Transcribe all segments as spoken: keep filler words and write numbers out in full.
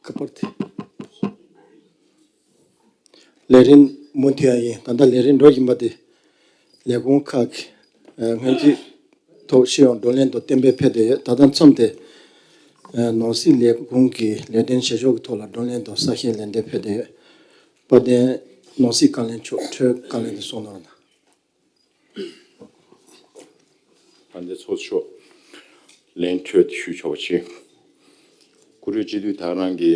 ཁ་པར་དེ། ལས་རིམ་མུ་མཐུད་ཡ་ཡིན། ད་ལྟ་ལས་རིམ་འགྲོ་བཞིན་པ་དེ། ལས་ཁུངས་ཁག་གི་སྔོན་རྩིས་ཐོག་སྤྱི་ཡོངས་བགྲོ་གླེང་དང་གཏན་འབེབས་ཕེབས་བསྡད་ཡོད། ད་ལྟ་མཚམས་དེ་ནོར་སྲིད་ལས་ཁུངས་ཀྱི་ལས་དོན་བྱེད་ཕྱོགས་ཀྱི་ཐོག་ལ་བགྲོ་གླེང་དང་གསལ་བཤད་ལན་འདེབས་ཕེབས་བསྡད་ཡོད། དཔལ་ལྡན་ནོར་སྲིད་བཀའ་བློན་མཆོག་འཕྲོས་བཀའ་ལན་དེ་གསུང་གནང་རོགས་གནང་། ཨ་འདི་ཚོགས་ཆོག་ལན་འཕྲོས་ཞུ་ཆོག་པ་བྱེད། བཀུར་འོས་སྤྱི་འཐུས་ད་ག་རང་གི་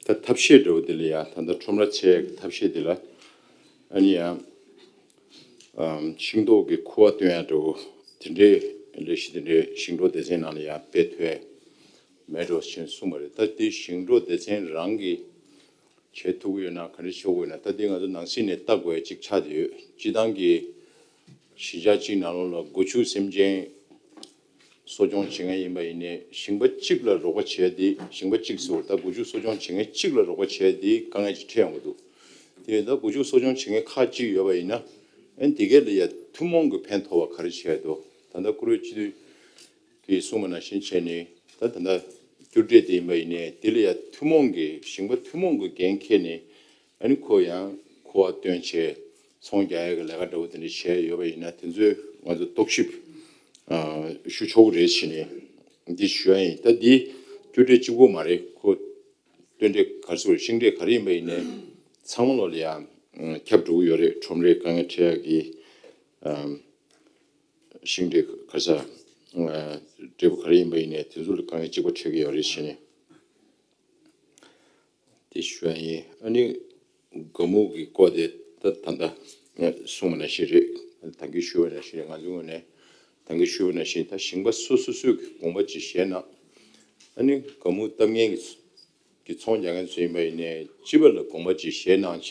ད་ཐབས་ཤེས་འདྲ་བོ་འདི་ལ་ཡ། ད་ལྟ་ཁྲོམ་ར་ཆེ་ཐབས་ཤེས་འདི་ལ་ཨ་ནི་ཡ་ཤིང་ཏོག་གི་ཁུ་བ་བཏོན་ཡ་འདྲ་བོ་དེ་འདྲའི་ལས་གཞི་དེ་འདྲའི་ཞིང་འབྲོག་སྡེ་ཚན་ནང་ལ་ཡ་སྤེལ་ཐུབ་ཡ་མེད་འགྲོ་ཞེས་གསུངས་པ་རེད། ད་དེ་ཞིང་འབྲོག་སྡེ་ཚན་རང་གི་བྱེད་ཐུབ་ཀྱི་ཡོད་ན་ག་འདྲ་བྱེད་དགོས་ན། ད་ལྟའི་ང་ཚོ་ནང་སྲིད་ནས་ལྟ་དགོས་ཡ་གཅིག་ཆགས་བསྡད་ཡོད། སྤྱི་བཏང་གི་གཞིས་ཆགས་གཅིག་ནང་ལོགས་ལ་སྒོ་ཕྱུགས་སེམས་ཅན་གསོ་སྐྱོང་བྱེད་མཁན་ཡིན་པ་ཡིན་ནའི་ཞིང་པ་གཅིག་ལ་རོགས་པ་བྱས་ཏེ། ཞིང་པ་གཅིག་ཟེར་བ་ད་སྒོ་ཕྱུགས་གསོ་སྐྱོང་བྱེད་མཁན་གཅིག་ལ་རོགས་པ་བྱས་ཏེ་དཀའ་ངལ་ཅིག་འཕྲད་ཡོང་གི་འདུག་དེ་ད་སྒོ་ཕྱུགས་གསོ་སྐྱོང་བྱེད་མཁན་ཁག་ཅིག་ཡོད་པ་ཡིན་ན་ཨན་དེ་གས་ལ་ཡ་ཐུན་མོང་གི་ཕན་ཐོགས་པ་ག་རེ་བྱས་འདུག་ད་ལྟ་བཀུར་འོས་སྤྱི་འཐུས་ཀྱིས་གསུངས་པ་ནང་བཞིན་བྱས་ནས། ད་ད་ལྟ་རྒྱུ་འབྲས་དེ་ཡིན་པ་ཡིན་ནའི་དེ་ལ་ཡ་ཐུན་མོང་གི་ཞིང་པ་ཐུན་མོང་གི་འགན་འཁྱེར་ནས་ཨ་ནི་ཁོ་ཡང་ཁུ་བ་བཏོན་བྱས་ཚོང་རྒྱག་ཡ་གི་ལས་ཀ་འདྲ་བོ་དེ་འདྲ་བྱས་ཡོད་པ་ཡིན་ན་དེ་ཚོའི་ང་ཚོ་རྟོག་ཞིབ་ཨ་ཞུ་ཆོག་གི་རེད་བྱས་ནས་འདི་ཞུ་ཡ་ཡིན། ད་འདི་རྒྱུ་འབྲས་གཅིག་པོ་མ་རེད། ཁོ་སྟོན་འབྲས་ག་རེ་ཟེར་ཤིང་འབྲས་ག་རེ་ཡིན་པ་ཡིན་ནའི་ཚང་མ་ལོག་ལ་ཡ་ཁྱབ་འགྲོ་གི་ཡོད་རེད། ཁྲོམ་རའི་དཀའ་ངལ་འཕྲད་ཡ་གི་ཨ། ཤིང་འབྲས་ག་ས་འབྲས་བུ་ག་རེ་ཡིན་པ་ཡིན་ནའི་དེ་ཚོ་ལ་དཀའ་ངལ་གཅིག་པ་འཕྲད་ཀྱི་ཡོད་རེད་བྱས་ནས་དེ་ཞུ་ཡ་ཡིན། ཨ་ནི་དགའ་མོ་གི་སྐོར་དེ་ད་ད་ལྟ་གསུངས་པ་ནང་བཞིན་རེད། ད་གིན་ཞུས་པ་ནང་བཞིན་རེད། ང་ཚོའི་ངོས་ནས་ད་གིན་ཞུས་པ་ནང་བཞིན་ད་ཞིང་པ་སོ་སོ་སོས་ཀྱི་དགོངས་པ་ཅིག་བཞེས་ན་ཨ་ནི་དགའ་མོ་གཏམ་ངན་གྱི་གི་ཚོང་རྒྱག་མཁན་ཚོ་ཡིན་པ་ཡིན་ནའི་སྤྱི་པ་ལ་དགོངས་པ་ཅིག་བཞེས་གནང་བྱས་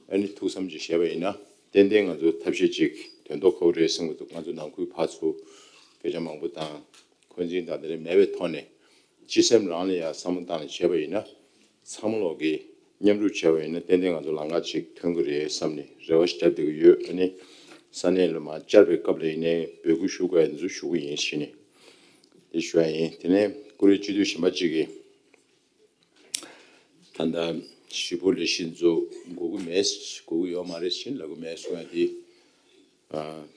ཨ་ནི་ཐུགས་བསམ་ཅིག་བཞེས་པ་ཡིན་ན་ཏན་ཏན་ང་ཚོ་ཐབས་ཤེས་ཅིག་དོན་ཐོག་ཁ་པོ་རེད་བསམ་གྱི་འདུག་ང་ཚོ་ནང་ཁུལ་ཕར་ཚུར་སྐད་ཆ་མང་པོ་དང་འཁོན་འཛིན་དང་དེ་འདྲ་མེད་པའི་ཐོག་ནས་སྤྱི་སེམས་རང་ལ་ཡང་བསམ་བློ་བཏང་ནས་བྱས་པ་ཡིན་ན་ཚང་མ་ལོག་གིས་མཉམ་རུབ་བྱས་པ་ཡིན་ན་ཏན་ཏན་ང་ཚོ་ལམ་ཁ་ཅིག་ཐོན་གྱི་རེད་བསམ་ནས་རེ་བ་ཞིག་བརྒྱབ་བསྡད་ཀྱི་ཡོད། ཨ་ནི་ས་གནས་ལ་མར་བཅར་བའི་སྐབས་ལ་ཡིན་ནའི་འབོད་སྐུལ་ཞུ་དགོས་ཡ་འདི་ཚོ་ཞུ་གི་ཡིན་ཞུས་ནས་དེ་ཞུ་ཡ་ཡིན། དེ་ནས་བཀུར་འོས་སྤྱི་འཐུས་གཞན་པ་ཅིག་གིས། ད་ལྟ་ཞི་བོ་ལས་གཞི་འཛུགས་དགོས་ཀྱི་མེད། དགོས་ཀྱི་ཡོད་མ་རེད་ཟེར་ལབ་ཀྱི་མེད་གསུང་ཡ་དེ། ཨ།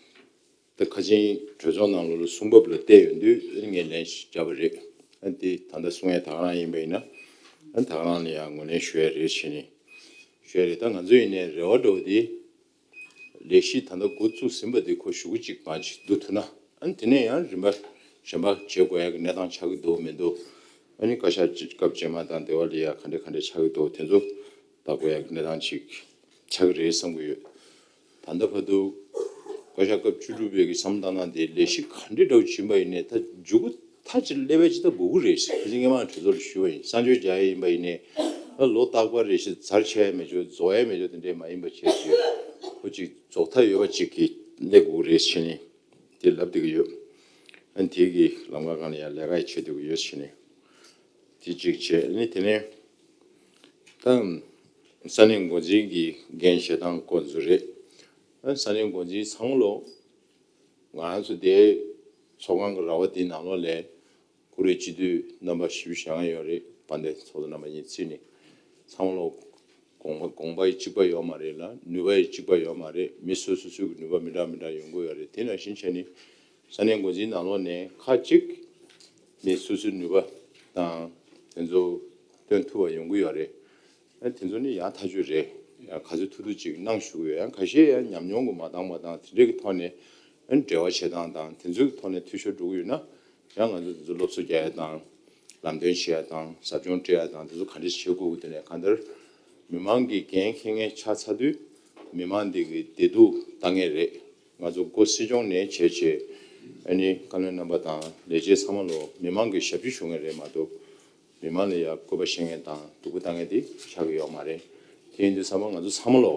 ད་ཁ་ཆེན་གྲོས་ཚོགས་ནང་ལོགས་ལ་གསུང་བབ་ལ་བལྟས་ཡོང་དུས་ངས་ལན་ཞིག་བརྒྱབ་པ་རེད། ཨ་དེ་ད་ལྟ་གསུང་ཡ་ད་ག་རང་ཡིན་པ་ཡིན་ན་ཨ་ད་ག་རང་ལ་ཡང་ངོས་ལེན་ཞུ་ཡ་རེད་ཟེར་ནས་ཞུ་ཡ་རེད། ད་ང་ཚོ་ཡིན་ནའི་རེ་བ་འདྲ་བོ་དེ། ལས་གཞི་ད་ལྟ་འགོ་བཙུགས་ཟིན་པ་དེ་ཁོ་གཞུག་གུ་གཅིག་མ་གཅིག་བསྡུ་ཐུབ་ན་ཨ་ནི་དེ་ནས་ཡང་རིམ་པ་གཞན་པ་བྱེད་དགོས་ཡ་གི་གནས་སྟངས་ཆགས་ཀྱི་འདུག་མི་འདུག་ཨ་ནི་བཀའ་ཤག་སྐབས་རྗེས་མ་དང་འདི་བ་ལ་ཡ་ག་འདྲ་ག་འདྲ་ཆགས་ཀྱི་འདུག་དེ་ཚོ་ལྟ་དགོས་ཡ་གི་གནས་སྟངས་ཅིག་ཆགས་ཀྱི་རེད་བསམ་གྱི་ཡོད། ད་ལྟ་བར་དུ་བཀའ་ཤག་སྐབས་བཅུ་དྲུག་པའི་གི་བསམ་བློ་བཏང་སྟངས་དེ་ལས་གཞི་ག་འདྲ་འདྲ་བོ་ཕྱིན་པ་ཡིན་ནའི་ད་མཇུག་གུ་མཐའ་གཅིག་སླེབས་པའི་ཅི་ལྟ་དགོས་ཀྱི་རེད། ཁ་ཅིག་སྔས་མ་གྲོས་ཚོགས་ལ་ཞུས་པ་ཡིན། གསར་འཇོག་རྒྱག་ཡ་ཡིན་པ་ཡིན་ནའི་ཨ་ལོ་རྟག་པར་རེ་ཞིག་ཚར་ཆད་ཡ་མེད་ཆོག་རྫོགས་ཡ་མེད་ཆོག་དེ་འདྲས་མ་ཡིན་པ་བྱས་ཏེ་ཁོ་ཅིག་རྫོགས་མཐའ་ཡོད་པ་ཅིག་གི་སླེབས་དགོས་ཀྱི་རེད་ཟེར་ནས་དེ་ལབ་བསྡད་ཀྱི་ཡོད། ཨ་ནི་དེ་གི་ལམ་ཁ་སྒང་ལ་ཡང་ལས་ཀ་ཡང་བྱེད་བསྡད་ཀྱི་ཡོད་ཟེར་ནས་དེ་གཅིག་བྱས། ཨ་ནི་དེ་ནས་ད་ས་གནས་འགོ་འཛིན་གྱི་འགན་བཞེས་སྟངས་སྐོར་ཚོ་རེད། ཨ་ནི་ས་གནས་འགོ་འཛིན་ཚང་མ་ལོ། ང་རང་ཚོ་དེ་ཚོགས་ཁང་གི་ར་བ་དེའི་ནང་ལོགས་ལ་བཀུར་འོས་སྤྱི་འཐུས་རྣམ་པ་བཞི་བཅུ་ཞེ་ལྔ་ཡོད་རེད། དཔལ་ལྡན་ཚོགས་གཙོ་རྣམ་པ་གཉིས་བརྩིས་ནས་ཚང་མ་ལོ་དགོངས་པ་དགོངས་པ་ཡི་གཅིག་པ་ཡོད་མ་རེད་ལ་ནུས་པ་ཡི་གཅིག་པ་ཡོད་མ་རེད། མི་སོ་སོ་སོ་གི་ནུས་པ་མི་འདྲ་མི་འདྲ་ཡོང་གི་ཡོད་རེད། དེ་ནང་བཞིན་བྱས་ནས་ས་གནས་འགོ་འཛིན་ནང་ལོགས་ནས་ཁག་ཅིག་མི་སོ་སོའི་ནུས་པ་དང་དེ་ཚོ་སྟོན་ཐུབ་པ་ཡོང་གི་ཡོད་རེད། ཨ་དེ་ཚོ་ནི་ཡང་ཐག་ཆོད་རེད། ཡང་ག་ཚོད་ཐུབ་ཐུབ་ཅིག་གནང་ཞུ་གི་ཡོད། ཡང་ཁ་ཤས་ཡང་ཉམས་མྱོང་གི་མ་འདང་མ་འདང་དེ་འདྲས་ཀྱི་ཐོག་ནས་ཨ་འབྲེལ་བ་བྱེད་སྟངས་དང་དེ་ཚོའི་ཐོག་ནས་འཐུས་ཤོར་འགྲོ་གི་ཡོད་ན་ཡང་ང་ཚོ་དེ་ཚོ་སློབ་གསོ་རྒྱག་ཡ་དང་ལམ་སྟོན་བྱེད་ཡ་དང་ཟབ་སྦྱོང་སྤྲད་ཡ་དང་དེ་ཚོ་ག་འདྲས་བྱེད་དགོས་ཀྱི་དེ་ནས་གང་ལྟར་མི་མང་གི་འགན་འཁྱེར་མཁན་ཆགས་ཚར་དུས་མི་མང་འདི་གི་བདེ་སྡུག་ལྟ་མཁན་རེད། ང་ཚོ་སྒོ་སྲིད་སྐྱོང་ནས་བྱས་བྱས་ཨ་ནི་བཀའ་བློན་རྣམ་པ་དང་ལས་བྱེད་ཚང་མ་ལོ་མི་མང་གི་ཞབས་ཕྱི་ཞུ་མཁན་རེད་མ་གཏོགས། མི་མང་ལ་ཡང་སྐུར་པ་བཤད་མཁན་དང་སྡུག་པོ་བཏང་མཁན་དེ་ཆགས་ཀྱི་ཡོད་མ་རེད། དེ་ཡིན་དུས་ཚང་མ་ང་ཚོ་ཚང་མ་ལོ།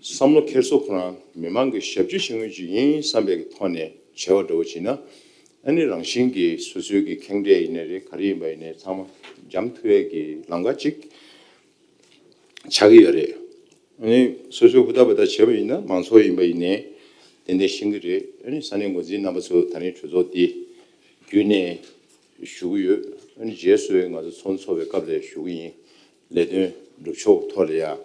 བསམ་བློ་འཁྱེར་སོ་ཁོ་རང་མི་མང་གི་ཞབས་ཕྱི་བྱེད་མཁན་ཅིག་ཡིན་བསམ་པའི་ཐོག་ནས་བྱས་པ་འདྲ་བོ་བྱས་ན། ཨ་ནི་རང་བཞིན་གྱིས་སོ་སོའི་གི་ཁེངས་དྲེགས་ཡིན་ནའི་རེད། ག་རེ་ཡིན་པ་ཡིན་ནའི་ཚང་མ་འཇམ་ཐུབ་ཡས་ཀྱི་ལམ་ཁ་ཅིག་ཆགས་ཀྱི་ཡོད་རེད། ཨ་ནི་སོ་སོའི་ཧུར་ཐག་འབད་ཐག་བྱས་པ་ཡིན་ན་མང་ཚོགས་ཡིན་པ་ཡིན་ནའི་ཏན་ཏན་ཤེས་ཀྱི་རེད། ཨ་ནི་ས་གནས་འགོ་འཛིན་རྣམ་པ་ཚོ་ད་རིང་གྲོས་ཚོགས་འདི་བརྒྱུད་ནས་ཞུ་གི་ཡོད། ཨ་ནི་རྗེས་སུ་ང་ཚོ་ཚོགས་འཚོགས་པའི་སྐབས་ལ་ཞུ་གི་ཡིན། ལས་དོན་སྒྲུབ་ཕྱོགས་ཐོག་ལ་ཡང་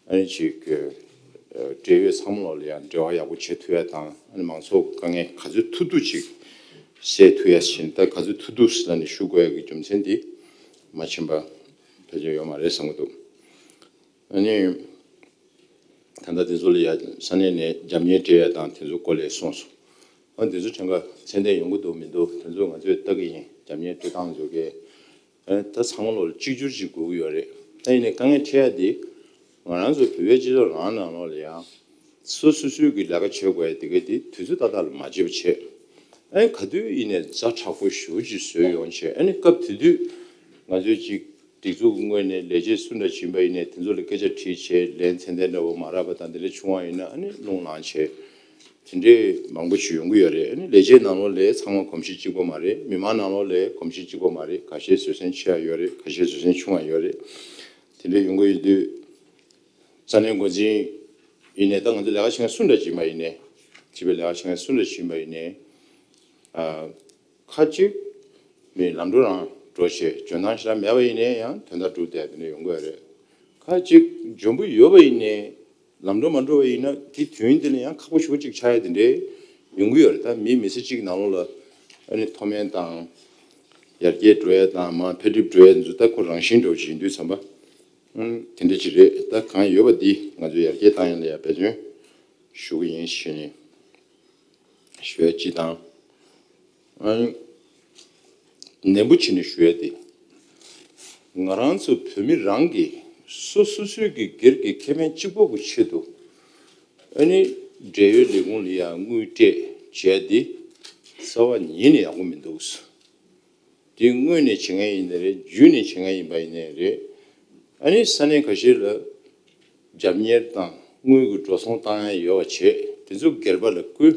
ཨ་ནི་ཅིག་འབྲེལ་ཡོད་ཚང་མ་ལོག་ལ་ཡང་འབྲེལ་བ་ཡག་པོ་བྱེད་ཐུབ་ཡ་དང་། ཨ་ནི་མང་ཚོགས་དཀའ་ངལ་ག་ཚོད་ཐུབ་ཐུབ་ཅིག་སེལ་ཐུབ་ཡ་བཞིན། ད་ག་ཚོད་ཐུབ་ཐུབ་ཟེར་ནས་ཞུ་དགོས་ཡ་གི་རྒྱུ་མཚན་འདི་མ་ཕྱིན་པ་ཕལ་ཆེར་ཡོད་མ་རེད་བསམ་གྱི་འདུག་ཨ་ནི། ད་ལྟ་དེ་ཚོ་ལ་ཡ་ས་གནས་ནས་རྒྱབ་གཉེར་སྤྲད་ཡ་དང་དེ་ཚོ་སྐོར་ལ་གསུངས་སོང་། ཨ་དེ་ཚོ་གྲངས་ཀ་ཚད་ལྡན་ཡོང་གི་འདུག་མི་འདུག་དེ་ཚོ་ང་ཚོས་ལྟ་གི་ཡིན། རྒྱབ་གཉེར་སྤྲོད་སྟངས་ཚོ་གས། ཨ་ད་ཚང་མ་ལོག་ལ་གཅིག་གྱུར་ཅིག་དགོས་ཀྱི་ཡོད་རེད། ད་ཡིན་ནའི་དཀའ་ངལ་འཕྲད་ཡ་དེ་ང་རང་ཚོ་བོད་པའི་སྤྱི་ཚོགས་རང་ནང་ལོགས་ལ་ཡ་སོ་སོ་སོའི་གི་ལས་ཀ་བྱེད་དགོས་ཡ་དེ་གས་དེ་དུས་ཚོད་ཏག་ཏག་ལ་མ་བྱེད་པ་བྱས། ཨ་ནི་ག་དུས་ཡིན་ནའི་ཛ་དྲག་པོ་ཞེ་པོ་ཅིག་བཟོས་ཡོང་བྱས། ཨ་ནི་སྐབས་དེ་དུས་ང་ཚོས་ཅིག་སྒྲིག་འཛུགས་ཀྱི་ངོས་ནས་ལས་བྱེད་སུ་འདྲ་བྱིན་པ་ཡིན་ནའི་དེ་ཚོ་ལ་སྐད་ཆ་དྲིས་བྱས། ལན་ཚད་ལྡན་འདྲ་བོ་མ་རག་པ་དང་དེ་འདྲ་བྱུང་བ་ཡིན་ན་ཨ་ནི་རླུང་ལངས་བྱས། དེ་འདྲའི་མང་པོ་ཞིག་ཡོང་གི་ཡོད་རེད། ཨ་ནི་ལས་བྱེད་ནང་ལོགས་ལ་ཚང་མ་གོམས་གཤིས་གཅིག་པ་མ་རེད། མི་མང་ནང་ལོགས་ལ་གོམས་གཤིས་གཅིག་པ་མ་རེད། ཁ་ཤས་བཟོད་བསྲན་ཆེ་བ་ཡོད་རེད། ཁ་ཤས་བཟོད་བསྲན་ཆུང་བ་ཡོད་རེད། དེ་འདྲ་ཡོང་གི་ཡོད་དུས་ས་གནས་འགོ་འཛིན་ཡིན་ནའི་ད་ང་ཚོ་ལས་ཀ་བྱེད་མཁན་སུ་འདྲ་བྱིན་པ་ཡིན་ནའི། སྤྱི་པའི་ལས་ཀ་བྱེད་མཁན་སུ་འདྲ་བྱིན་པ་ཡིན་ནའི། ཨ། ཁ་ཅིག་མི་ལམ་འགྲོ་རང་འགྲོ་བྱས་འཇོན་ཐང་ཞེ་དྲག་མེད་པ་ཡིན་ནའི་ཡང་དོན་དག་སྒྲུབ་བསྡད་དེ་འདྲ་ཡོང་གི་ཡོད་རེད། ཁ་ཅིག་འཇོན་པོ་ཡོད་པ་ཡིན་ནའི་ལམ་འགྲོ་མ་འགྲོ་བ་ཡིན་ན་དེ་དུས་ཡུན་དེ་ལ་ཡང་ཁག་པོ་ཞེ་པོ་ཅིག་ཆགས་ཡ་དེ་འདྲའི་ཡོང་གི་ཡོད་རེད། ད་མི་མི་ཚེ་གཅིག་ནང་ལོགས་ལ་ཨ་ནི་མཐོ་དམན་དང་ཡར་རྒྱས་འགྲོ་ཡ་དང་མར་འཕེལ་འགྲིབ་འགྲོ་ཡ་འདི་ཚོ་ད་ཁོ་རང་བཞིན་འདྲ་བོ་ཅིག་ཡིན་དུས་ཙམ་པ། ཨང་། དེ་འདྲ་ཅིག་རེད། ད་གང་ཡོད་པ་འདི་ང་ཚོས་ཡར་རྒྱས་བཏང་ཡ་ལ་ཡ་འབད་བརྩོན་ཞུ་གི་ཡིན་ཞུས་ནས་ཞུ་ཡ་གཅིག་དང་། ཨང་། ནན་པོ་བྱས་ནས་ཞུ་ཡ་དེ། ང་རང་ཚོ་བོད་མི་རང་གིས་སོ་སོ་སོའི་གི་སྒེར་གྱི་ཁེ་ཕན་གཅིག་པོ་གི་ཆེད་དུ་ཨ་ནི་འབྲེལ་ཡོད་ལས་ཁུངས་ལ་ཡ་དངུལ་སྤྲད་བྱས་ཏེ་རྩ་བ་ཉིད་ནས་ཡག་པོ་མི་འདུག་དེ་དངོས་གནས་བྱེད་མཁན་ཡིན་ནའི་རེད། བརྒྱུད་ནས་བྱེད་མཁན་ཡིན་པ་ཡིན་ནའི་རེད། ཨ་ནི་ས་གནས་ཁ་ཤས་ལ་རྒྱབ་གཉེར་དང་དངུལ་གྱི་འགྲོ་སོང་བཏང་ཡ་ཡོད་པ་བྱས། དེ་ཚོ་སྒེར་པ་ལ་བསྐུར།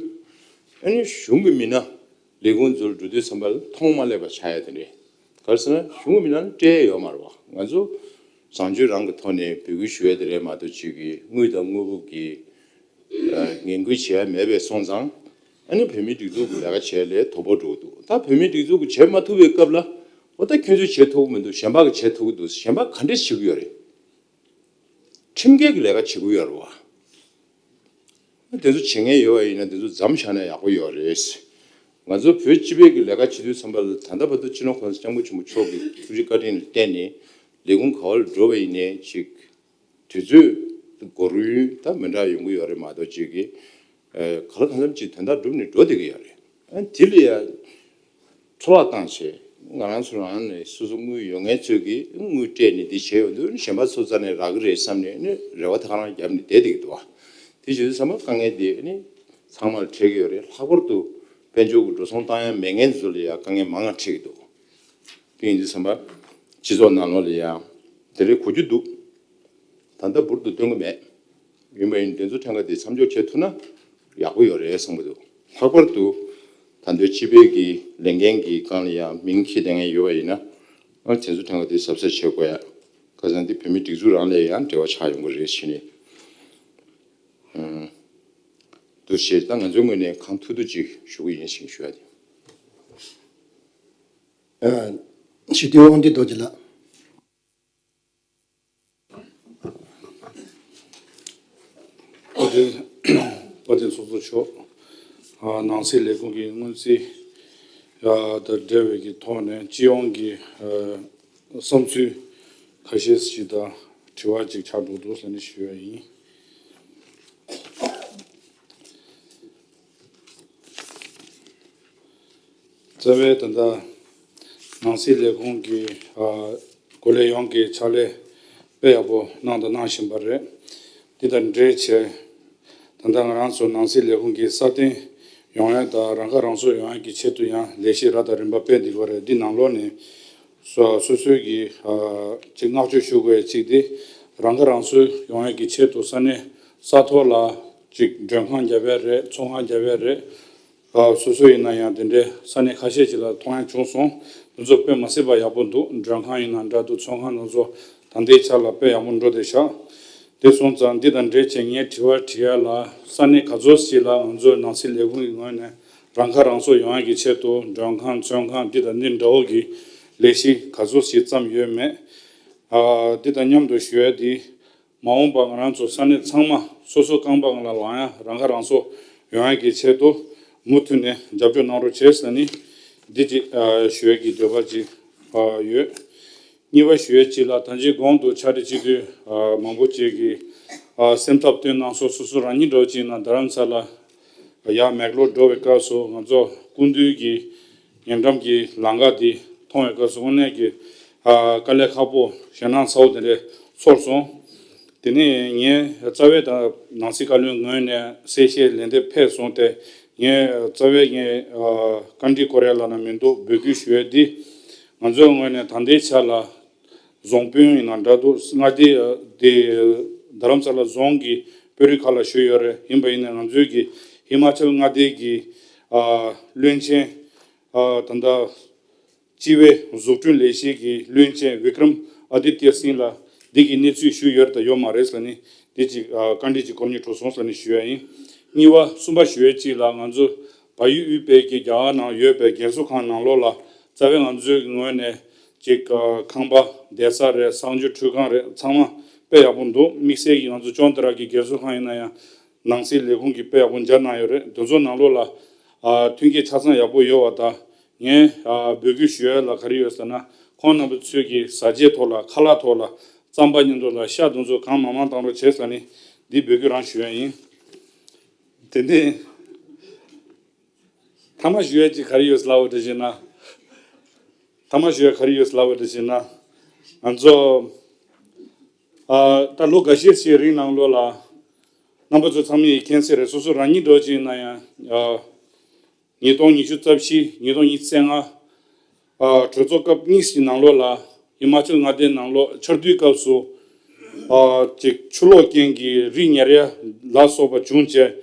ཨ་ནི་གཞུང་གི་མི་སྣ་ལས་ཁུངས་ཚོར་འགྲོ་དུས་ཙམ་པ་ལ་མཐོང་མ་སླེབས་པ་ཆགས་ཡ་དེ་རེད། ག་རེ་ཟེར་ན་གཞུང་གི་མི་སྣ་ལ་སྤྲད་ཡ་ཡོད་མ་རེད་བ། ང་ཚོ་བཟང་སྤྱོད་རང་གི་ཐོག་ནས་འབོད་སྐུལ་ཞུ་ཡ་དེ་རེད་མ་གཏོགས་ཅིག་གི་དངུལ་དང་དངོས་པོ་གི་ངན་སྐུལ་བྱེད་ཡ་མེད་པའི་སོང་ཙང་། ཨ་ནི་བོད་མིའི་སྒྲིག་འཛུགས་ཀྱི་ལས་ཀ་བྱེད་ལས་དོ་ཕོག་འགྲོ་གི་འདུག་ད་བོད་མིའི་སྒྲིག་འཛུགས་ཀྱི་བྱེད་མ་ཐུབ་པའི་སྐབས་ལ་འོ་ད་ཁྱོད་ཚོས་བྱེད་ཐུབ་ཀྱི་མི་འདུག་གཞན་པ་གིས་བྱེད་ཐུབ་ཀྱི་འདུག་གཞན་པ་ག་འདྲས་བྱེད་ཀྱི་ཡོད་རེད། ཁྲིམས་འགལ་གྱི་ལས་ཀ་བྱེད་ཀྱི་ཡོད་རེད་བ། དེ་ཚོ་བྱེད་མཁན་ཡོད་པ་ཡིན་ན་དེ་ཚོ་མཚམས་བཞག་ན་ཡག་པོ་ཡོད་རེད། ང་ཚོ་བོད་སྤྱི་པའི་གི་ལས་ཀ་བྱེད་དུས་ཙམ་པ་ལ་ད་ལྟ་བར་དུ་སྤྱི་ནོར་༸གོང་ས་༸སྐྱབས་མགོན་ཆེན་པོ་མཆོག་གི་ཐུགས་རྗེ་བཀའ་དྲིན་ལ་བརྟེན་ནས་ལས་ཁུངས་ག་བ་ལ་འགྲོ་བ་ཡིན་ནའི་ཅིག་དུས་ཚོད་འགོར་ཡུན་ད་མི་འདྲ་ཡོང་གི་ཡོད་རེད་མ་གཏོགས་ཅིག་གི་ག་ལ་གང་འཚམ་ཅིག་དོན་དག་འགྲུབ་ནས་འགྲོ་བསྡད་ཀྱི་ཡོད་རེད། ཨ་དེ་ལ་ཡ་འཕྲོ་བརླག་བཏང་བྱས་ང་རང་ཚོ་རང་ནས་སོ་སོ་དངུལ་ཡོད་མཁན་ཚོས་ཀྱིས་དངུལ་སྤྲད་ནས་འདི་བྱས་ཡོང་དུས་གཞན་པ་ཚོ་རྩ་ནས་རག་གི་རེད་བསམ་ནས་ནི་རེ་བ་ད་ག་རང་བརྒྱབ་ནས་བསྡད་བསྡད་ཀྱི་འདུག་བ། དེ་བྱེད་དུས་ཙམ་པ་དཀའ་ངལ་དེ་ནི་ཚང་མར་འཕྲད་ཀྱི་ཡོད་རེད། ལྷག་པར་དུ་དཔལ་འབྱོར་གྱི་འགྲོ་སོང་བཏང་ཡ་མེད་མཁན་ཚོ་ལ་ཡ་དཀའ་ངལ་མང་ང་འཕྲད་ཀྱི་འདུག་དེ་ཡིན་དུས་ཙམ་པ་སྤྱི་ཚོགས་ནང་ལོགས་ལ་ཡ་དེ་འདྲའི་གོ་རྒྱུ་འདུག་ད་ལྟ་འབུར་དུ་སྟོན་གྱི་མེད། ཡིན་པ་ཡིན་དེ་ཚོ་ཕྲན་ཁ་དེ་མཚམས་འཇོག་བྱེད་ཐུབ་ན་ཡག་པོ་ཡོད་རེད་བསམ་གྱི་འདུག་ལྷག་པར་དུ་ད་ལྟའི་སྤྱི་པའི་གི་ལས་འགན་གྱི་སྒང་ལ་ཡང་མིང་འཁྱེར་བསྡད་མཁན་ཡོད་པ་ཡིན་ན་ཨ་དེ་ཚོ་ཕྲན་ཁ་དེ་གཟབ་གཟབ་བྱེད་དགོས་ཡ། ཁ་སང་དེ་བོད་མིའི་སྒྲིག་འཛུགས་རང་ལ་ཡང་འབྲེལ་བ་ཆགས་ཡོང་གི་རེད་ཟེར་ནས་འདུག་ཞེས་ད་ང་ཚོའི་ངོས་ནས་གང་ཐུབ་ཐུབ་ཅིག་ཞུ་གི་ཡིན་ཞེས་ཞུ་ཡ་དེ། ཨ། སྤྱི་འཐུས་དབང་འདུས་རྡོ་རྗེ་ལགས། བཀའ་དྲིན་བཀའ་དྲིན་ཚོགས་གཙོ་མཆོག་ཨ། ནང་སྲིད་ལས་ཁུངས་ཀྱི་སྔོན་རྩིས་ཨ། དང་འབྲེལ་བའི་གི་ཐོག་ནས་སྤྱི་ཡོངས་ཀྱི་ཨ། བསམ་ཚུལ་ཁ་ཤས་ཤིག་དང་དྲི་བ་ཅིག་ཆགས་འགྲོ་འདུག་ཟེར་ནས་ཞུ་ཡ་ཡིན། རྩ་བའི་ད་ལྟ་ནང་སྲིད་ལས་ཁུངས་ཀྱི་ཨ། གོ་ལའི་ཡོངས་ཀྱི་ཕྱག་ལས་དཔེ་ཡག་པོ་གནང་དང་གནང་བཞིན་པ་རེད། འདི་དང་འབྲེལ་བྱས་ད་ལྟ་ང་རང་ཚོ་ནང་སྲིད་ལས་ཁུངས་ཀྱི་སྲ་བརྟན་ཡོང་ཡ་དང་རང་ཁ་རང་གསོ་ཡོང་ཡ་གི་ཆེད་དུ་ཡང་ལས་གཞི་རབ་དང་རིམ་པ་སྤེལ་བསྡད་ཀྱི་ཡོད་རེད། འདི་ནང་ལོགས་ནས་སོ་སོ་སོའི་གི་ཨ། ཅིག་བསྔགས་བརྗོད་ཞུ་དགོས་ཡ་གཅིག་དེ་རང་ཁ་རང་གསོ་ཡོང་ཡ་གི་ཆེད་དུ་ས་གནས་ས་ཐོག་ལ་ཅིག་མགྲོན་ཁང་བརྒྱབ་ཡ་རེད། ཚོང་ཁང་བརྒྱབ་ཡ་རེད། ཨ། སོ་སོ་ཡིན་ན་ཡང་དེ་འདྲའི་ས་གནས་ཁ་ཤས་ཤིག་ལ་མཐོང་ཡ་བྱུང་སོང་། འདི་ཚོ་དཔེ་མ་སྲིད་པ་ཡག་པོ་འདུག་མགྲོན་ཁང་ཡིན་ན་འདྲ་འདུག་ཚོང་ཁང་དེ་ཚོ་ད་ལྟའི་ཆ་ལ་དཔེ་ཡག་པོ་འགྲོ་བསྡད་ཤག་དེ་སོང་ཙང་འདི་དང་འབྲེལ་བྱས་ངས་དྲི་བ་དྲི་ཡ་ལ་ས་གནས་ག་ཚོད་ཅིག་ལ་ང་ཚོའི་ནང་སྲིད་ལས་ཁུངས་ཀྱི་ངོས་ནས་རང་ཁ་རང་གསོ་ཡོང་ཡ་གི་ཆེད་དུ་མགྲོན་ཁང་ཚོང་ཁང་འདི་དང་འདི་འདྲ་བོ་གི་ ལས་གཞི་ག་ཚོད་ཞིག་བརྩམས་ཡོད་མེད། ཨ། འདི་དང་མཉམ་དུ་ཞུ་ཡ་འདི། མ་འོངས་པ་ང་རང་ཚོ་ས་གནས་ཚང་མ་སོ་སོ་རྐང་པ་སྒང་ལ་ལངས་ཡ། རང་ཁ་རང་གསོ་ཡོང་ཡ་གི་ཆེད་དུ་མུ་མཐུད་ནས་རྒྱབ་སྐྱོར་གནང་རོགས་བྱེད་ཟེར་ནས་འདི་གཅིག་ཨ། ཞུ་ཡ་གི་འདོད་པ་གཅིག་ཨ། ཡོད། གཉིས་པ་ཞུ་ཡ་གཅིག་ལ། ད་ཅི་གོང་དུ་ཕྱག་སྦྲེལ་སྤྱི་འཐུས་ཨ། མང་པོ་ཅིག་གིས་ཨ། སེམས་འཚབ་བཏོན་གནང་སོང་། སོ་སོ་རང་ཉིད་འདྲ་བོ་ཅིག་ཡིན་ན་རྡ་རམ་ས་ལ་ཡར་མེག་ལོར་འགྲོ་བའི་སྐབས་སུ་ང་ཚོ་སྐུ་མདུན་གྱི་ཉེ་འགྲམ་གྱི་ལམ་ཁ་འདི་མཐོང་བའི་སྐབས་སུ་དངོས་གནས་ཀྱི་ཨ། དཀའ་ལས་ཁག་པོ་ཞེད་སྣང་ཚ་བོ་དེ་འདྲ་ཚོར་སོང་། དེ་ནས་ངས་རྩ་བའི་དང་ནང་སྲིད་བཀའ་བློན་ངོས་ནས་གསལ་བཤད་ལན་འདེབས་ཕེབས་སོང་སྟེ། ངས་རྩ་བའི་ངས་ཨ། བཀའ་འདྲི་སྐོར་ཡ་ལབ་ན་མི་འདུག་འབོད་སྐུལ་ཞུ་ཡ་འདི། ང་ཚོའི་ངོས་ནས་ད་ལྟའི་ཆ་ལ་རྫོང་དཔོན་ཡིན་ན་འདྲ་འདུག་མངའ་སྡེ་དེ་རྡ་རམ་ས་ལ་རྫོང་གི་དཔོན་རིགས་ཁག་ལ་ཞུས་ཡོད་རེད། ཡིན་པ་ཡིན་ན་ང་ཚོའི་གི་ཧི་མ་ཅལ་མངའ་སྡེའི་གི་ཨ། བློན་ཆེན་ཨ། ད་ལྟ་སྤྱི་བའི་འཛུགས་སྐྲུན་ལས་གཞི་གི་བློན་ཆེན་བི་ཀྲམ་ཨ་དི་ཏྱ་སིང་ལ་འདི་གི་གནས་ཚུལ་ཞུས་ཡོད་རེད་དང་ཡོད་མ་རེད་ཟེར་ནས་འདི་གཅིག་ཨ། བཀའ་འདྲི་གཅིག་སྐོར་གཉིས་གྲུབ་སོང་ཟེར་ནས་ཞུ་ཡ་ཡིན། གཉིས་པ་གསུམ་པ་ཞུ་ཡ་གཅིག་ལ། ང་ཚོ་བལ་ཡུལ་དབུས་པའི་གི་རྒྱ་གར་ནང་ཡོད་པའི་རྒན་གསོ་ཁང་ནང་ལོགས་ལ་རྩ་བའི་ང་ཚོའི་ངོས་ནས་གཅིག་ཨ། ཁང་པ་བསྡད་ས་རེད། གསང་སྤྱོད་ཁྲུས་ཁང་རེད། ཚང་མ་དཔེ་ཡག་པོ་འདུག་དམིགས་བསལ་གྱི་ང་ཚོ་ཅོང་ཏི་ར་གི་རྒན་གསོ་ཁང་ཡིན་ན་ཡང་ནང་སྲིད་ལས་ཁུངས་ཀྱིས་དཔེ་ཡག་པོ་མཇལ་གནང་ཡོད་རེད། དེ་ཚོ་ནང་ལོགས་ལ་ཨ། མཐུན་རྐྱེན་ཆ་ཚང་ཡག་པོ་ཡོད་པ་དང་། ངས་ཨ། འབོད་སྐུལ་ཞུ་ཡ་ལ་ག་རེ་ཡོད་ཟེར་ན། ཁོང་རྣམ་པ་ཚོས་ཀྱི་བཟའ་ཆས་ཐོག་ལ་ཁ་ལག་ཐོག་ལ་རྩམ་པ་མཉམ་དུ་ལ་ཤ་དེ་ཚོ་གང་མང་མང་བཏང་རོགས་བྱེད་ཟེར་ནས་འདི་འབོད་སྐུལ་རང་ཞུ་ཡ་ཡིན། དེ་ནས་མཐའ་མ་ཞུ་ཡ་ཅིག་ག་རེ་ཡོད་ལབ་པ་འདྲ་བྱས་ན། མཐའ་མ་ཞུ་ཡ་ག་རེ་ཡོད་ལབ་པ་འདྲ་བྱས་ན། ང་ཚོ་ཨ། ད་ལོ་འགའ་ཤས་ཤིག་རིང་ནང་ལོགས་ལ་རྣམ་པ་ཚོ་ཚང་མས་མཁྱེན་གསལ་རེད། སོ་སོ་རང་ཉིད་འདྲ་བོ་ཅིག་ཡིན་ན་ཡང་ཨ། ཉིས་སྟོང་ཉི་ཤུ་རྩ་བཞི། ཉིས་སྟོང་ཉི་ཤུ་རྩ་ལྔ་ཨ། གྲོས་ཚོགས་སྐབས་གཉིས་ཀྱི་ནང་ལོགས་ལ་ཧི་མ་ཅལ་མངའ་སྡེའི་ནང་ལོགས་ཆར་དུས་སྐབས་སུ་ཨ། ཅིག་ཆུ་ལོག་རྐྱེན་གྱིས་རི་ཉར་ཡ་ལ་སོགས་པ་བྱུང་བྱས།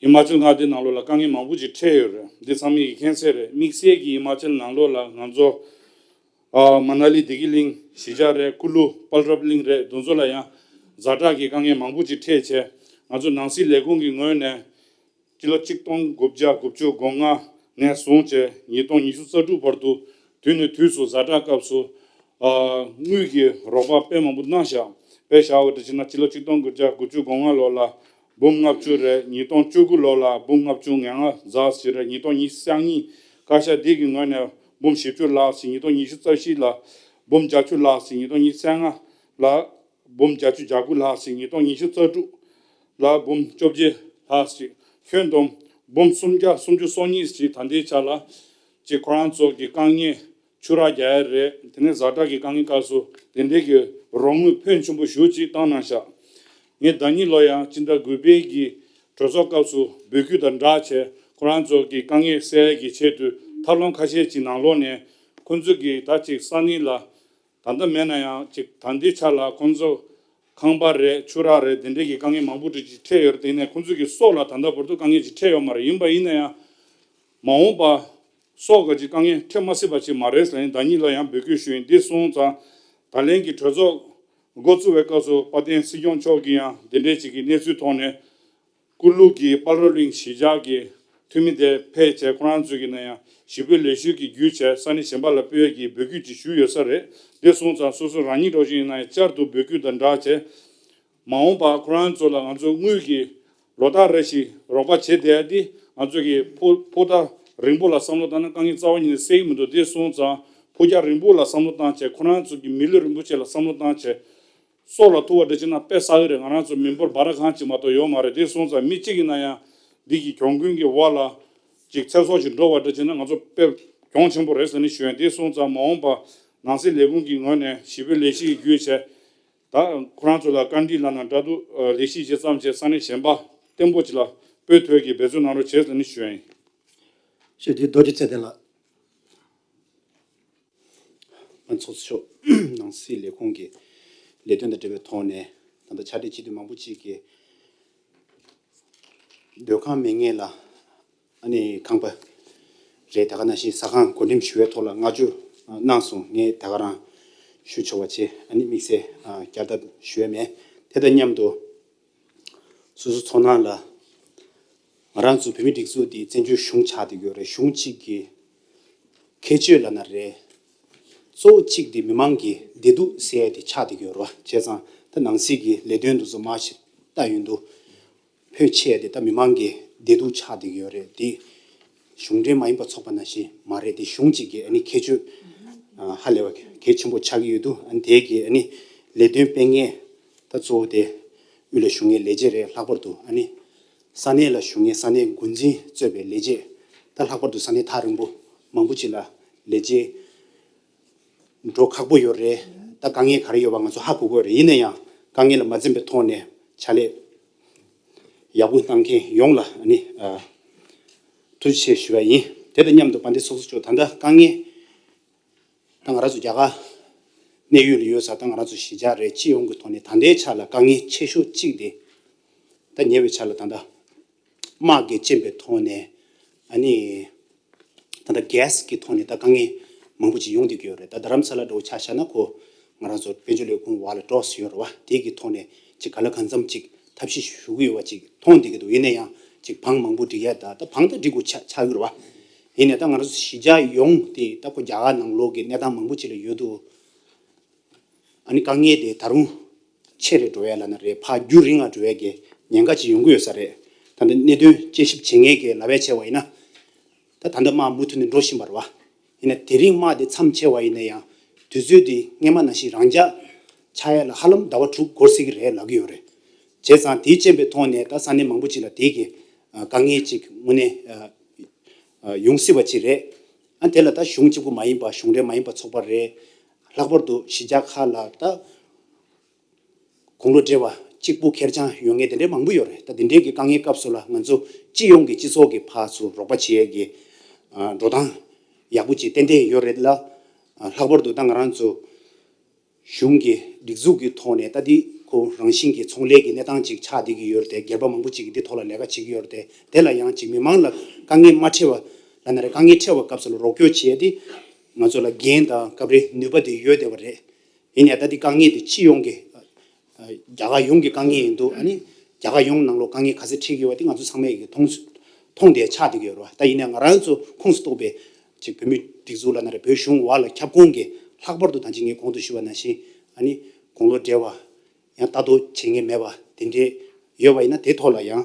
ཧི་མ་ཅལ་མངའ་སྡེའི་ནང་ལོགས་ལ་དཀའ་ངལ་མང་པོ་ཅིག་འཕྲད་ཡོད་རེད། འདི་ཚང་མས་ཀྱི་མཁྱེན་གསལ་རེད། དམིགས་བསལ་གྱི་ཧི་མ་ཅལ་ནང་ལོགས་ལ་ང་ཚོ་ཨ། མ་ན་ལི་བདེ་སྐྱིད་གླིང་གཞིས་ཆགས་རེད། ཀུ་ལུ་པལ་རབ་གླིང་རེད། དེ་ཚོ་ལ་ཡང་ཛ་དྲག་གི་དཀའ་ངལ་མང་པོ་ཅིག་འཕྲད་བྱས། ང་ཚོ་ནང་སྲིད་ལས་ཁུངས་ཀྱི་ངོས་ནས་སྤྱི་ལོ་ཆིག་སྟོང་དགུ་བརྒྱ་དགུ་བཅུ་གོ་ལྔ་ནས་བཟུང་བྱས་ཉིས་སྟོང་ཉི་ཤུ་རྩ་དྲུག་བར་དུ་དུས་ནས་དུས་སུ་ཛ་དྲག་སྐབས་སུ་ཨ། དངུལ་གྱི་རོགས་པ་དཔེ་མང་པོ་གནང་བཞག་དཔེ་བཞག་པ་འདྲ་བྱས་ན་སྤྱི་ལོ་ཆིག་སྟོང་དགུ་བརྒྱ་དགུ་བཅུ་གོ་ལྔ་ལོ་ལ་འབུམ་ལྔ་བཅུ་རེད། ཉིས་སྟོང་བཅུ་དགུ་ལོ་ལ་འབུམ་ལྔ་བཅུ་ང་ལྔ་ཙམ་ཞིག་རེད། ཉིས་སྟོང་ཉི་ཤུ་རྩ་གཉིས་བཀའ་ཤག་འདི་གི་ངོས་ནས་འབུམ་བཞི་བཅུ་ལྷག་ཞིག་ཉིས་སྟོང་ཉི་ཤུ་རྩ་བཞི་ལ་འབུམ་བརྒྱད་ཅུ་ལྷག་ཞིག་ཉིས་སྟོང་ཉི་ཤུ་རྩ་ལྔ་ལ་འབུམ་བརྒྱད་ཅུ་གྱ་དགུ་ལྷག་ཞིག་ཉིས་སྟོང་ཉི་ཤུ་རྩ་དྲུག་ལ་འབུམ་བཅོ་བརྒྱད་ལྷག་ཞིག་ཁྱོན་བསྡོམས་འབུམ་སུམ་བརྒྱ་སུམ་ཅུ་སོ་གཉིས་ཞིག་ད་ལྟའི་ཆ་ལ་ཅིག་ཁོ་རང་ཚོ་གི་དཀའ་ངལ་ཆུ་རགས་རྒྱག་ཡ་རེད། དེ་ནས་ཛ་དྲག་གི་དཀའ་ངལ་སྐབས་སུ་དེ་འདྲའི་གི་རོགས་དངུལ་ཕོན་ཆེན་པོ་ཞེ་པོ་ཅིག་བཏང་གནང་བཞག་ངས་ཟླ་ཉིན་ལོ་ཡང་སྤྱི་ཟླ་དགུ་པའི་གི་གྲོས་ཚོགས་སྐབས་སུ་འབོད་སྐུལ་དང་སྦྲགས་བྱས་ཁོ་རང་ཚོ་གི་དཀའ་ངལ་སེལ་ཡ་གི་ཆེད་དུ་ཐབས་ལམ་ཁ་ཤས་ཅིག་ནང་ལོགས་ནས་ཁོང་ཚོ་གི་ད་ཅིག་ས་གནས་ལ་ད་ལྟ་མེད་ན་ཡང་ཅིག་ད་ལྟའི་ཆ་ལ་ཁོང་ཚོ་ཁང་པ་རེད། ཆུ་རགས་རེད། དེ་འདྲའི་གི་དཀའ་ངལ་མང་པོ་ཅིག་འཕྲད་ཡོད་རེད། དེ་ནས་ཁོང་ཚོ་གི་སྲོག་ལ་ད་ལྟ་བར་དུ་དཀའ་ངལ་ཅིག་འཕྲད་ཡོད་མ་རེད། ཡིན་པ་ཡིན་ན་ཡང་མ་འོངས་པ་སྲོག་ག་ཅིག་དཀའ་ངལ་འཕྲད་མ་སྲིད་པ་ཅིག་མ་རེད་ཟེར་ནས་ཟླ་ཉིན་ལ་ཡང་འབོད་སྐུལ་ཞུས་ཡིན། འདི་སོང་ཙང་ད་ལན་གྱི་གྲོས་ཚོགས་འགོ་བཙུགས་པའི་སྐབས་སུ་དཔལ་ལྡན་སྲིད་སྐྱོང་མཆོག་གིས་ཡང་འདི་འདྲའི་ཅིག་གི་གནས་ཚུལ་ཐོག་ནས་ཀུ་ལུ་གི་པལ་རབ་གླིང་གཞིས་ཆགས་ཀྱི་འཐུས་མི་དེ་ཕེབས་བྱས་ཁོ་རང་ཚོས་ཀྱི་ན་ཡང་ཞི་རྒོལ་ལས་ཞུགས་ཀྱི་བརྒྱུད་བྱས་ས་གནས་གཞན་པ་ལ་སྤོས་ཡས་ཀྱི་འབོད་སྐུལ་ཅིག་ཞུས་ཡོད་ས་རེད། འདི་སོང་ཙང་སོ་སོ་རང་ཉིད་འདྲ་བོ་ཅིག་ཡིན་ན་ཡང་བསྐྱར་དུ་འབོད་སྐུལ་དང་སྦྲགས་བྱས། མ་འོངས་པར་ཁོ་རང་ཚོ་ལ་ང་ཚོ་དངུལ་གྱི་ལོ་ལྟར་རེ་བཞིན་རོགས་པ་བྱེད་བསྡད་ཡ་འདི་ང་ཚོ་གི་ཕུ་ཕུགས་རྒྱང་རིང་པོ་ལ་བསམ་བློ་བཏང་ན་དཀའ་ངལ་རྩ་བ་ཉིད་ནས་སེལ་གྱི་མི་འདུག་འདི་སོང་ཙང་ཕུགས་རྒྱང་རིང་པོ་ལ་བསམ་བློ་བཏང་བྱས། ཁོ་རང་ཚོ་གི་མི་ལུས་རིན་པོ་ཆེ་ལ་བསམ་བློ་བཏང་བྱས། སྲོག་ལ་ཐུག་པ་འདྲ་བྱས་ན་དཔེ་བསགས་ཀྱི་རེད། ང་རང་ཚོ་མི་འབོར་འབའ་ར་གང་ཅིག་མ་གཏོགས་ཡོད་མ་རེད། འདི་སོང་ཙང་མི་གཅིག་ཡིན་ན་ཡང་འདི་གི་གྱོང་གུན་གྱི་འོག་ལ་ཅིག་ཚེ་སྲོག་ཅིག་འགྲོ་བ་འདྲ་བྱས་ན་ང་ཚོ་དཔེ་གྱོང་ཆེན་པོ་རེད་ཟེར་ནས་ཞུ་ཡ་ཡིན། འདི་སོང་ཙང་མ་འོངས་པ་ནང་སྲིད་ལས་ཁུངས་ཀྱི་ངོས་ནས་ཞི་རྒོལ་ལས་གཞི་ཡི་བརྒྱུད་བྱས། ད་ཁོ་རང་ཚོ་ལ་བཀའ་འདྲི་ལབ་ན་འདྲ་འདུག་ལས་གཞི་ཞིག་བརྩམས་བྱས་ས་གནས་གཞན་པ་བརྟན་པོ་ཅིག་ལ་སྤོས་ཐུབ་ཀྱི་འབད་བརྩོན་གནང་རོགས་བྱེད་ཟེར་ནས་ཞུ་ཡ་ཡིན། ཞུ་དེ་རྡོ་རྗེ་ཚེ་བརྟན་ལགས། ཨ། ཚོགས་གཙོ་མཆོག་ནང་སྲིད་ལས་ཁུངས་ཀྱི་ལས་དོན་དང་འབྲེལ་བའི་ཐོག་ནས་ད་ལྟ་ཕྱག་སྦྲེལ་སྤྱི་འཐུས་མང་པོ་ཅིག་གིས་སྡོད་ཁང་མེད་མཁན་ལ་ཨ་ནི་ཁང་པ་རེད། ད་ག་ནང་བཞིན་ཟ་ཁང་བགོ་འགྲེམས་ཞུ་བའི་ཐོག་ལ་བསྔགས་བརྗོད་གནང་སོང་། ངས་ད་ག་རང་ཞུ་ཆོག་པ་བྱས། ཨ་ནི་དམིགས་བསལ་བསྐྱར་ལྡབ་ཞུ་ཡ་མེད། དེ་དང་མཉམ་དུ་སོ་སོ་ཚོར་སྣང་ལ་ང་རང་ཚོ་བོད་མིའི་སྒྲིག་འཛུགས་འདི་བཙན་བྱོལ་གཞུང་ཆགས་བསྡད་ཡོད་རེད། གཞུང་གཅིག་གི་ཁྱད་ཆོས་ལབ་ན་རེད། གཙོ་བོ་གཅིག་དེ་མི་མང་གི་བདེ་སྡུག་སེལ་ཡ་དེ་ཆགས་བསྡད་ཀྱི་ཡོད་རེད་བ། བྱས་ཙང་ད་ནང་སྲིད་ཀྱི་ལས་དོན་དེ་ཚོ་མར་ཞིག་ལྟ་ཡོང་དུས། ཕོན་ཆེ་དེ་ད་མི་མང་གི་བདེ་སྡུག་ཆགས་བསྡད་ཀྱི་ཡོད་རེད་དེ། གཞུང་འབྲེལ་མ་ཡིན་པ་ཚོགས་པ་ནང་བཞིན་མ་རེད་དེ། གཞུང་གཅིག་གི་ཨ་ནི་ཁྱད་ཆོས་ཨ་ཧ་ལས་པ་གལ་ཆེན་པོ་ཆགས་ཀྱི་ཡོད་དུས། ཨ་ནི་དེ་གི་ཨ་ནི་ལས་དོན་སྤེལ་མཁན་ད་གཙོ་བོ་དེ་དབུས་ལ་བཞུགས་མཁན་ལས་བྱེད་རེད། ལྷག་པར་དུ་ཨ་ནི་ས་གནས་ལ་བཞུགས་མཁན་ས་གནས་འགོ་འཛིན་གཙོས་པའི་ལས་བྱེད། ད་ལྷག་པར་དུ་ས་གནས་ཐག་རིང་པོ་མང་པོ་ཅིག་ལ་ལས་བྱེད་འགྲོ་ཁག་པོ་ཡོད་རེད། ད་དཀའ་ངལ་ག་རེ་ཡོད་པ་ང་ཚོ་ཧ་གོ་གི་ཡོད་རེད། ཡིན་ན་ཡང་དཀའ་ངལ་ལ་མ་འཛེམས་པའི་ཐོག་ནས་ཕྱག་ལས་ཡག་པོ་གནང་མཁན་ཡོངས་ལ་ཨ་ནི་ཨ་ཐུགས་རྗེ་ཆེ་ཞུ་བ་ཡིན། དེ་དང་མཉམ་དུ་དཔལ་ལྡན་ཚོགས་གཙོ་མཆོག་ད་ལྟ་དཀའ་ངལ་ད་ང་རང་ཚོ་རྒྱ་གར་གནས་ཡུལ་ལ་ཡོད་ས། ད་ང་རང་ཚོ་གཞིས་ཆགས་རེད། སྤྱི་ཡོངས་ཀྱི་ཐོག་ནས་ད་ལྟའི་ཆ་ལ་དཀའ་ངལ་ཆེ་ཤོས་གཅིག་དེ་ད་ཉེ་བའི་ཆར་ལ་ད་ལྟ་དམག་གི་རྐྱེན་པའི་ཐོག་ནས་ཨ་ནི་ད་ལྟ་གྷེ་སི་གི་ཐོག་ནས་ད་དཀའ་ངལ་མང་པོ་ཅིག་ཡོང་བསྡད་ཀྱི་ཡོད་རེད། ད་རྡ་རམ་ས་ལ་འདྲ་བོ་ཆ་བཞག་ན་ཁོ་ང་རང་ཚོ་དཔལ་འབྱོར་ལས་ཁུངས་འོག་ལ་འགྲོ་བཞིན་ཡོད་རེད་བ། དེ་གི་ཐོག་ནས་ཅིག་ག་ལ་གང་འཚམ་ཅིག་ཐབས་ཤེས་ཞུ་གི་ཡོད་པ་ཅིག་མཐོང་བསྡད་ཀྱི་འདུག་ཡིན་ན་ཡང་ཅིག་བང་མང་པོ་སྒྲིག་ཡ། ད་ད་བང་ད་སྒྲིག་དགོས་ཆགས་ཆགས་ཀྱི་རེད་བ། ཡིན་ནའི་ད་ང་རང་ཚོ་གཞིས་ཆགས་ཡོངས་དེ་ད་ཁོ་རྒྱ་གར་ནང་ལོགས་ཀྱི་གནས་སྟངས་མང་པོ་ཅིག་ལ་ཡོད་དུས། ཨ་ནི་དཀའ་ངལ་དེ་ད་རུང་ཆེ་རུ་འགྲོ་ཡ་ལབ་ན་རེད། ཕར་རྒྱུན་རིང་ང་འགྲོ་ཡ་གི་ཉེན་ཁ་ཅིག་ཡོང་གི་ཡོད་ས་རེད། ད་ལྟ་གནད་དོན་དཔྱད་ཞིབ་བྱེད་མཁན་གྱི་ལབ་ཡ་བྱས་པ་ཡིན་ན། ད་ད་ལྟ་དམག་མུ་མཐུད་ནས་འགྲོ་བཞིན་པ་རེད་བ། ཡིན་ན་དེ་རིང་དམག་དེ་མཚམས་ཆད་པ་ཡིན་ན་ཡང་དུས་ཚོད་དེ་སྔོན་མ་ནང་བཞིན་རང་འཇགས་ཆགས་ཡ་ལ་ཧ་ལམ་ཟླ་བ་དྲུག་འགོར་སྲིད་ཀྱི་རེད་ལབ་ཀྱི་ཡོད་རེད། བྱས་ཙང་དེའི་རྐྱེན་པའི་ཐོག་ནས་ད་ས་གནས་མང་པོ་ཅིག་ལ་དེ་གི་དཀའ་ངལ་ཅིག་དངོས་གནས་ཡོང་སྲིད་པ་ཅིག་རེད། ཨ་དེ་ལ་ད་གཞུང་གཅིག་པུ་མ་ཡིན་པ་གཞུང་འབྲེལ་མ་ཡིན་པ་ཚོགས་པ་རེད། ལྷག་པར་དུ་གཞིས་ཆགས་ཁག་ལ་ད་དགུང་ལོ་བགྲེས་པ་གཅིག་པུ་ཁེར་རྐྱང་ཡོང་མཁན་དེ་འདྲའི་མང་པོ་ཡོད་རེད། ད་དེ་འདྲའི་གི་དཀའ་ངལ་སྐབས་སུ་ལ་ང་ཚོ་སྤྱི་ཡོངས་ཀྱི་སྤྱི་ཚོགས་ཀྱི་ཕར་ཚུར་རོགས་པ་བྱེད་ཡས་ཀྱི་འགྲོ་སྟངས་ཡག་པོ་ཅིག་ཏན་ཏན་ཡོད་རེད་ལ། ལྷག་པར་དུ་ད་ང་རང་ཚོ་གཞུང་གི་སྒྲིག་འཛུགས་ཀྱི་ཐོག་ནས་ད་འདི་ཁོ་རང་བཞིན་གྱི་ཚོང་ལས་ཀྱི་གནས་སྟངས་ཅིག་ཆགས་བསྡད་ཀྱི་ཡོད་རེད་དེ། སྒེར་པ་མང་པོ་ཅིག་གིས་འདི་ཐོག་ལ་ལས་ཀ་བྱེད་ཀྱི་ཡོད་རེད་དེ། དེ་ལ་ཡང་ཅིག་མི་མང་ལ་དཀའ་ངལ་མ་འཕྲད་པ་ལབ་ན་རེད། དཀའ་ངལ་འཕྲད་པའི་སྐབས་སུ་ལ་རོགས་སྐྱོར་བྱེད་ཡས་དེ་ང་ཚོ་ལ་འགན་དང་སྐབས་རེ་ནུས་པ་དེ་ཡོད་བསྡད་པ་རེད། ཡིན་ཡང་ད་འདི་དཀའ་ངལ་དེ་སྤྱི་ཡོངས་ཀྱི་རྒྱ་གར་ཡོངས་ཀྱི་དཀའ་ངལ་ཡིན་འདུག་ཨ་ནི་རྒྱ་གར་ཡོངས་ནང་ལོགས་དཀའ་ངལ་ག་ཚད་འཕྲད་ཀྱི་ཡོད་པ་དེ་ང་ཚོ་ཚང་མས་ཀྱི་མཐོང་མཐོང་བསྡད་ཆགས་བསྡད་ཀྱི་ཡོད་རེད་བ། ད་ཡིན་ནའི་ང་རང་ཚོ་ཁོངས་སུ་གཏོགས་པའི་ཅིག་བོད་མིའི་སྒྲིག་འཛུགས་ལབ་ན་རེད། བོད་གཞུང་འོག་ལ་ཁྱབ་ཁོངས་ཀྱི་ལྷག་པར་དུ་ད་ཅི་ངས་གོང་དུ་ཞུས་པ་ནང་བཞིན་ཨ་ནི་དགུང་ལོ་བགྲེས་པ་ཡང་ལྟ་རྟོག་བྱེད་མཁན་མེད་པ་དེ་འདྲའི་ཡོད་པ་ཡིན་ན་དེ་ཐོག་ལ་ཡང་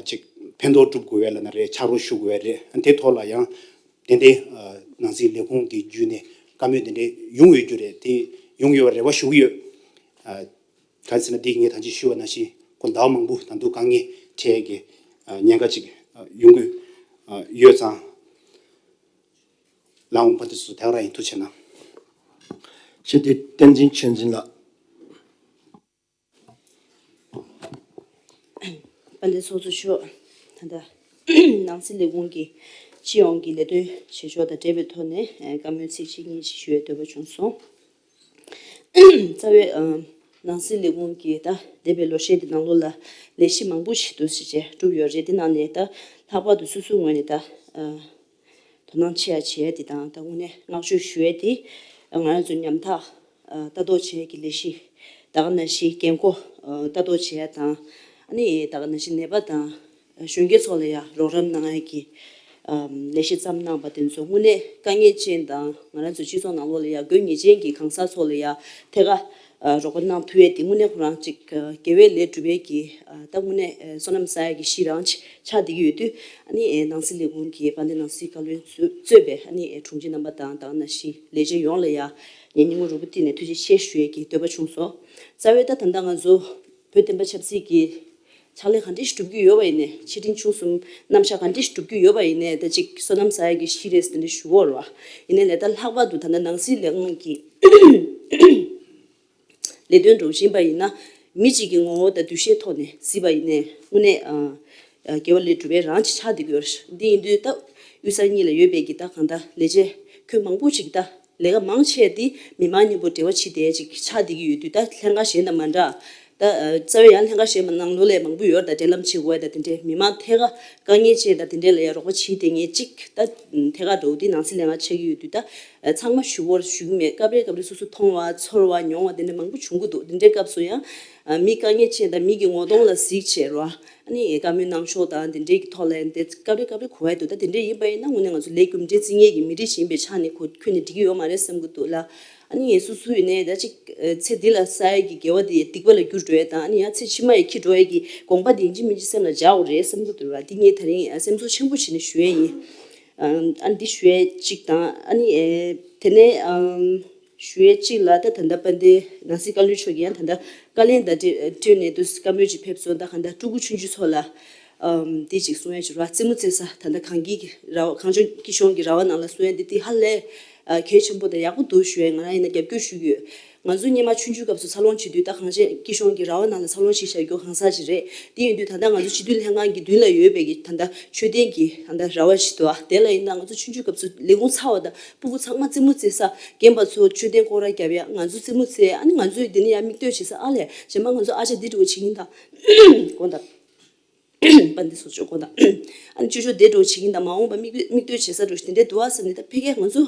ཅིག་ཕན་ཐོགས་སྒྲུབ་དགོས་པའི་ལབ་ན་རེད། ཕྱག་རོགས་ཞུ་དགོས་པ་རེད། དེ་ཐོག་ལ་ཡང་ཏན་ཏན་ནང་སྲིད་ལས་ཁུངས་ཀྱི་བརྒྱུད་ནས་བཀའ་མོལ་དེ་འདྲའི་ཡོང་ཡོད་རྒྱུ་རེད། དེ་ཡོང་ཡོད་པ་རེ་བ་ཞུ་གི་ཡོད། ག་རེ་ཟེར་ན་འདི་ངས་ད་ཅི་ཞུས་པ་ནང་བཞིན་ཁོ་ཟླ་བ་མང་པོ་ད་དུང་དཀའ་ངལ་འཕྲད་ཀྱི་ཉེན་ཁ་ཅིག་ཡོང་གི་ཡོད་ཙང་། ལའང་ཕ་དེ་ཚོ་དེ་རང་ཡིན། ཐུགས་ཆེ་གནང་། ཞེས་ཏེ་བསྟན་འཛིན་ཆོས་འཛིན་ལགས། དཔལ་ལྡན་ཚོགས་གཙོ་མཆོག་ད་ལྟ་ནང་སྲིད་ལས་ཁུངས་ཀྱི་སྤྱི་ཡོངས་ཀྱི་ལས་དོན་བྱེད་ཕྱོགས་དང་འབྲེལ་བའི་ཐོག་ནས་བཀའ་མོལ་ཚིག་གཅིག་གཉིས་ཤིག་ཞུ་བའི་འདོད་པ་བྱུང་སོང་། རྩ་བའི་ནང་སྲིད་ལས་ཁུངས་ཀྱིས་ད་འདས་པའི་ལོ་ཤས་ཀྱི་ནང་ལོགས་ལ་ལས་གཞི་མང་པོ་ཞིག་འདུག་སེ་བྱས་བསྒྲུབས་ཡོད་རེད། དེ་ནང་ནས་ད་ལྷག་པར་དུ་སོ་སོའི་ངོས་ནས་ད་དོ་སྣང་ཆེ་ཡ་བྱས་ཏེ་དང་ད་དངོས་གནས་བསྔགས་བརྗོད་ཞུ་ཡས་དེ་ང་རང་ཚོ་ཉམ་ཐག་ལྟ་རྟོག་བྱེད་ཡས་ཀྱི་ལས་གཞི་ད་ག་ནང་བཞིན་རྒན་འཁོགས་ལྟ་རྟོག་བྱེད་ཡས་དང་ཨ་ནི་ད་ག་ནང་བཞིན་ནད་པ་དང་གཞོན་སྐྱེས་ཚོ་ལ་ཡང་རོགས་རམ་གནང་ཡས་ཀྱི་ལས་གཞི་བརྩམས་གནང་པ་དེ་ཚོ་དངོས་གནས་དཀའ་ངལ་ཅན་དང་ང་རང་ཚོ་སྤྱི་ཚོགས་ནང་ལོགས་ལ་ཡང་དགོས་ངེས་ཅན་གྱི་གང་ཟག་ཚོ་ལ་ཡང་ཐད་ཀར་རོགས་པ་གནང་ཐུབ་ཡས་དེ་དངོས་གནས་ཁོ་རང་ཅིག་དགེ་བའི་ལས་སྒྲུབ་ཡས་ཀྱི་ད་དངོས་གནས་བསོད་ནམས་བསགས་ཡས་ཀྱི་གཞི་རང་ཆགས་བསྡད་ཀྱི་ཡོད་དུས་ཨ་ནི་ནང་སྲིད་ལས་ཁུངས་ཀྱི་དཔལ་ལྡན་ནང་སྲིད་བཀའ་བློན་གཙོས་པའི་ཨ་ནི་དྲུང་ཆེ་རྣམ་པ་དང་ད་ག་ནང་བཞིན་ལས་བྱེད་ཡོངས་ལ་ཡང་ངས་སྙིང་ཁོང་རུས་པ་གཏིང་ནས་ཐུགས་རྗེ་ཆེ་ཞུ་ཡས་ཀྱི་འདོད་པ་བྱུང་སོང་། རྩ་བའི་ད་ད་ལྟ་ང་ཚོ་བོད་བསྟན་པ་ཆབ་སྲིད་ཀྱི་ཕྱག་ལས་ག་འདྲ་ཞིག་སྒྲུབ་ཀྱི་ཡོད་པ་ཡིན་ནའི་ཆེ་འབྲིང་ཆུང་གསུམ་རྣམ་གཞག་ག་འདྲ་ཞིག་སྒྲུབ་ཀྱི་ཡོད་པ་ཡིན་ནའི་ད་ཅིག་བསོད་ནམས་བསགས་ཡས་ཀྱི་གཞི་རེད་ཟེར་དེ་འདྲ་ཞུ་གི་ཡོད་རེད་བ། ཡིན་ནའི་ལས་ད་ལྷག་པར་དུ་ད་ལྟ་ནང་སྲིད་ལས་ཁུངས་ཀྱི་ལས་དོན་སྒྲུབ་བཞིན་པ་ཡིན་ན་མི་གཅིག་གི་ངོ་བོ་དང་འདུ་ཤེས་ཐོག་ནས་གཟིགས་པ་ཡིན་ནའི་དངོས་གནས་དགེ་བ་ལས་སྒྲུབ་པའི་རང་ཅིག་ཆགས་བསྡད་ཀྱི་ཡོད་རེད། འདི་ཡིན་དུས་ད་དབུས་གཙང་གཉིས་ལ་ཡོད་པའི་གི་ད་གང་ལྟར་ལས་བྱེད་ཁྱོན་མང་པོ་ཅིག་ད་ལས་ཀ་མང་ཆེ་དེ་མི་མང་མཉམ་པོ་འབྲེལ་བ་བྱེད་བསྡད་ཅིག་ཆགས་བསྡད་ཀྱི་ཡོད་དུས་ད་ལྷན་ཁག་གཞན་དང་མ་འདྲ། ད་རྩ་བའི་ཡང་ལྷན་ཁག་གཞན་མ་ནང་ལོགས་ལས་མང་པོ་ཡོད་རེད། ད་འབྲེལ་ལམ་བྱེད་དགོས་ད་དེ་འདྲའི་མི་མང་ཐད་ཀར་དཀའ་ངལ་ཅན་ད་དེ་འདྲའི་ལ་ཡང་རོགས་པ་བྱེད་བསྡད་མཁན་ཅིག་ད་ཐད་ཀར་འགྲོ་འདི་ནང་སྲིད་ལས་ཁང་ཆགས་ཀྱི་ཡོད་དུས་ད་ཚང་མ་ཞུ་བོར་ཞུ་གི་མེད། སྐབས་རེ་སྐབས་རེ་སོ་སོ་མཐོང་བ་ཚོར་བ་མྱོང་བ་དེ་འདྲ་མང་པོ་བྱུང་གི་འདུག་དེ་འདྲའི་སྐབས་སུ་ཡང་ ཨ་མི་དཀའ་ངལ་ཅན་དང་མི་གི་ངོ་གདོང་ལ་གཟིགས་བྱས་རོ། ཨ་ནི་བཀའ་མོལ་གནང་ཕྱོགས་དང་དེ་འདྲའི་གི་ཐོག་ལ་ཡང་དེ་སྐབས་རེ་སྐབས་རེ་གོ་བ་འདུག་ད་དེ་འདྲ་ཡིན་པ་ཡིན་ན་དངོས་གནས་ང་ཚོ་ལས་རྒྱུ་འབྲས་བརྩི་མཁན་གྱི་མི་རིགས་ཤིག་ཡིན་པའི་ཆ་ནས་གོ་ཁྱོན་ནས་འགྲིག་གི་ཡོད་མ་རེད་བསམ་གྱི་འདུག་ལ། ཨ་ནི་ངས་སོ་སོ་ཡིན་ནའི་ད་ཅིག་ཚེ་འདི་ལ་བསགས་ཡས་ཀྱི་དགེ་བ་དེ་སྡིག་པ་ལ་འགྱུར་འགྲོ་ཡས་དང་། ཨ་ནི་ཡང་ཚེ་ཕྱི་མ་ཡི་འཁྱེར་འགྲོ་ཡས་ཀྱི་དགོངས་པ་དེ་ཡིན་གཅིག་མིན་གཅིག་སེམས་ལ་འཇགས་དགོས་རེད་བསམ་གྱི་འདུག་ར། འདི་ངས་ད་རིང་སེམས་ཚོར་ཆེན་པོ་བྱས་ནས་ཞུ་ཡས་ཡིན། ཨ་ནི་འདི་ཞུ་ཡས་གཅིག་དང་། ཨ་ནི་དེ་ནས་ཞུ་ཡས་གཅིག་ལ་ད་ད་ལྟ་དཔལ་ལྡན་ནང་སྲིད་བཀའ་བློན་མཆོག་གིས་ཡང་ད་ལྟ་བཀའ་ལན་དང་འབྲེལ་ནས་དུ་བཀའ་མོལ་ཅིག་ཕེབས་སོང་། ད་གང་ལྟར་སྤྲུལ་སྐུ་ཆུང་ཆུང་ཚོ་ལ་ཨམ་དེ་ཅིག་གསུང་ཡ་ཅིག་ར། རྩེད་མོ་རྩེ་ས་ད་ལྟ་གངས་སྐྱིད་ཀྱི་ར་བ། གངས་ལྗོངས་སྐྱིད་གཤོངས་ཀྱི་ར་བ་ནང་ལ་གསུང་ཡ་འདི་དེ་ཧ་ལས་ཨ་གལ་ཆེན་པོ་དང་ཡག་པོ་འདུག་ཞུ་ཡ་ང་རང་ཡིན་ན་རྒྱབ་སྐྱོར་ཞུ་གི་ཡོད། ང་ཚོ་སྔོན་མ་ཆུང་ཆུང་སྐབས་སུ་འཚར་ལོངས་བྱེད་དུས་ད་གངས་ལྗོངས་སྐྱིད་གཤོངས་ཀྱི་ར་བ་ནང་ལ་འཚར་ལོངས་བྱེད་བཞག་རྒྱུ་གང་ཟག་ཅིག་རེད། དེ་ཡིན་དུས་ད་ལྟ་ང་ཚོ་སྤྱི་འཐུས་ལྷན་ཁང་གི་མདུན་ལ་ཡོད་པའི་གི་ད་ལྟ་མཆོད་རྟེན་གྱི་ད་ལྟ་ར་བ་ཞིག་འདུག་ཨ། དེ་ལ་ཡིན་ན་ང་ཚོ་ཆུང་ཆུང་སྐབས་སུ་ལས་ཁུངས་ཚར་བ་དང་སྤུ་གུ་ཚང་མ་རྩེད་མོ་རྩེ་ས། རྒན་པ་ཚོ་མཆོད་རྟེན་སྐོར་ར་རྒྱབ་ཡ། ང་ཚོ་རྩེད་མོ་རྩེ། ཨ་ནི་ང་ཚོས་འདི་ནས་ཡར་མིག་ལྟོས་བྱེད་ས། ཨ་ལས་གཞན་པ་ང་ཚོ་ཨ་ཅག་འདི་འགྲོ་བྱེད་ཀྱིན་ད་དགོངས་དག །པ་འདི་ཚོ་ཆོག་དགོངས་དག །ཨ་ནི་ཅོ་ཅོ་འདི་འགྲོ་བྱེད་ཀྱིན་ད་མ་འོངས་པ་མིག་མིག་ལྟོས་བྱེད་ས་འགྲོ་ཞིག་དེ་འདྲས་འདུག་ཨ་ཟེར་ནས། ད་ཕ་གིར་ང་ཚོ་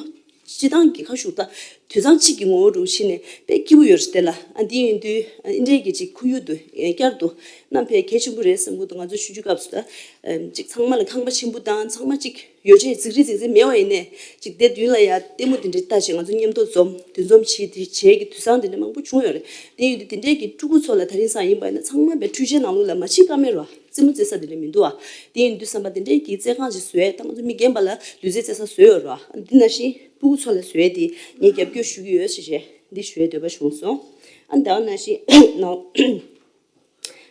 སྤྱི་བཏང་གི་ཁ་ཤུགས་ད་དུད་ཚང་གཅིག་གི་ངོ་བོ་འགྲོ་བྱེད་ནས་དཔེ་སྐྱིད་པོ་ཡོད་རེད་དེ་ལ། ཨ་འདི་ཡིན་དུས་ཨ་འདི་འདྲས་ཀྱི་ཅིག་ཁོར་ཡུག་འདུག་ཨེ་བསྐྱར་དུ་བསྣམས་ཕན་གལ་ཆེན་པོ་རེད་བསམ་གྱི་འདུག་ང་ཚོ་ཆུང་ཆུང་སྐབས་སུ་ད་ཨ་ཅིག་ཚང་མ་ལ་ཁང་པ་ཆེན་པོ་དང་ཚང་མ་ཅིག་ཡོ་བྱད་རྫིག་རིག་རྫིག་རྫིག་མེད་པ་ཡིན་ནའི། ཅིག་དེ་མདུན་ལ་ཡ་ལྟད་མོ་དེ་འདྲའི་ལྟ་བྱས། ང་ཚོ་མཉམ་དུ་འཛོམས་འདུ་འཛོམས་བྱེད་དེ་བྱས་ཀྱི་དུས་བཟང་དེ་འདྲ་མང་པོ་བྱུང་ཡོད་རེད། དེ་ཡིན་དུས་དེ་འདྲའི་གི་ཕྲུ་གུ་ཚོ་ལ་དེ་རིང་སང་ཡིན་པ་ཡིན་ན་ཚང་མ་བའི་འཕྲུལ་ཆས་ནང་ལོགས་ལ་མ་ཕྱིན་ཀ་མེད་རོ། རྩེད་མོ་རྩེ་ས་དེ་འདྲ་མི་འདུག་ཨ། དེ་ཡིན་དུས་བསམ་པ་དེ་འདྲའི་གི་རྩེད་ཁང་ཅིག་བཟོས། ད་ང་ཚོ་མི་རྒན་པ་ལ་ལུས་རྩལ་རྩེ་ས་བཟོས་ཡོད་རོ། འདི་ནང་བཞིན་ཕྲུ་གུ་ཚོ་ལ་བཟོས་ཏེ་ངས་རྒྱབ་སྐྱོར་ཞུ་གི་ཡོད་ཞེས་བྱས་འདི་ཞུ་ཡའི་འདོད་པ་བྱུང་སོང་། ཨ་ནི་ད་ག་ནང་བཞིན་ནང་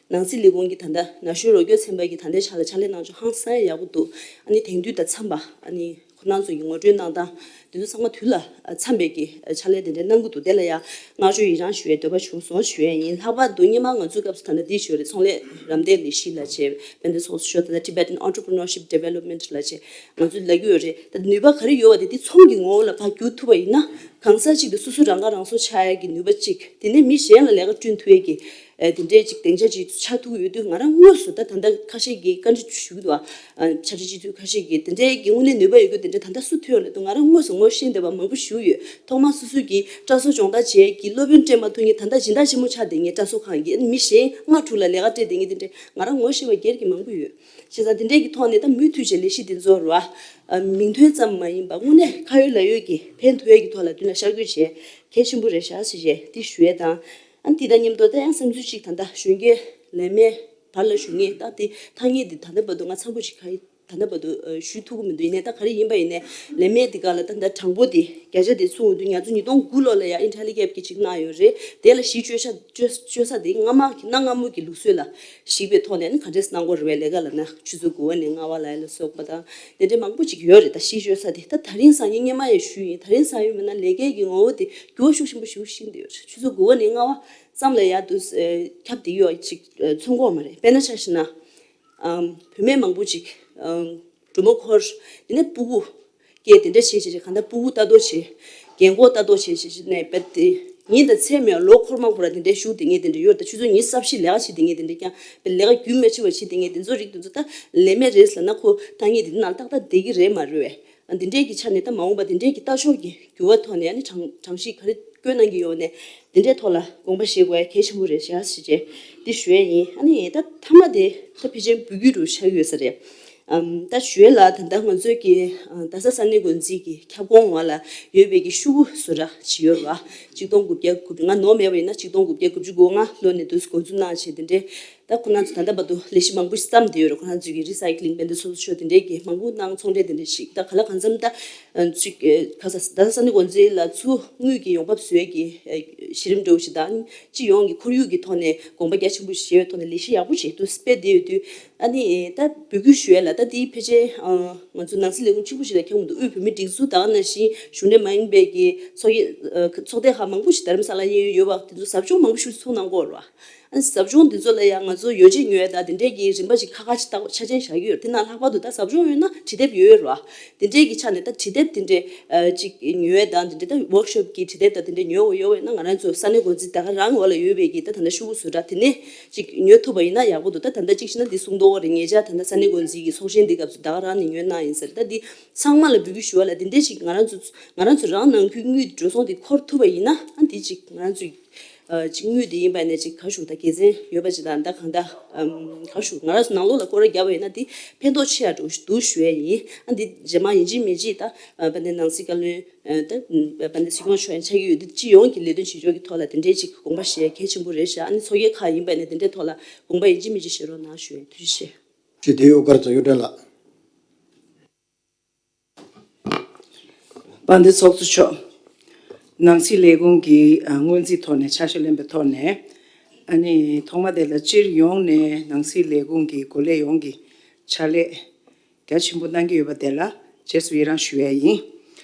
ནང་སྲིད་ལས་ཁུངས་ཀྱི་ད་ལྟ་ན་གཞོན་རོགས་སྐྱོར་ཚན་པ་གི་ད་ལྟའི་ཆ་ལ་ཕྱག་ལས་གནང་ཕྱོགས་ཧང་སང་ཡག་པོ་འདུག །ཨ་ནི་དེང་དུས་དང་འཚམས་པ། ཨ་ནི་ཁོ་རང་ཚོ་ཡི་ངོ་སྤྲོད་གནང་སྟངས་དེ་ཚོ་ཚང་མ་དུས་ལ་འཚམས་པའི་གི་ཕྱག་ལས་དེ་འདྲ་གནང་གི་འདུག །དེ་ལ་ཡང་བསྔགས་བརྗོད་ཡི་རང་ཞུ་བའི་འདོད་པ་བྱུང་སོང་ཞུ་ཡ་ཡིན། ལྷག་པར་དུ་སྔོན་མ་ང་ཚོའི་སྐབས་སུ་ད་ལྟ་འདི་ཞུ་རེད། ཚོང་ལས་རམ་འདེགས་ལས་གཞི་ལ་བྱས། དཔལ་ལྡན་ཚོགས་གཙོ་མཆོག་ད་ལྟ་Tibetan Entrepreneurship Development ལ་བྱས་ང་ཚོས་ལབ་ཀྱི་ཡོད་རེད། ད་ནུས་པ་ག་རེ་ཡོད་པ་དེ་དེ་ཚོང་གི་ངོ་བོ་ལ་ཕར་བསྒྱུར་ཐུབ་པ་ཡིན་ན། གང་ཟག་གཅིག་དེ་སོ་སོ་རང་ཁ་རང་གསོ་ཆགས་ཡ་གི་ནུས་པ་གཅིག །དེ་ནས་མི་གཞན་ལ་ལས་ཀ་བསྐྲུན་ཐུབ་ཡ་གི་ཨ་དེ་འདྲའི་ཅིག་སྡིངས་ཆ་ཅིག་ཆགས་ཐུབ་ཀྱི་ཡོད་དུས། ང་རང་དངོས་སུ་ད་ད་ལྟ་ཁ་ཤས་ཀྱིས་བཀའ་འདྲི་ཞུ་གི་འདུག་ཨ། ཕྱག་སྦྲེལ་སྤྱི་འཐུས་ཁ་ཤས་ཀྱིས་དེ་འདྲའི་གི་དངོས་གནས་ནུས་པ་ཡོད་རྒྱུ་དེ་འདྲ་ད་ལྟ་སུ་ཐོན་ཡོད་ལབ་དུས། ང་རང་དངོས་སུ་ངོ་ཤེས་བསྡད་པ་མང་པོ་ཞིག་ཡོད། ཐོག་མར་སོ་སོ་གིས་སྐྲ་བཟོ་སྦྱོང་བརྡར་བྱས་ཀྱི་སློབ་དཔོན་སྤྲད་མ་ཐུབ་མཁན་ད་ལྟ་སྦྱིན་བདག་ཆེན་མོ་ཆགས་བསྡད་མཁན་སྐྲ་བཟོ་ཁང་གི་མི་གཞན་ལྔ་དྲུག་ལ་ལས་ཀ་སྤྲད་བསྡད་མཁན་དེ་འདྲ་ང་རང་ངོ་ཤེས་པ་སྒེར་གྱི་མང་པོ་ཡོད། བྱས་ཙང་དེ་འདྲའི་གི་ཐོག་ནས་ད་མུ་མཐུད་བྱས་ལས་གཞི་དེ་ཚོ་རུ་ཨ་མིང་ཐོན་ཙམ་མ་ཡིན་པ་དངོས་གནས་ཁ་ཡོད་ལག་ཡོད་ཀྱི་ཕན་ཐོགས་ཡས་ཀྱི་ཐོག་ལ་མདུན་ལ་ཤར་བསྐྱོད་བྱས་གལ་ཆེན་པོ་རེད་ཤག་ཟེར་བྱས་དེ་ཞུ་ཡས་དང་། ཨ་ནི་དེ་དང་མཉམ་དུ་ད་ཡང་བསམ་ཚུལ་གཅིག་ད་ལྟ་གཞོན་སྐྱེས་ལས་མེད་བར་ལ་བཞུགས་མཁན་ད་དེ་ཐ་སྙད་དེ་ད་ལྟ་བར་དུ་ང་ཚང་པོ་ཅིག་ག་ད་ལྟ་བར་དུ་ཨ་ཞུ་ཐུབ་ཀྱི་མི་འདུག །ཡིན་ནའི་ད་ག་རེ་ཡིན་པ་ཡིན་ནའི་ལས་མེད་དེ་ག་ལ་ད་ད་དྲང་པོ་དེ་བརྒྱ་ཆ་དེ་གསུངས་ཡོང་དུས། ང་ཚོ་ཉིས་སྟོང་དགུ་ལོ་ལ་ཡང་ཨིན་ཊེ་ལི་ཀེབ་ཀྱི་ཅིག་གནང་ཡོད་རེད། དེ་ལ་གཞི་བཅོལ་ཤ་བཅོལ་བཅོལ་ས་དེ་སྔ་མ་གི་གནའ་སྔ་མོ་གི་ལུགས་སྲོལ་ལ་གཞིགས་པའི་ཐོག་ནས་ནི་ག་འདྲས་གནང་དགོས་རེད་པས། ལས་ཀ་ལབ་ན་ཆུ་ཚོད་དགུ་པ་ནས་ལྔ་པ་ལ་ཡ་ལ་སོགས་པ་དང་དེ་འདྲའི་མང་པོ་ཅིག་ཡོད་རེད། ད་གཞི་བཅོལ་ས་དེ་ད་ད་རིང་སང་ཉིན་སྔོན་མ་ཡང་ཞུས་ཡིན། ད་རིང་སང་ཡིན་མིན་ན་ལས་ཀའི་གི་ངོ་བོ་དེ་འགྱུར་བ་ཤུགས་ཆེན་པོ་ཞིག་ཕྱིན་བསྡད་ཡོད་རེད། ཆུ་ཚོད་དགུ་པ་ནས་ལྔ་པ་ཙམ་ལ་ཡ་དུ་ཨ་ཁྱབ་བསྡད་ཡོད་ཅིག་ཨ་མཚོན་གྱི་ཡོད་མ་རེད། དཔེར་ན་ཆ་བཞག་ན། ཨམ། བུད་མེད་མང་པོ་ཅིག་ཨམ། སྒྲོལ་མ་འཁོར། དེ་ནས་སྤུ་གུ་སྐྱེས་དེ་འདྲ་བྱས་བྱས་བྱས། གང་ལྟར་སྤུ་གུ་ལྟ་རྟོག་བྱས། རྒན་འཁོགས་ལྟ་རྟོག་བྱས་བྱས་བྱས་ནས་བས་ཏེ་ཉིན་དང་མཚན་མེད་ལོ་འཁོར་མ་འཁོར་བ་དེ་འདྲའི་བཞུགས་བསྡད་མཁན་དེ་འདྲ་ཡོད་རེད། ད་ཆུ་ཚོད་ཉི་ཤུ་རྩ་བཞི་ལས་ཀ་བྱེད་བསྡད་མཁན་དེ་འདྲ་ཀྱང་བས་ལས་ཀ་རྒྱུན་མ་ཆད་པ་བྱེད་བསྡད་མཁན་དེ་ཚོ་རིགས་དེ་ཚོ་ད་ལས་མེད་རེད་ཟེར་ན་ཁོ་ཐ་སྙད་དེ་འདི་ནང་ཏག་ཏག་བསྡད་ཀྱི་རེད་མ་རེད་པས། འདི་འདྲས་ཀྱི་ཆ་ནས་ད་མ་འོངས་པ་འདི་འདྲས་ཀྱི་ལྟ་ཕྱོགས་ཀྱི་འགྱུར་བ་ཐོག་ནས་ཨ་ནི་གྲངས་གྲངས་གཞི་ག་རེ་བཀོད་གནང་གི་ཡོད་ནས་འདི་འདྲས་ཐོག་ལ་དགོངས་པ་བཞེས་དགོས་ཡ་གལ་ཆེན་པོ་རེད་ཤག་ཟེར་བྱས་འདི་ཞུ་ཡ་ཡིན། ཨ་ནི་ད་མཐའ་མ་དེ་ད་ཕལ་ཆེར་འབོད་སྐུལ་རུ་ཆགས་ཡོད་ས་རེད། ཨམ། ད་ཞུ་ཡ་ལ་ད་ལྟ་ང་ཚོས་ཀྱི་ཨ་རྡ་ས་ས་གནས་འགོ་འཛིན་གྱི་ཁྱབ་ཁོངས་འོག་ལ་ཡོད་པའི་གི་ཤོག་གུ་བཟོ་གྲྭ་ཅིག་ཡོད་རེད་པ། གཅིག་སྟོང་དགུ་བརྒྱ་དགུ་ང་ནོར་མེད་པ་ཡིན་ན་གཅིག་སྟོང་དགུ་བརྒྱ་དགུ་བཅུ་གོ་ལྔ་ལོ་ནས་འདུག་འགོ་འཛུགས་གནང་བྱས་དེ་འདྲས། ད་ཁོ་རང་ཚོ་ད་ལྟ་བར་དུ་ལས་གཞི་མང་པོ་ཞིག་བརྩམས་བསྡད་ཡོད་རེད། ཁོ་རང་ཚོའི་གི་རི་སའི་ཀི་ལིང་དཔལ་ལྡན་ཚོགས་གཙོ་མཆོག་དེ་འདྲའི་གི་མང་པོ་གནང་ཚོང་འབྲེལ་དེ་འདྲ་ཞིག་ད་ག་ལ་གང་འཚམ་ད་ཅིག་ཁ་ས་རྡ་ས་ས་གནས་འགོ་འཛིན་ལ་ཚུར་དངུལ་གྱི་ཡོང་འབབ་བཟོ་ཡས་ཀྱི་གཞི་རིམ་འདྲ་བོ་ཞིག་དང་སྤྱི་ཡོངས་ཀྱི་ཁོར་ཡུག་གི་ཐོག་ནས་དགོངས་པ་རྒྱ་ཆེན་པོ་ཞིག་བཞེས་པའི་ཐོག་ནས་ལས་གཞི་ཡག་པོ་ཞིག་ཏུ་སྤེལ་བསྡད་ཡོད་དུས། ཨ་ནི་ད་འབོད་སྐུལ་ཞུ་ཡས་ལ་ད་དེའི་ཕལ་ཆེར་ང་ཚོ་ནང་སྲིད་ལས་ཁུངས་གཅིག་པུ་ཞིག་ལ་ཁྱབ་མི་འདུག་དབུས་བོད་མིའི་སྒྲིག་འཛུགས་ད་ག་ནང་བཞིན་གཞུང་འབྲེལ་མ་ཡིན་པའི་གི་ཚོགས་ཚོགས་སྡེ་ཁག་མང་པོ་ཞིག་རྡ་རམ་ས་ལ་གཡས་གཡོན་ཡོད་པ་དེ་ཚོ་ཟབ་སྦྱོང་མང་པོ་ཞིག་ཚུགས་གནང་གི་ཡོད་རེད་པ། ཨ་ནི་ཟབ་སྦྱོང་འདི་ཚོ་ལ་ཡང་ང་ཚོ་ཡོ་བྱད་ཉོ་ཡ་དང་དེ་འདྲས་ཀྱི་རིན་པ་ཅིག་ཁ་ཁ་ཅིག་བཏགས་ཆ་ཅན་བཞག་གི་ཡོད་རེད། དེ་ནང་ལྷག་པར་དུ་ད་ཟབ་སྦྱོང་ཡོད་ན་འབྲི་དེབ་ཡོད་རེད་པ། དེ་འདྲས་ཀྱི་ཆ་ནས་ད་འབྲི་དེབ་དེ་འདྲས་ཨ་ཅིག་ཉོ་ཡ་དང་དེ་འདྲས་ད་ཝོག་ཤོབ་ཀྱི་འབྲི་དེབ་དང་དེ་འདྲས་ཉོ་དགོས་ཡོད་པ་ཡིན་ན་ང་རང་ཚོ་ས་གནས་འགོ་འཛིན་ད་ག་རང་འོག་ལ་ཡོད་པའི་གི་ད་ད་ལྟ་ཤོག་གུ་བཟོ་གྲྭ་དེ་ནས་ཅིག་ཉོ་ཐུབ་པ་ཡིན་ན་ཡག་པོ་འདུག་ད་ད་ལྟ་ཅིག་བྱས་ན་འདི་གསུང་མདོག་རེད། ཉེ་ཆར་ད་ལྟ་ས་གནས་འགོ་འཛིན་གྱི་ཚོགས་ཆེན་འདི་སྐབས་སུ་ད་ག་རང་ནས་ཉོས་གནང་ཡིན་ཟེར། ད་འདི་ཚང་མ་ལ་འབོད་སྐུལ་ཞུ་བ་ལ་དེ་འདྲས་ཅིག་ང་རང་ཚོ་ང་རང་ཚོ་རང་ནང་ཁུལ་དངུལ་འགྲོ་སོང་དེ་འཁོར་ཐུབ་པ་ཡིན་ན་ཨ་འདི་ཅིག་ང་རང་ཚོའི་ ཅིག་དངུལ་དེ་ཡིན་པ་ནས་ཅིག་ག་ཞུ་ད་དགེ་མཚན་ཡོད་པ་ཅིག་དང་ད་གང་ད་ག་ཞུ་ང་རང་ཚོ་ནང་ལོགས་ལ་སྐོར་ར་བརྒྱབ་པ་ཡིན་ན་དེ་ཕན་ཐོགས་ཆེ་ཡ་འགྲོ་འདུག་ཞུ་ཡ་ཡིན། ཨ་འདི་རྗེས་མ་ཡིན་གཅིག་མིན་གཅིག་ད་དཔལ་ལྡན་ནང་སྲིད་བཀའ་བློན་ད་དཔལ་ལྡན་སྲིད་སྐྱོང་མཆོག་ཡང་ཆགས་ཀྱི་ཡོད་དུས་སྤྱི་ཡོངས་ཀྱི་ལས་དོན་བྱེད་ཕྱོགས་ཀྱི་ཐོག་ལ་དེ་འདྲའི་ཅིག་དགོངས་པ་བཞེས་ཡ་གལ་ཆེན་པོ་རེད་ཤག་ཨ་ནི་ཚོགས་སྒེར་ཁག་ཡིན་པ་ནས་དེ་འདྲའི་ཐོག་ལ་དགོངས་པ་ཡིན་གཅིག་མིན་གཅིག་བཞེས་རོགས་གནང་ཞུ་ཡ་ཐུགས་རྗེ་ཆེ། ཞུ་དེའི་དབུ་དཀར་ཚོ་གཡུ་སྒྲོན་ལགས། དཔལ་ལྡན་ཚོགས་གཙོ་མཆོག་ནང་སྲིད་ལས་ཁུངས་ཀྱི་ཨ་སྔོན་རྩིས་ཐོག་ནས་ཕྱག་ཞུ་ལེན་པའི་ཐོག་ནས་ཨ་ནི་ཐོག་མ་དེ་ལ་སྤྱིར་ཡོངས་ནས་ནང་སྲིད་ལས་ཁུངས་ཀྱི་འགོ་ལས་ཡོངས་ཀྱི་ཕྱག་ལས་རྒྱ་ཆེན་པོ་གནང་གི་ཡོད་པ་དེ་ལ་རྗེས་སུ་ཡི་རང་ཞུ་ཡ་ཡིན།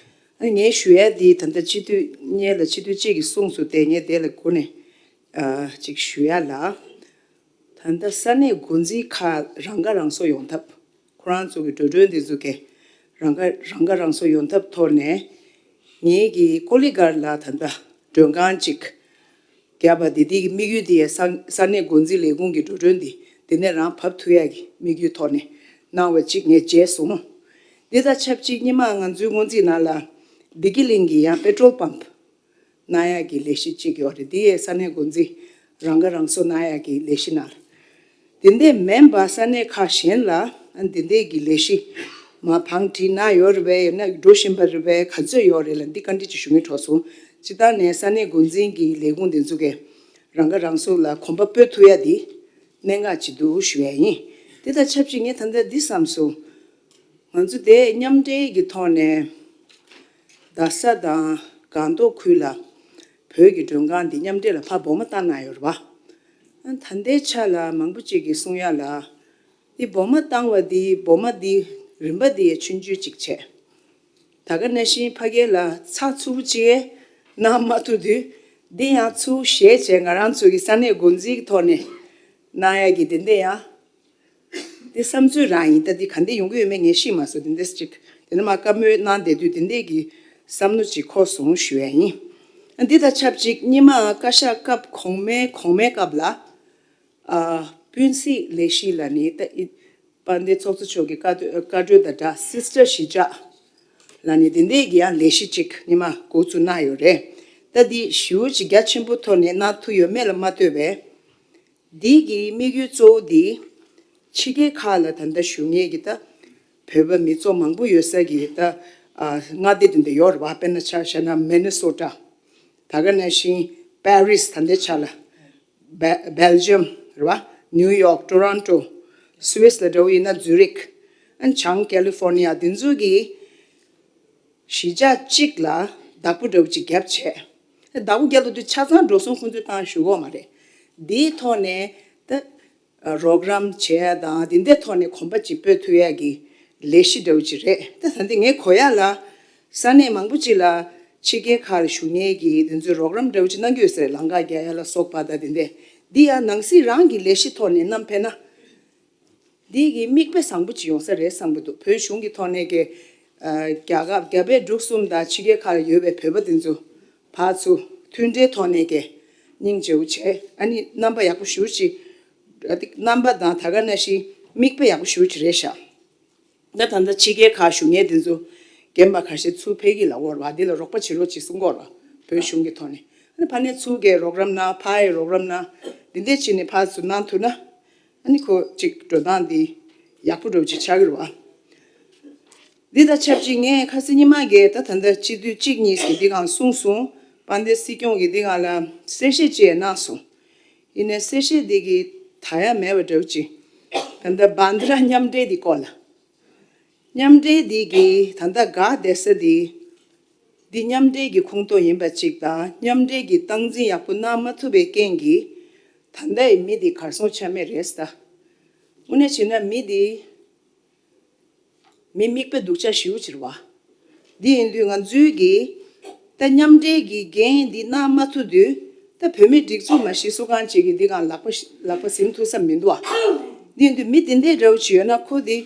ཨ་ངས་ཞུ་ཡ་འདི་ད་ལྟ་སྤྱི་འཐུས་སྔོན་ལ་སྤྱི་འཐུས་གཅིག་གིས་གསུངས་སོང་སྟེ་ངས་དེ་ལ་འགོ་ནས་ཨ་ཅིག་ཞུ་ཡ་ལ། ད་ལྟ་ས་གནས་འགོ་འཛིན་ཁག་རང་ཁ་རང་གསོ་ཡོང་ཐབས། ཁོ་རང་ཚོ་གི་འགྲོ་གྲོན་འདི་ཚོ་གི་རང་ཁ་རང་ཁ་རང་གསོ་ཡོང་ཐབས་ཐོག་ནས་ངེད་ཀྱི་ཀོ་ལི་གྷལ་ལ་ད་ལྟ་མགྲོན་ཁང་གཅིག་བརྒྱབ་པ་དེ་དེ་གི་དམིགས་ཡུལ་དེ་ཡ་ས་ས་གནས་འགོ་འཛིན་ལས་ཁུངས་ཀྱི་འགྲོ་གྲོན་འདི་དེ་ནས་རང་བབས་ཐུབ་ཡ་གི་དམིགས་ཡུལ་ཐོག་ནས་གནང་བ་གཅིག་ངས་མཇལ་སོང་། འདི་དང་ཆབས་ཅིག་སྔོན་མ་ང་ཚོའི་སྔོན་རྩིས་ནང་ལ་བདེ་སྐྱིད་གླིང་གི་ཡང་པེ་ཊྲོལ་པམ་གནང་ཡག་གི་ལས་གཞི་གཅིག་ཡོད་རེད། འདི་ཡའི་ས་གནས་འགོ་འཛིན་རང་ཁ་རང་གསོ་གནང་ཡག་གི་ལས་གཞི་ནང་ལ། དེ་འདྲས་མིན་པ་ས་གནས་ཁག་གཞན་ལ་ཨ་འདི་འདྲས་ཀྱི་ལས་གཞི་མ་བང་བསྒྲིགས་གནང་ཡོད་རེད་པས། ཡང་ན་འགྲོ་བཞིན་པ་རེད་པས། ག་ཚོད་ཡོད་རེད་ལ་འདི་བཀའ་འདྲི་ཅིག་ཞུ་སྙིང་བྲོ་སོང་། སྤྱིར་བཏང་ནས་ས་གནས་འགོ་འཛིན་གྱི་ལས་ཁུངས་འདི་ཚོ་གས་རང་ཁ་རང་གསོ་ལ་གོམ་པ་སྤོས་ཐུབ་ཡ་འདི་གནད་འགག་ཅིག་འདུག་ཞུ་ཡ་ཡིན། དེ་དང་ཆབས་ཅིག་ངས་ད་ལྟ་འདི་བསམ་སོང་། ང་ཚོ་དེ་མཉམ་འབྲེལ་གྱི་ཐོག་ནས་རྡ་ས་དང་སྒང་ཏོག་ཁུལ་ལ་བོད་ཀྱི་མགྲོན་ཁང་འདི་མཉམ་འབྲེལ་ལ་ཕར་སྦོ་མ་བཏང་གནང་ཡོད་རེད་པ། ཨ་ད་ལྟའི་ཆ་ལ་མང་པོ་ཅིག་གིས་གསུང་ཡ་ལ་འདི་སྦོ་མ་བཏང་བ་འདི་སྦོ་མ་འདི་རིན་པ་འདི་ཡ་ཆུང་ཆུང་ཅིག་བྱས། ད་ག་ནང་བཞིན་ཕ་གི་ལ་ཚ་ཚུར་ཅིག་གནང་མ་ཐུབ་དུས་འདི་ཡང་ཚུར་བཞེས་བྱས་ང་རང་ཚོ་གི་ས་གནས་འགོ་འཛིན་གྱི་ཐོག་ནས་གནང་ཡ་གི་འདི་འདི་ཡང་། དེ་བསམ་ཚུལ་རང་ཡིན། ད་འདི་ག་འདྲ་ཡོང་གི་ཡོད་མེད་ངས་ཤེས་མ་སོང་། དེ་འདྲ་ཅིག་དེ་ནས་མ་བཀའ་མོལ་གནང་བསྡད་དུས་དེ་འདྲས་ཀྱི་བསམ་བློ་ཅིག་འཁོར་སོང་ཞུ་ཡ་ཡིན། འདི་དང་ཆབས་ཅིག་སྔོན་མ་བཀའ་ཤག་སྐབས་གོང་མའི་གོང་མའི་སྐབས་ལ་ཨ་སྤུན་སྲིད་ལས་གཞི་ལ་ནི་ད་ཨི་དཔལ་ལྡན་ཚོགས་གཙོ་མཆོག་གི་བཀའ་བཀའ་འཁྲོལ་དང་སྦྲགས་སིས་ཊར་གཞིས་ཆགས་ལ་ནི་དེ་འདྲས་ཀྱི་ཡང་ལས་གཞི་ཅིག་སྔོན་མ་འགོ་བཙུགས་གནང་ཡོད་རེད། ད་འདི་ཞེ་པོ་ཅིག་རྒྱ་ཆེན་པོ་ཐོག་ནས་གནང་ཐུབ་ཡོད་མེད་ལ་མ་ལྟོས་པའི། འདི་གི་དམིགས་ཡུལ་གཙོ་བོ་འདི་ཕྱི་རྒྱལ་ཁག་ལ་ད་ལྟ་བཞུགས་མཁན་གྱི་ད་བོད་པ་མི་ཚོགས་མང་པོ་ཡོད་ས་གི་ད་ཨ་མངའ་སྡེ་དེ་འདྲ་ཡོད་རེད་པ། དཔེར་ན་ཆ་བཞག་ན་མི་ནི་སོ་ཊ། ད་ག་ནང་བཞིན་པེ་རིས། ད་ལྟའི་ཆ་ལ་སྦེ་སྦེལ་ཇམ་རེད་པ། ནིའུ་ཡོག་ཊོ་རོན་ཊོ། སུ་ཝིས་ལ་འདྲ་བོ་ཡིན་ན་ཛུ་རིག་ཨན་བྱང་ཀེ་ལི་ཧྥོར་ནི་ཡ་དེ་ཚོ་གི་གཞིས་ཆགས་གཅིག་ལ་བདག་པོ་འདྲ་བོ་ཅིག་བརྒྱབ་བྱས། བདག་པོ་བརྒྱབ་ལ་དུས་ཆ་ཚང་འགྲོ་སོང་ཁོང་ཚོས་བཏང་ཞུ་གོ་མ་རེད། འདིའི་ཐོག་ནས་ད་རོགས་རམ་བྱེད་ཡ་དང་འདི་འདྲའི་ཐོག་ནས་གོམ་པ་ཅིག་སྤོས་ཐུབ་ཡ་གི་ལས་གཞི་འདྲ་བོ་ཅིག་རེད། ད་ད་འདི་ངས་གོ་ཡ་ལ་ས་གནས་མང་པོ་ཅིག་ལ་ཕྱི་རྒྱལ་ཁག་ལ་བཞུགས་མཁན་གྱི་དེ་ཚོས་རོགས་རམ་འདྲ་བོ་ཅིག་གནང་གི་ཡོད་ས་རེད། ལམ་ཁ་རྒྱག་ཡ་ལ་སོགས་པ་དང་དེ་འདྲས། འདི་ཡང་ནང་སྲིད་རང་གི་ལས་གཞི་ཐོག་ནས་བསྣམས་ཕེབས་ན། འདི་གི་མིག་དཔེ་བཟང་པོ་ཅིག་ཡོང་ས་རེད་བསམ་གྱི་འདུག་བོད་གཞུང་གི་ཐོག་ནས་ཀྱི་ཨ་རྒྱ་གར་རྒྱ་བལ་འབྲུག་གསུམ་དང་ཕྱི་རྒྱལ་ཁག་ལ་ཡོད་པའི་བོད་པ་དེ་ཚོ་ཕར་ཚུར་མཐུན་སྒྲིལ་ཐོག་ནས་ཀྱི་སྙིང་རྗེ་བོ་བྱས། ཨ་ནི་རྣམ་པ་ཡག་པོ་ཞེ་པོ་ཅིག་ཨ་ཏི་རྣམ་པ་དང་ད་ག་ནང་བཞིན་མིག་དཔེ་ཡག་པོ་ཞེ་པོ་ཅིག་རེད་ཤག་ད་ད་ལྟ་ཕྱི་རྒྱལ་ཁག་བཞུགས་མཁན་དེ་ཚོ་རྒན་པ་ཁ་ཤས་ཚུར་ཕེབས་ཀྱི་ལ་འོར་བ་འདི་ལ་རོགས་པ་བྱེད་རོགས་བྱེད་གསུང་གི་ཡོད་རེད་བ། བོད་གཞུང་གི་ཐོག་ནས་ཨ་ནི་ཕ་ནས་ཚུར་གྱི་རོགས་རམ་གནང་། ཕ་ཡི་རོགས་རམ་གནང་། འདི་འདྲས་བྱས་ནས་ཕར་ཚུར་གནང་ཐུབ་ན། ཨ་ནི་ཁོ་ཅིག་འགྲོ་སྟངས་འདི་ཡག་པོ་འདྲ་བོ་ཅིག་ཆགས་ཀྱི་རེད་བ། འདི་དང་ཆབས་ཅིག་ངས་ཁ་སང་ཉི་མ་གི་ད་ད་ལྟ་སྤྱི་འཐུས་གཅིག་གཉིས་ཀྱིས་འདི་སྒང་གསུངས་སོང་། དཔལ་ལྡན་སྲིད་སྐྱོང་གིས་འདི་སྒང་ལ་གསལ་བཤད་ཅིག་གནང་སོང་། ཡིན་ནའི་གསལ་བཤད་འདི་གི་དག་ཡ་མེད་པ་འདྲ་བོ་ཅིག་ད་ལྟ་བྷན་དྷ་ར་མཉམ་འབྲེལ་འདི་སྐོར་ལ། མཉམ་འབྲེལ་འདི་གི་ད་ལྟ་འགག་བསྡད་ས་འདི། འདི་མཉམ་འབྲེལ་གྱི་ཁོངས་གཏོགས་ཡིན་པ་གཅིག་དང་མཉམ་འབྲེལ་གྱི་སྟངས་འཛིན་ཡག་པོ་གནང་མ་ཐུབ་པའི་རྐྱེན་གྱིས་ད་ལྟའི་མི་འདི་གར་སོང་ཆ་མེད་རེད་ཟེར། དངོས་གནས་བྱས་ན་མི་འདི་མི་མིག་དཔེ་སྡུག་ཅག་ཞེ་པོ་ཅིག་རེད་བ། འདི་ཡིན་དུས་ང་ཚོའི་གི་ད་མཉམ་འབྲེལ་གྱི་འགན་འདི་གནང་མ་ཐུབ་དུས་ད་བོད་མིའི་སྒྲིག་འཛུགས་མ་གཞི་སུ་གང་ཅིག་གིས་འདི་སྒང་ལག་པ་ལག་པ་ཟིན་ཐུབ་ས་མི་འདུག་བ། འདི་ཡིན་དུས་མི་འདི་འདྲའི་འདྲ་བོ་ཅིག་ཡོད་ན་ཁོ་འདི།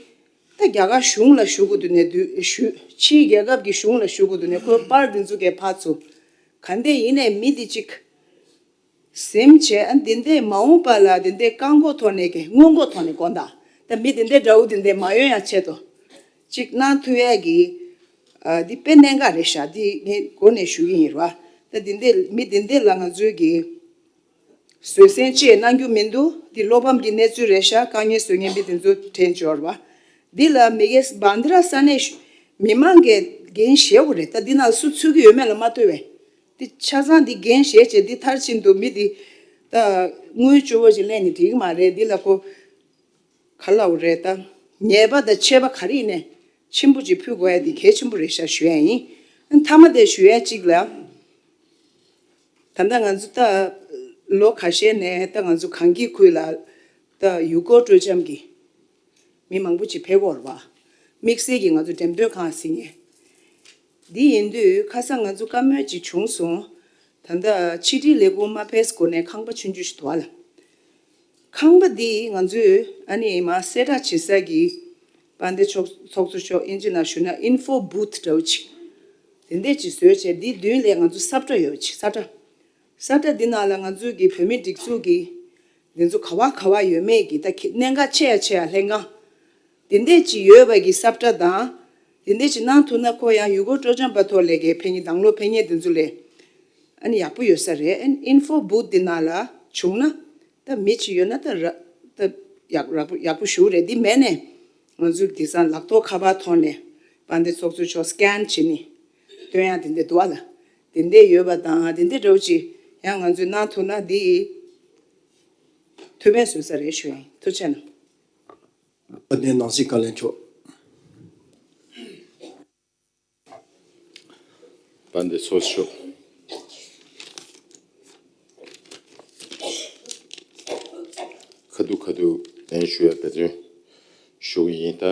ད་རྒྱ་གར་གཞུང་ལ་ཞུ་དགོས་འདུག་ནས་དུས་ཞུ་ཕྱིའི་རྒྱལ་ཁབ་ཀྱི་གཞུང་ལ་ཞུ་དགོས་འདུག་ནས་ཁོའི་པར་འདི་ཚོ་གས་ཕར་ཚུར་ག་འདྲས་ཡིན་ནའི་མི་འདི་གཅིག་ཟིན་བྱས། ཨ་འདི་འདྲས་མ་འོངས་པ་ལ་འདི་འདྲས་བཀག་འགོག་ཐོག་ནས་ཀྱི་སྔོན་འགོག་ཐོག་ནས་དགོངས་དག་ད་མི་འདི་འདྲས་འདྲ་བོ་འདི་འདྲས་མ་ཡོང་ཡ་ཆེད་དུ་གཅིག་གནང་ཐུབ་ཡ་གི་ཨ་འདི་དཔེ་གནད་འགག་རེད་ཤག་འདི་ངས་འགོ་ནས་ཞུ་གི་ཡིན་ར། ད་འདི་འདྲས་མི་འདི་འདྲས་ལ་ང་ཚོའི་གི་བཟོད་བསྲན་ཅིག་གནང་རྒྱུ་མི་འདུག་འདི་བློ་ཕམ་གྱི་གནས་ཚུལ་རེད་ཤག་དཀའ་ངལ་བཟོ་མཁན་པའི་དེ་ཚོ་དྲན་འབྱོར་བ། འདི་ལ་མི་སྒེར་བཱན་དི་ར་ས་གནས་མི་མང་གིས་འགན་བཞེས་དགོས་རེད། ད་འདི་ནང་སུ་ཚུད་ཀྱི་ཡོད་མེད་ལ་མ་ལྟོས་པའི། འདི་ཆ་ཚང་འདི་འགན་བཞེས་བྱས་འདི་མཐར་ཕྱིན་དུ་མི་འདི་ད་དངུལ་བཅུ་པོ་ཞིག་ལེན་ནས་འགྲིག་གི་མ་རེད། འདི་ལ་ཁོ་ག་ལབ་རེད། ད་ཉེས་པ་དང་ཆད་པ་ག་རེ་ཡིན་ནའི་ཆེན་པོ་ཅིག་ཕུལ་དགོས་ཡ་འདི་གལ་ཆེན་པོ་རེད་ཤག་ཞུ་ཡ་ཡིན། མཐའ་མ་དེ་ཞུ་ཡ་གཅིག་ལ། ད་ལྟ་ང་ཚོ་ད་ལོ་ཁ་ཤས་ནས་ད་ང་ཚོ་གངས་སྐྱིད་ཁུལ་ལ་ད་ཡུལ་སྐོར་སྤྲོ་འཆམ་གྱི་མི་མང་པོ་ཅིག་ཕེབས་ཀྱི་ཡོད་རེད་བ། དམིགས་བསལ་གྱིས་ང་ཚོ་འགྲེམས་སྟོན་ཁང་ཟེར་མཁན་འདི་ཡིན་དུས་ཁ་སང་ང་ཚོ་བཀའ་མོལ་ཅིག་བྱུང་སོང་། ད་ལྟ་ཕྱི་དྲིལ་ལས་ཁུངས་མ་ཕེབས་གོང་ནས་ཁང་པ་ཆུང་ཆུང་ཞིག་འདུག་བ་ལ། ཁང་པ་འདི་ང་ཚོས་ཨ་ནི་མར་གསལ་བསྒྲགས་བྱེད་ས་གི་དཔལ་ལྡན་ཚོགས་ཚོགས་གཙོ་མཆོག་དབྱིན་ཇི་ནང་ཞུ་ན་ཨིན་ཧྥོ་བྷུ་ཐི་འདྲ་བོ་ཅིག་དེ་འདྲས་ཅིག་བཟོས་བྱས། འདི་མདུན་ལ་ང་ཚོ་ས་ཁྲ་ཡོད་ཅིག་ས་ཁྲ། ས་ཁྲ་འདི་ནང་ལ་ང་ཚོའི་གི་བོད་མིའི་སྒྲིག་འཛུགས་ཀྱི་འདི་ཚོ་ག་བ་ག་བ་ཡོད་མེད་ཀྱི་ད་གནད་འགག་ཆེ་ཡ་ཆེ་ཡ་ལྷན་ཁང་དེ་འདྲས་ཅིག་ཡོད་པ་གི་ས་ཁྲ་དང་། དེ་འདྲས་ཅིག་གནང་ཐུབ་ན་ཁོ་ཡང་ཡུལ་སྐོར་སྤྲོ་འཆམ་པ་ཐོག་ལ་གི་ཕེབས་མཁན་དང་བློ་ཕེབས་མཁན་དེ་ཚོ་ལ་ཨ་ནི་ཡག་པོ་ཡོད་ས་རེད། ཨིན་ཧྥོ་བྷུ་ཐི་འདི་ནང་ལ་བྱུང་ན། ད་མི་གཅིག་ཡོད་ན་ད་ར་ད་ཡག་ཡག་པོ་ཡག་པོ་ཞུ་རེད། འདི་མེད་ནས་ང་ཚོས་དེང་སང་ལག་ཐོག་ཁ་པར་ཐོག་ནས་དཔལ་ལྡན་ཚོགས་གཙོ་མཆོག་སི་ཀེན་བྱས་ནས་སྟོན་ཡག་དེ་འདྲས་འདུག་བ་ལ། དེ་འདྲས་ཡོད་པ་དང་དེ་འདྲས་འདྲ་བོ་ཅིག་ཡང་ང་ཚོས་གནང་ཐུབ་ན་འདི་ཐུགས་ཕན་གསོས་ས་རེད་ཞུ་ཡིན། ཐུགས་རྗེ་གནང་། དཔལ་ལྡན་ནང་སྲིད་བཀའ་བློན་མཆོག་དཔལ་ལྡན་ཚོགས་གཙོ་མཆོག་ཁ་ཐུག་ཁ་ཐུག་ལན་ཞུ་ཡ་འབད་བརྩོན་ཞུ་གི་ཡིན། ད་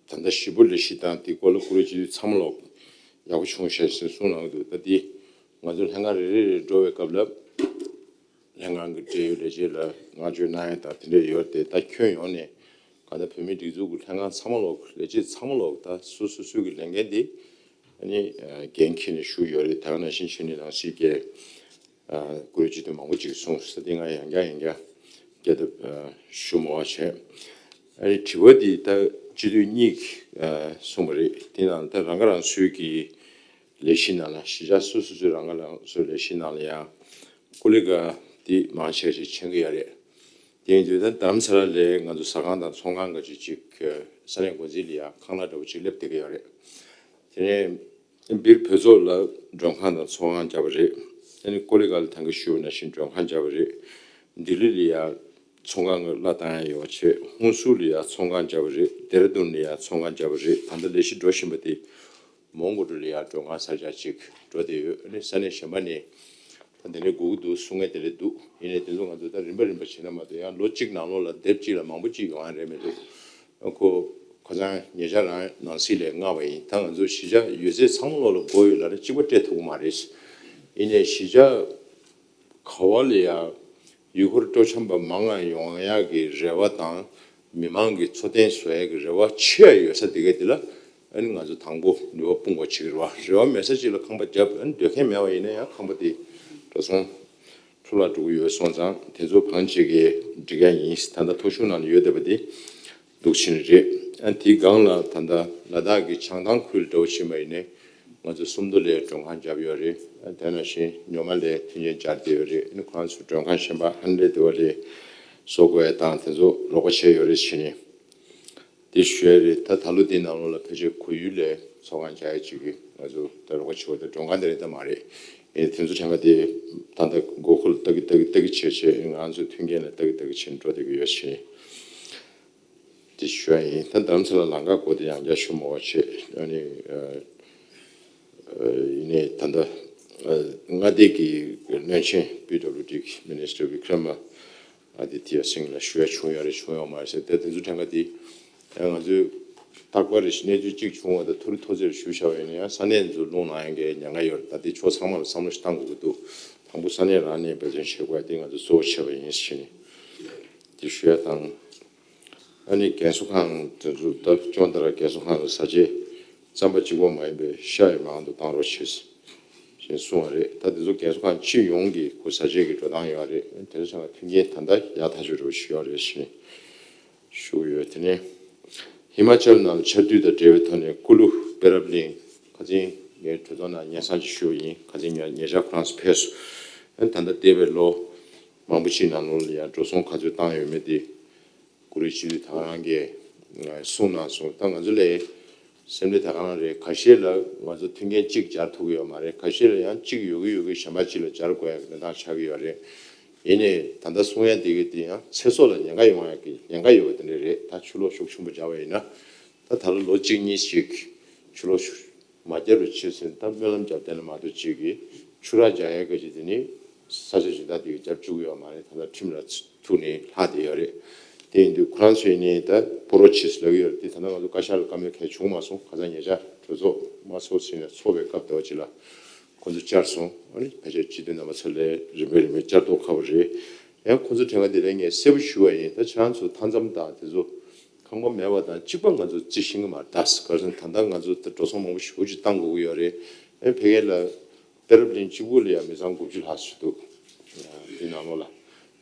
ད་ལྟ་ཞི་པོ་ལས་གཞི་དང་དེ་སྐོར་ལ་བཀུར་འོས་སྤྱི་འཐུས་ཚང་མ་ལོག་ཡག་པོ་བྱུང་ཤག་ཟེར་གསུངས་གནང་གི་འདུག་ད་འདི་ང་ཚོ་ལྷན་ཁང་རེ་རེ་རེ་འགྲོ་བའི་སྐབས་ལ། ལྷན་ཁང་གི་འབྲེལ་ཡོད་ལས་བྱེད་ལ་བསྔགས་བརྗོད་གནང་ཡ་དང་དེ་འདྲ་ཡོད་དེ། ད་ཁྱོན་ཡོངས་ནས་གང་ལྟར་བོད་མིའི་སྒྲིག་འཛུགས་ཀྱི་ལྷན་ཁང་ཚང་མ་ལོག་ལས་བྱེད་ཚང་མ་ལོག་ད་སོ་སོ་སོའི་གི་ལས་འགན་དེ་ཨ་ནི་འགན་འཁྱེར་ནས་བཞུགས་ཡོད་རེད། ད་ག་ནང་བཞིན་ཆོས་ཉིད་ནང་སྲིད་ཀྱི་བཀུར་འོས་སྤྱི་འཐུས་མང་པོ་ཅིག་གསུངས་སོང་། དེ་ང་ཡང་བསྐྱར་ཡང་བསྐྱར་བསྐྱར་ལྡབ་ཞུ་མི་དགོས་བྱས། ཨ་ནི་དྲི་བ་འདི་ད་སྤྱི་འཐུས་གཉིས་གསུངས་པ་རེད། དེ་ནང་ད་རང་ཁ་རང་གསོའི་གི་ལས་གཞི་ནང་ལ་གཞིས་ཆགས་སོ་སོ་སོའི་རང་ཁ་རང་གསོའི་ལས་གཞི་ནང་ལ་ཡང་ཀོ་ལི་ག་དེ་མང་ཆེ་ཞིག་མཁྱེན་གྱི་ཡོད་རེད། དེ་ཡིན་དུས་ད་རྡ་རམ་ས་ལ་ལ་ང་ཚོ་ཟ་ཁང་དང་ཚོང་ཁང་འགའ་ཅིག་ཅིག་ས་གནས་འགོ་འཛིན་ལ་ཡང་ཁང་གླ་འདྲ་བོ་ཅིག་སླེབས་བསྡད་ཀྱི་ཡོད་རེད། དེ་ནས་སྦིར་བོད་ཚོགས་ལ་མགྲོན་ཁང་དང་ཚོང་ཁང་བརྒྱབ་པ་རེད། དེ་ནས་ཀོ་ལི་ག་ལ་ད་གིན་ཞུས་པ་ནང་བཞིན་མགྲོན་ཁང་བརྒྱབ་པ་རེད། ལྡི་ལི་ལ་ཡང་ཚོང་ཁང་གི་གླ་བཏང་ཡ་ཡོད་པ་བྱས། ཧུན་སུར་ལ་ཡང་ཚོང་ཁང་བརྒྱབ་པ་རེད། ལྡེ་ར་ལྡུན་ལ་ཡང་ཚོང་ཁང་བརྒྱབ་པ་རེད། ད་ལྟ་ལས་གཞི་འགྲོ་བཞིན་པ་དེ་མོན་གྷོ་ལ་ཡང་མགྲོན་ཁང་གསར་རྒྱག་ཅིག་འགྲོ་བསྡད་ཡོད། ཨ་ནི་ས་གནས་གཞན་པ་ནས་ད་དེ་འདྲའི་སྒུག་གི་འདུག་གསུང་མཁན་དེ་འདྲ་འདུག་ཡིན་ནའི་དེ་ཚོ་ང་ཚོ་ད་རིམ་པ་རིམ་པ་བྱས་ན་མ་གཏོགས་ཡང་ལོ་གཅིག་ནང་ལོགས་ལ་དེབ་གཅིག་ལ་མང་པོ་གཅིག་ཡོང་ཡ་རེད་མི་འདུག་ཁོ་ཁོ་ཚང་ཉེ་ཆར་རང་ནང་སྲིད་ལས་མངགས་པ་ཡིན། ད་ང་ཚོ་གཞིས་ཆགས་ཡོད་ཚད་ཚང་མ་ལོགས་ལ་སྒོ་ཡོད་ལབ་ན་གཅིག་པ་སྤྲད་ཐུབ་ཀྱི་མ་རེད། ཡིན་ནའི་གཞིས་ཆགས་ག་བ་ལ་ཡང་ཡུལ་སྐོར་སྤྲོ་འཆམ་པ་མང་ང་ཡོང་ཡག་གི་རེ་བ་དང་མི་མང་གི་འཚོ་རྟེན་བཟོ་ཡག་གི་རེ་བ་ཆེ་བ་ཡོད་ས་དེ་ག་དེ་ལ་ཨ་ནི་ང་ཚོ་དང་པོ་ནུས་པ་སྤུངས་དགོས་ཅིག་རེད་བ། རེ་བ་མེད་ས་ཅིག་ལ་ཁང་པ་བརྒྱབ། ཨ་ནི་སྡོད་མཁན་མེད་པ་ཡིན་ན་ཡང་ཁང་པ་དེ་འགྲོ་སོང་འཕྲོ་བརླག་འགྲོ་གི་ཡོད་སོང་ཙང་དེ་ཚོ་གང་ཅིག་གིས་འགྲིག་ཡ་ཡིན། ད་ལྟ་ཐོ་གཞུང་ནང་ལ་ཡོད་བསྡད་པ་དེ་འདུག་ཕྱིན་རེད། ཨ་དེའི་སྒང་ལ་ད་ལྟ་ལ་དྭགས་ཀྱི་བྱང་ཐང་ཁུལ་འདྲ་བོ་ཕྱིན་པ་ཡིན་ནའི་ང་ཚོ་སུམ་མདོ་ལ་མགྲོན་ཁང་བརྒྱབ་ཡོད་རེད། ཨ་དེ་ནང་བཞིན་ཉོ་མ་ལ་མཐུན་རྐྱེན་སྦྱར་བསྡད་ཡོད་རེད། ཨ་ནི་ཁོ་རང་ཚོ་མགྲོན་ཁང་གཞན་པ་ཧན་ལེ་དེ་བ་ལ་བཟོ་དགོས་ཡ་དང་དེ་ཚོ་རོགས་པ་བྱས་ཡོད་རེད། ཕྱིན་ནས་དེ་ཞུ་ཡ་རེད། ད་ད་ལོ་དེའི་ནང་ལོགས་ལ་ཕལ་ཆེར་གོ་ཡུལ་ལ་ཚོགས་ཁང་རྒྱག་ཡ་ཅིག་གི་ང་ཚོ་ད་རོགས་པ་བྱེད་པ་དེ་མགྲོན་ཁང་དེ་རེད་ད་མ་རེད། ཨེ་དེ་ཚོ་ཕྲན་ཁ་དེ་ད་ལྟ་དགོས་མཁོ་ལ་ལྟ་གི་ལྟ་གི་ལྟ་གི་བྱས་བྱས། ང་ཚོ་མཐུན་རྐྱེན་ལ་ལྟ་གི་ལྟ་གི་བྱས་འགྲོ་བསྡད་ཀྱི་ཡོད་ཕྱིན། དེ་ཞུ་ཡ་ཡིན། ད་རྡ་རམ་ས་ལ་ལམ་ཁ་སྐོར་དེ་ཡང་བསྐྱར་ཞུ་མ་དགོས་བྱས། ཨ་ནི་ཨ་ཨ་ཡིན་ནའི་ད་ལྟ་ཨ་མངའ་སྡེ་གི་བློན་ཆེན་པི་ཌབ་ལིའུ་ཌི་གི་མི་ནི་སི་ཊར་བི་ཀྲ་མ་ཨ་དི་ཐི་ཡ་སིང་ལ་ཞུ་ཡ་བྱུང་ཡོད་རེད་བྱུང་ཡོད་མ་རེད་ཟེར། དེ་དེ་ཚོ་ཕྲན་ཁ་དེ་ཨ་ང་ཚོས་རྟག་པར་རེ་ཞིག་གནས་ཚུལ་གཅིག་བྱུང་བ་དང་ཐུགས་རེ་ཐུགས་རྗེ་ཞུ་བྱ་བ་ཡིན་ན་ཡང་ས་གནས་ཚོ་རླུང་ལངས་ཡ་གི་ཉེན་ཁ་ཡོད་རེད། ད་དེ་ཕྱོགས་ཚང་མ་ལ་བསམ་བློ་ཞིག་བཏང་དགོས་ཀྱི་འདུག་དང་པོ་ས་གནས་རང་ནས་འབད་བརྩོན་བྱེད་དགོས་ཡ་དེ་ང་ཚོ་གཙོ་བོ་བྱས་པ་ཡིན་ཟེར་ནས་དེ་ཞུ་ཡ་དང་། ཨ་ནི་རྒན་གསོ་ཁང་དེ་ཚོ་ད་སྐྱོང་བརྡར་རྒན་གསོ་ཁང་ལ་བཟའ་བཅའ་རྩམ་པ་གཅིག་པོ་མ་ཡིན་པའི་ཤ་ཡི་མང་དུ་བཏང་རོགས་བྱེད་ཅེས་གསུངས་པ་རེད། ད་དེ་ཚོ་རྒན་གསོ་ཁང་སྤྱི་ཡོངས་ཀྱི་ཁོ་བཟའ་བཅའ་གི་འགྲོ་སྟངས་ཡོད་རེད། དེ་ཚོ་ཚང་མ་མཐུན་རྐྱེན་ད་ལྟ་ཡག་ཐག་ཆོད་འགྲོ་བཞིན་ཡོད་རེད་ཞེས་ཞུ་གི་ཡོད། དེ་ནས་ཧི་མ་ཅལ་ནང་ཆར་དུས་དང་འབྲེལ་བའི་ཐོག་ནས་ཀུ་ལུ་པེ་རབ་གླིང་ཁ་སང་ངས་གྲོས་ཚོགས་ནང་སྙན་སེང་ཅིག་ཞུས་པ་ཡིན། ཁ་སང་ཉེ་ཉེ་ཆར་ཁོ་རང་ཚོ་ཕེབས་སོང་། ད་ལྟ་འདས་པའི་ལོ་ མང་པོ་ཅིག་ནང་ལོགས་ལ་ཡང་འགྲོ་སོང་ག་ཚོད་བཏང་ཡོད་མེད་དེ་ཀུ་རེ་སྤྱི་འཐུས་ད་ག་རང་གིས་གསུངས་གནང་སོང་། ད་ང་ཚོ་ལས་སེམས་ལས་ད་ག་རང་རེད། ཁ་ཤས་ལ་ང་ཚོ་མཐུན་རྐྱེན་གཅིག་སྦྱར་ཐུབ་ཀྱི་ཡོད་མ་རེད། ཁ་ཤས་ལ་ཡང་གཅིག་ཡོད་ཀྱི་ཡོད་ཀྱི་གཞན་པ་གཅིག་ལ་སྦྱར་དགོས་ཡ་གི་གནས་སྟངས་ཆགས་ཀྱི་ཡོད་རེད། ཡིན་ནའི་ད་ལྟ་གསུང་ཡ་དེ་གི་དེ་ཡང་ཚེ་སྲོག་ལ་ཉེན་ཁ་ཡོང་ཡ་གི་ཉེན་ཁ་ཡོད་པ་དེ་འདྲ་རེད། ད་ཆུ་ལོག་ཤུགས་ཆེན་པོ་སྦྱར་བ་ཡིན་ན་ད་ད་ལོ་ལོ་གཅིག་གཉིས་ཤིག་ཆུ་ལོག་ཤུགས་མ་བརྒྱབ་པའི་ཕྱིར་ཟེར་ད་སྨོན་ལམ་རྒྱབ་བསྡད་ན་མ་གཏོགས་ཅིག་གིས་ཆུ་རགས་རྒྱག་ཡས་ག་ཅིག་དེ་ནི་ས་ཆ་སྦྱིན་བདག་དེ་གིས་རྒྱབ་བཅུག་གི་ཡོད་མ་རེད། ད་ལྟ་ཁྲིམས་ལ་ཐུག་ནས་ལྷག་བསྡད་ཡོད་རེད། དེ་ཡིན་དུས་ཁོ་རང་ཚོས་ནི་ད་ཕོ་རོག་ཆེས་ལབ་ཀྱི་ཡོད་རེད། དེ་ད་ལྟ་ང་ཚོ་བཀའ་ཤག་ལ་བཀའ་མོལ་གང་ཡང་བྱུང་མ་སོང་། ཁ་སང་ཉེ་ཆར་གྲོས་ཚོགས་དམངས་གཙོ་ཟེར་ནས་ཚོགས་པའི་སྐབས་དེ་བ་ཅིག་ལ་ཁོ་ཚོ་བཅར་སོང་། ཨ་ནི་ཕལ་ཆེར་སྤྱི་འཐུས་རྣམ་པ་ཚོ་ལས་རིམ་པས་རིམ་པས་བཅར་མདོག་ཁ་པོ་རེད། ཡང་ཁོ་ཚོ་དྲན་ག་དེ་ལས་ངས་གསལ་པོ་ཞུ་བ་ཡིན། ད་ཁྱེད་རང་ཚོ་མཐའ་མཚམས་དང་དེ་ཚོ་ཁང་པ་མེད་པ་དང་གཅིག་པ་ང་ཚོ་རྩི་ཤེས་ཀྱི་མ་རེད། ད་ག་རེ་ཟེར་ན་ད་ལྟ་ང་ཚོ་ད་འགྲོ་སོང་མང་པོ་ཞེ་པོ་ཅིག་བཏང་དགོས་ཀྱི་ཡོད་རེད། ཨེ་ཕ་གི་ལ་ཏེ་རབ་གླིང་གཅིག་པུ་ལ་ཡང་མི་ཚང་དགུ་བཅུ་ལྷག་ཙམ་འདུག་དེ་ནང་ལོགས་ལ་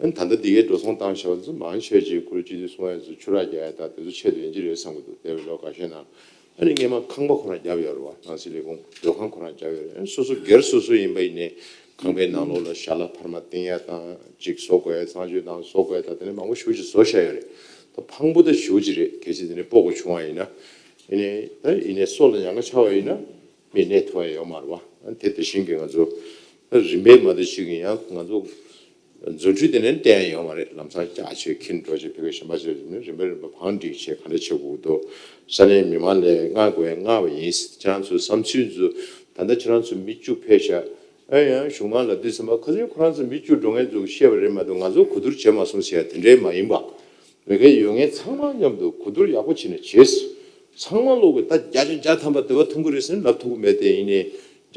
ཨེ་ད་ལྟ་འདི་གའི་འགྲོ་སོང་བཏང་བཞག་པ་ཚོ་མང་ཆེ་ཅིག་ཁོ་རང་སྤྱི་འཐུས་གསུང་ཡ་ཚོ་ཆུ་རགས་རྒྱག་ཡ་དང་དེ་ཚོ་ཆེད་དུ་ཡིན་གྱི་རེད་བསམ་གྱི་འདུག་འདས་པའི་ལོ་འགའ་ཤས་ནང་ཨ་ནི་སྔས་མ་ཁང་པ་ཁོ་རང་བརྒྱབ་ཡོད་རེད་བ། ནང་སྲིད་ལས་ཁུངས་སྡོད་ཁང་ཁོ་རང་བརྒྱབ་ཡོད་རེད། ཨ་ནི་སོ་སོ་སྒེར་སོ་སོ་ཡིན་པ་ཡིན་ནའི་ཁང་པའི་ནང་ལོགས་ལ་ཞྭ་ལ་འཕར་མ་བཏིང་ཡ་དང་ཅིག་བཟོ་དགོས་ཡ་གཙང་བཅོས་དང་བཟོ་དགོས་ཡ་དང་དེ་ནས་མང་པོ་ཞེ་པོ་ཅིག་བཟོ་བཞག་ཡོད་རེད། ད་ཕངས་པོ་ད་ཞེ་པོ་ཅིག་རེད། གལ་སྲིད་དེ་ནས་སྤོ་དགོས་བྱུང་བ་ཡིན་ན། ཡིན་ནའི་ད་ཡིན་ནའི་སྲོག་ལ་ཉེན་ཁ་ཆགས་པ་ཡིན་ན་མི་གནས་ཐུབ་པ་ཡོད་མ་རེད་བ། ཨ་དེ་དེ་བཞིན་གྱི་ང་ཚོ་ད་རིམ་པས་མ་གཏོགས་ཅིག་ཡིན་ཡང་ང་ཚོ་རྫུ་འཕྲུལ་དེ་ནས་བསྟན་ཡོད་མ་རེད། ལམ་སང་བཀྱག་བྱས་ཁྱེར་འགྲོ་བྱས་ཕ་གིར་གཞན་པ་བྱས་རིམ་པས་རིམ་པས་བང་སྒྲིག་བྱས་ག་འདྲ་བྱེད་དགོས་འདུག་ས་གནས་མི་མང་ལ་མངགས་དགོས་མངགས་པ་ཡིན། ཁྱེད་རང་ཚོའི་བསམ་ཚུལ་ཚོ་ད་ལྟ་ཁྱེད་རང་ཚོ་མི་བཅུ་ཕེབས་ཤག་ཨེ་ཡང་གཞུང་མང་ལབ་དུས་ཙམ་པ་ཁ་སང་ཁོ་རང་ཚོ་མི་བཅུ་འགྲོ་མཁན་ཚོས་བཤད་པ་རེད་མ་གཏོགས་ང་ཚོ་གོ་བསྡུར་བྱས་མ་སོང་ཟེར་ཡ་དེ་འདྲའི་མ་ཡིན་པ། མི་སྒེར་ཡོད་མཁན་ཚང་མ་མཉམ་དུ་གོ་བསྡུར་ཡག་པོ་བྱས་ནས་བྱས། ཚང་མ་ལོག་གི་ད་བརྒྱ་ཆ་བརྒྱ་ཐམ་པ་འདོད་པ་ཐོན་གི་རེད་ཟེར་ལབ་ཐུབ་ཀྱི་མེད། དེ་ཡིན་ནའི་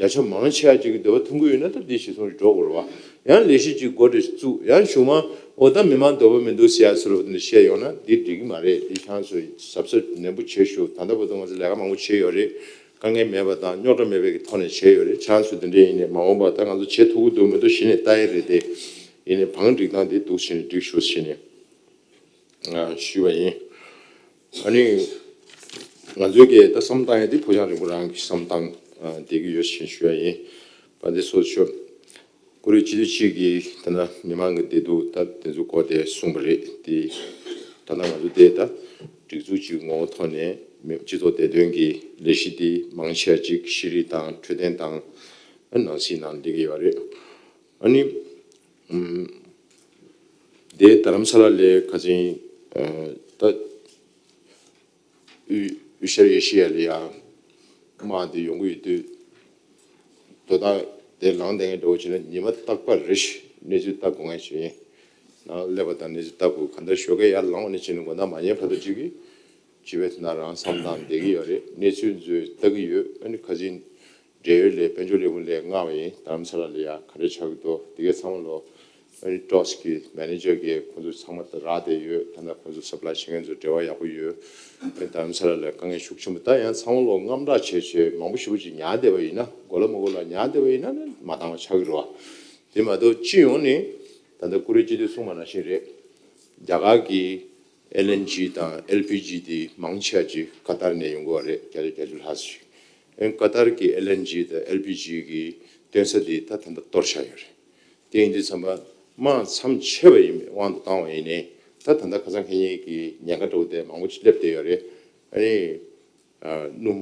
བརྒྱ་ཆ་མང་ཆེ་བ་ཅིག་གི་འདོད་པ་ཐོན་གི་ཡོད་ན་ད་འདི་གཞི་བཟུང་རེ་འགྲོ་དགོས་རེད་བ། ཡང་ལས་གཞི་ཅིག་འགོ་འདྲེན་བཙུགས་ཡང་གཞུང་མང་འོ་ད་མི་མང་འདོད་པ་མི་འདུག་ཟེར་ཡ་ཚུར་བ་འདི་བཤད་ཡོང་ན་འདི་འགྲིག་གི་མ་རེད། འདི་ཁྱེད་ཚོས་གཟབ་གཟབ་ནན་པོ་བྱེད་ཤོག་ད་ལྟ་བར་དུ་ང་ཚོ་ལས་ཀ་མང་པོ་བྱས་ཡོད་རེད། དཀའ་ངལ་མེད་པ་དང་རྙོག་དྲ་མེད་པའི་གི་ཐོག་ནས་བྱས་ཡོད་རེད། ཁྱེད་ཚོས་འདི་འདྲ་ཡིན་ནའི་མ་འོངས་པ་ད་ང་ཚོ་བྱེད་ཐུབ་ཀྱི་འདུག་མི་འདུག་གཞི་ནས་ལྟ་ཡི་རེད་དེ། ཡིན་ནའི་བང་སྒྲིག་སྟངས་འདི་འདུག་བྱས་ནས་སྒྲིག་ཤོག་བྱས་ནས། ཞུས་པ་ཡིན། ཨ་ནི་ང་ཚོའི་གི་ད་བསམ་བཏང་ཡ་དེ་ཕོ་བྱང་རིང་པོ་རང་གི་བསམ་བཏང་བསྡད་ཀྱི་ཡོད་ཞེས་ཞུ་ཡ་ཡིན། བ་འདི་སོ་ཆོ་ཀུ་རེ་སྤྱི་འཐུས་གཅིག་གིས་ད་ལྟ་མི་མང་གི་བདེ་སྡུག་ད་དེ་ཚོ་སྐོར་དེ་གསུངས་པ་རེད་དེ། ད་ལྟ་ང་ཚོ་དེ་ད་སྒྲིག་འཛུགས་གཅིག་ངོ་བོ་ཐོག་ནས་མི་སྤྱི་ཚོགས་བདེ་དོན་གྱི་ལས་གཞི་དེ་མང་ཆེ་བ་གཅིག་ཤེས་རིག་དང་འཕྲོད་བསྟེན་དང་ནང་སྲིད་ནང་སླེབས་ཀྱི་ཡོད་རེད། ཨ་ནི། ཨམ། དེ་རྡ་རམ་ས་ལ་ལས་ཁ་ཅིག་ཨ་ད་དབུས་དབུས་ཤར་ཨེ་ཤི་ཡ་ལ་ཡ་དམག་དེ་ཡོང་གི་ཡོད་དུས། དོ་བདག་དེ་ལངས་བསྡད་མཁན་འདྲ་བོ་བྱས་ན་ཉི་མ་རྟག་པར་རེ་ཞིག་གནས་ཚུལ་ལྟ་དགོས་མཁན་ཞིག་ཡིན། ནང་སླེབས་པ་དང་གནས་ཚུལ་ལྟ་དགོས། གང་ལྟར་ཞོགས་ཀས་ཡར་ལངས་ནས་བྱས་ན་དགོང་དག་མ་ཉལ་བར་དུ་ཅིག་གིས་སྤྱི་པའི་དོན་དག་རང་བསམ་བཏང་བསྡད་ཀྱི་ཡོད་རེད། གནས་ཚུལ་ཚོ་ལྟ་གི་ཡོད། ཨ་ནི་ཁ་ཅིག་འབྲེལ་ཡོད་ལས་དཔལ་འབྱོར་ལས་ཁུངས་ལས་མངགས་པ་ཡིན། རྡ་རམ་ས་ལ་ལ་ཡ་ག་རེ་ཆགས་ཀྱི་འདུག་དེ་གའི་ཚང་མ་ལོ་ཨ་ནི་ཊོས་ཀྱི་མེ་ནེ་ཇར་གྱིས་ཁོང་ཚོ་ཚང་མ་རག་བསྡད་ཡོད། ད་ལྟ་ཁོང་ཚོ་སབ་ལའི་བྱེད་མཁན་ཚོ་འབྲེལ་བ་ཡག་པོ་ཡོད། ཨ་ནི་རྡ་རམ་ས་ལ་ལ་དཀའ་ངལ་ཤུགས་ཆེན་པོ། ད་ཡང་ཚང་མ་ལོ་དངངས་སྐྲག་བྱས་བྱས་མང་པོ་ཞེ་པོ་ཅིག་ཉར་བསྡད་པ་ཡིན་ན་གོ་ལ་མ་གོ་ལ་ཉར་བསྡད་པ་ཡིན་ན་ནི་མ་འདང་བ་ཆགས་ཀྱི་རེད་བ། དེ་མ་གཏོགས་སྤྱི་ཡོངས་ནས་ད་ལྟ་ཀུ་རེ་སྤྱི་འཐུས་གསུངས་པ་ནང་བཞིན་རེད། རྒྱ་གར་གྱི་ཨེལ་ཨེན་ཇི་དང་ཨེལ་པི་ཇི་དེ་མང་ཆེ་བ་ཅིག་ཀ་ཏར་ནས་ཡོང་གི་ཡོད་རེད། བརྒྱ་ཆ་བརྒྱད་ཅུ་ལྷག་ཅིག་ཨེ་ཀ་ཏར་གྱི་ཨེལ་ཨེན་ཇི་དང་ཨེལ་པི་ཇི་གི་སྟོན་ས་དེ་ད་ད་ལྟ་གཏོར་བཞག་ཡོད་རེད། དེ་ཡིན་དུས་ཙམ་པ་དམག་མཚམས་ཆད་པ་ཡིན་པའི་དབང་དུ་བཏང་བ་ཡིན་ནའི་ད་ད་ལྟ་ཁ་སང་ཁེ་ཉིན་གྱི་ཉེན་ཁ་འདྲ་བོ་དེ་མང་པོ་ཅིག་སླེབས་བསྡད་ཡོད་རེད། ཨ་ནི། སྣུམ་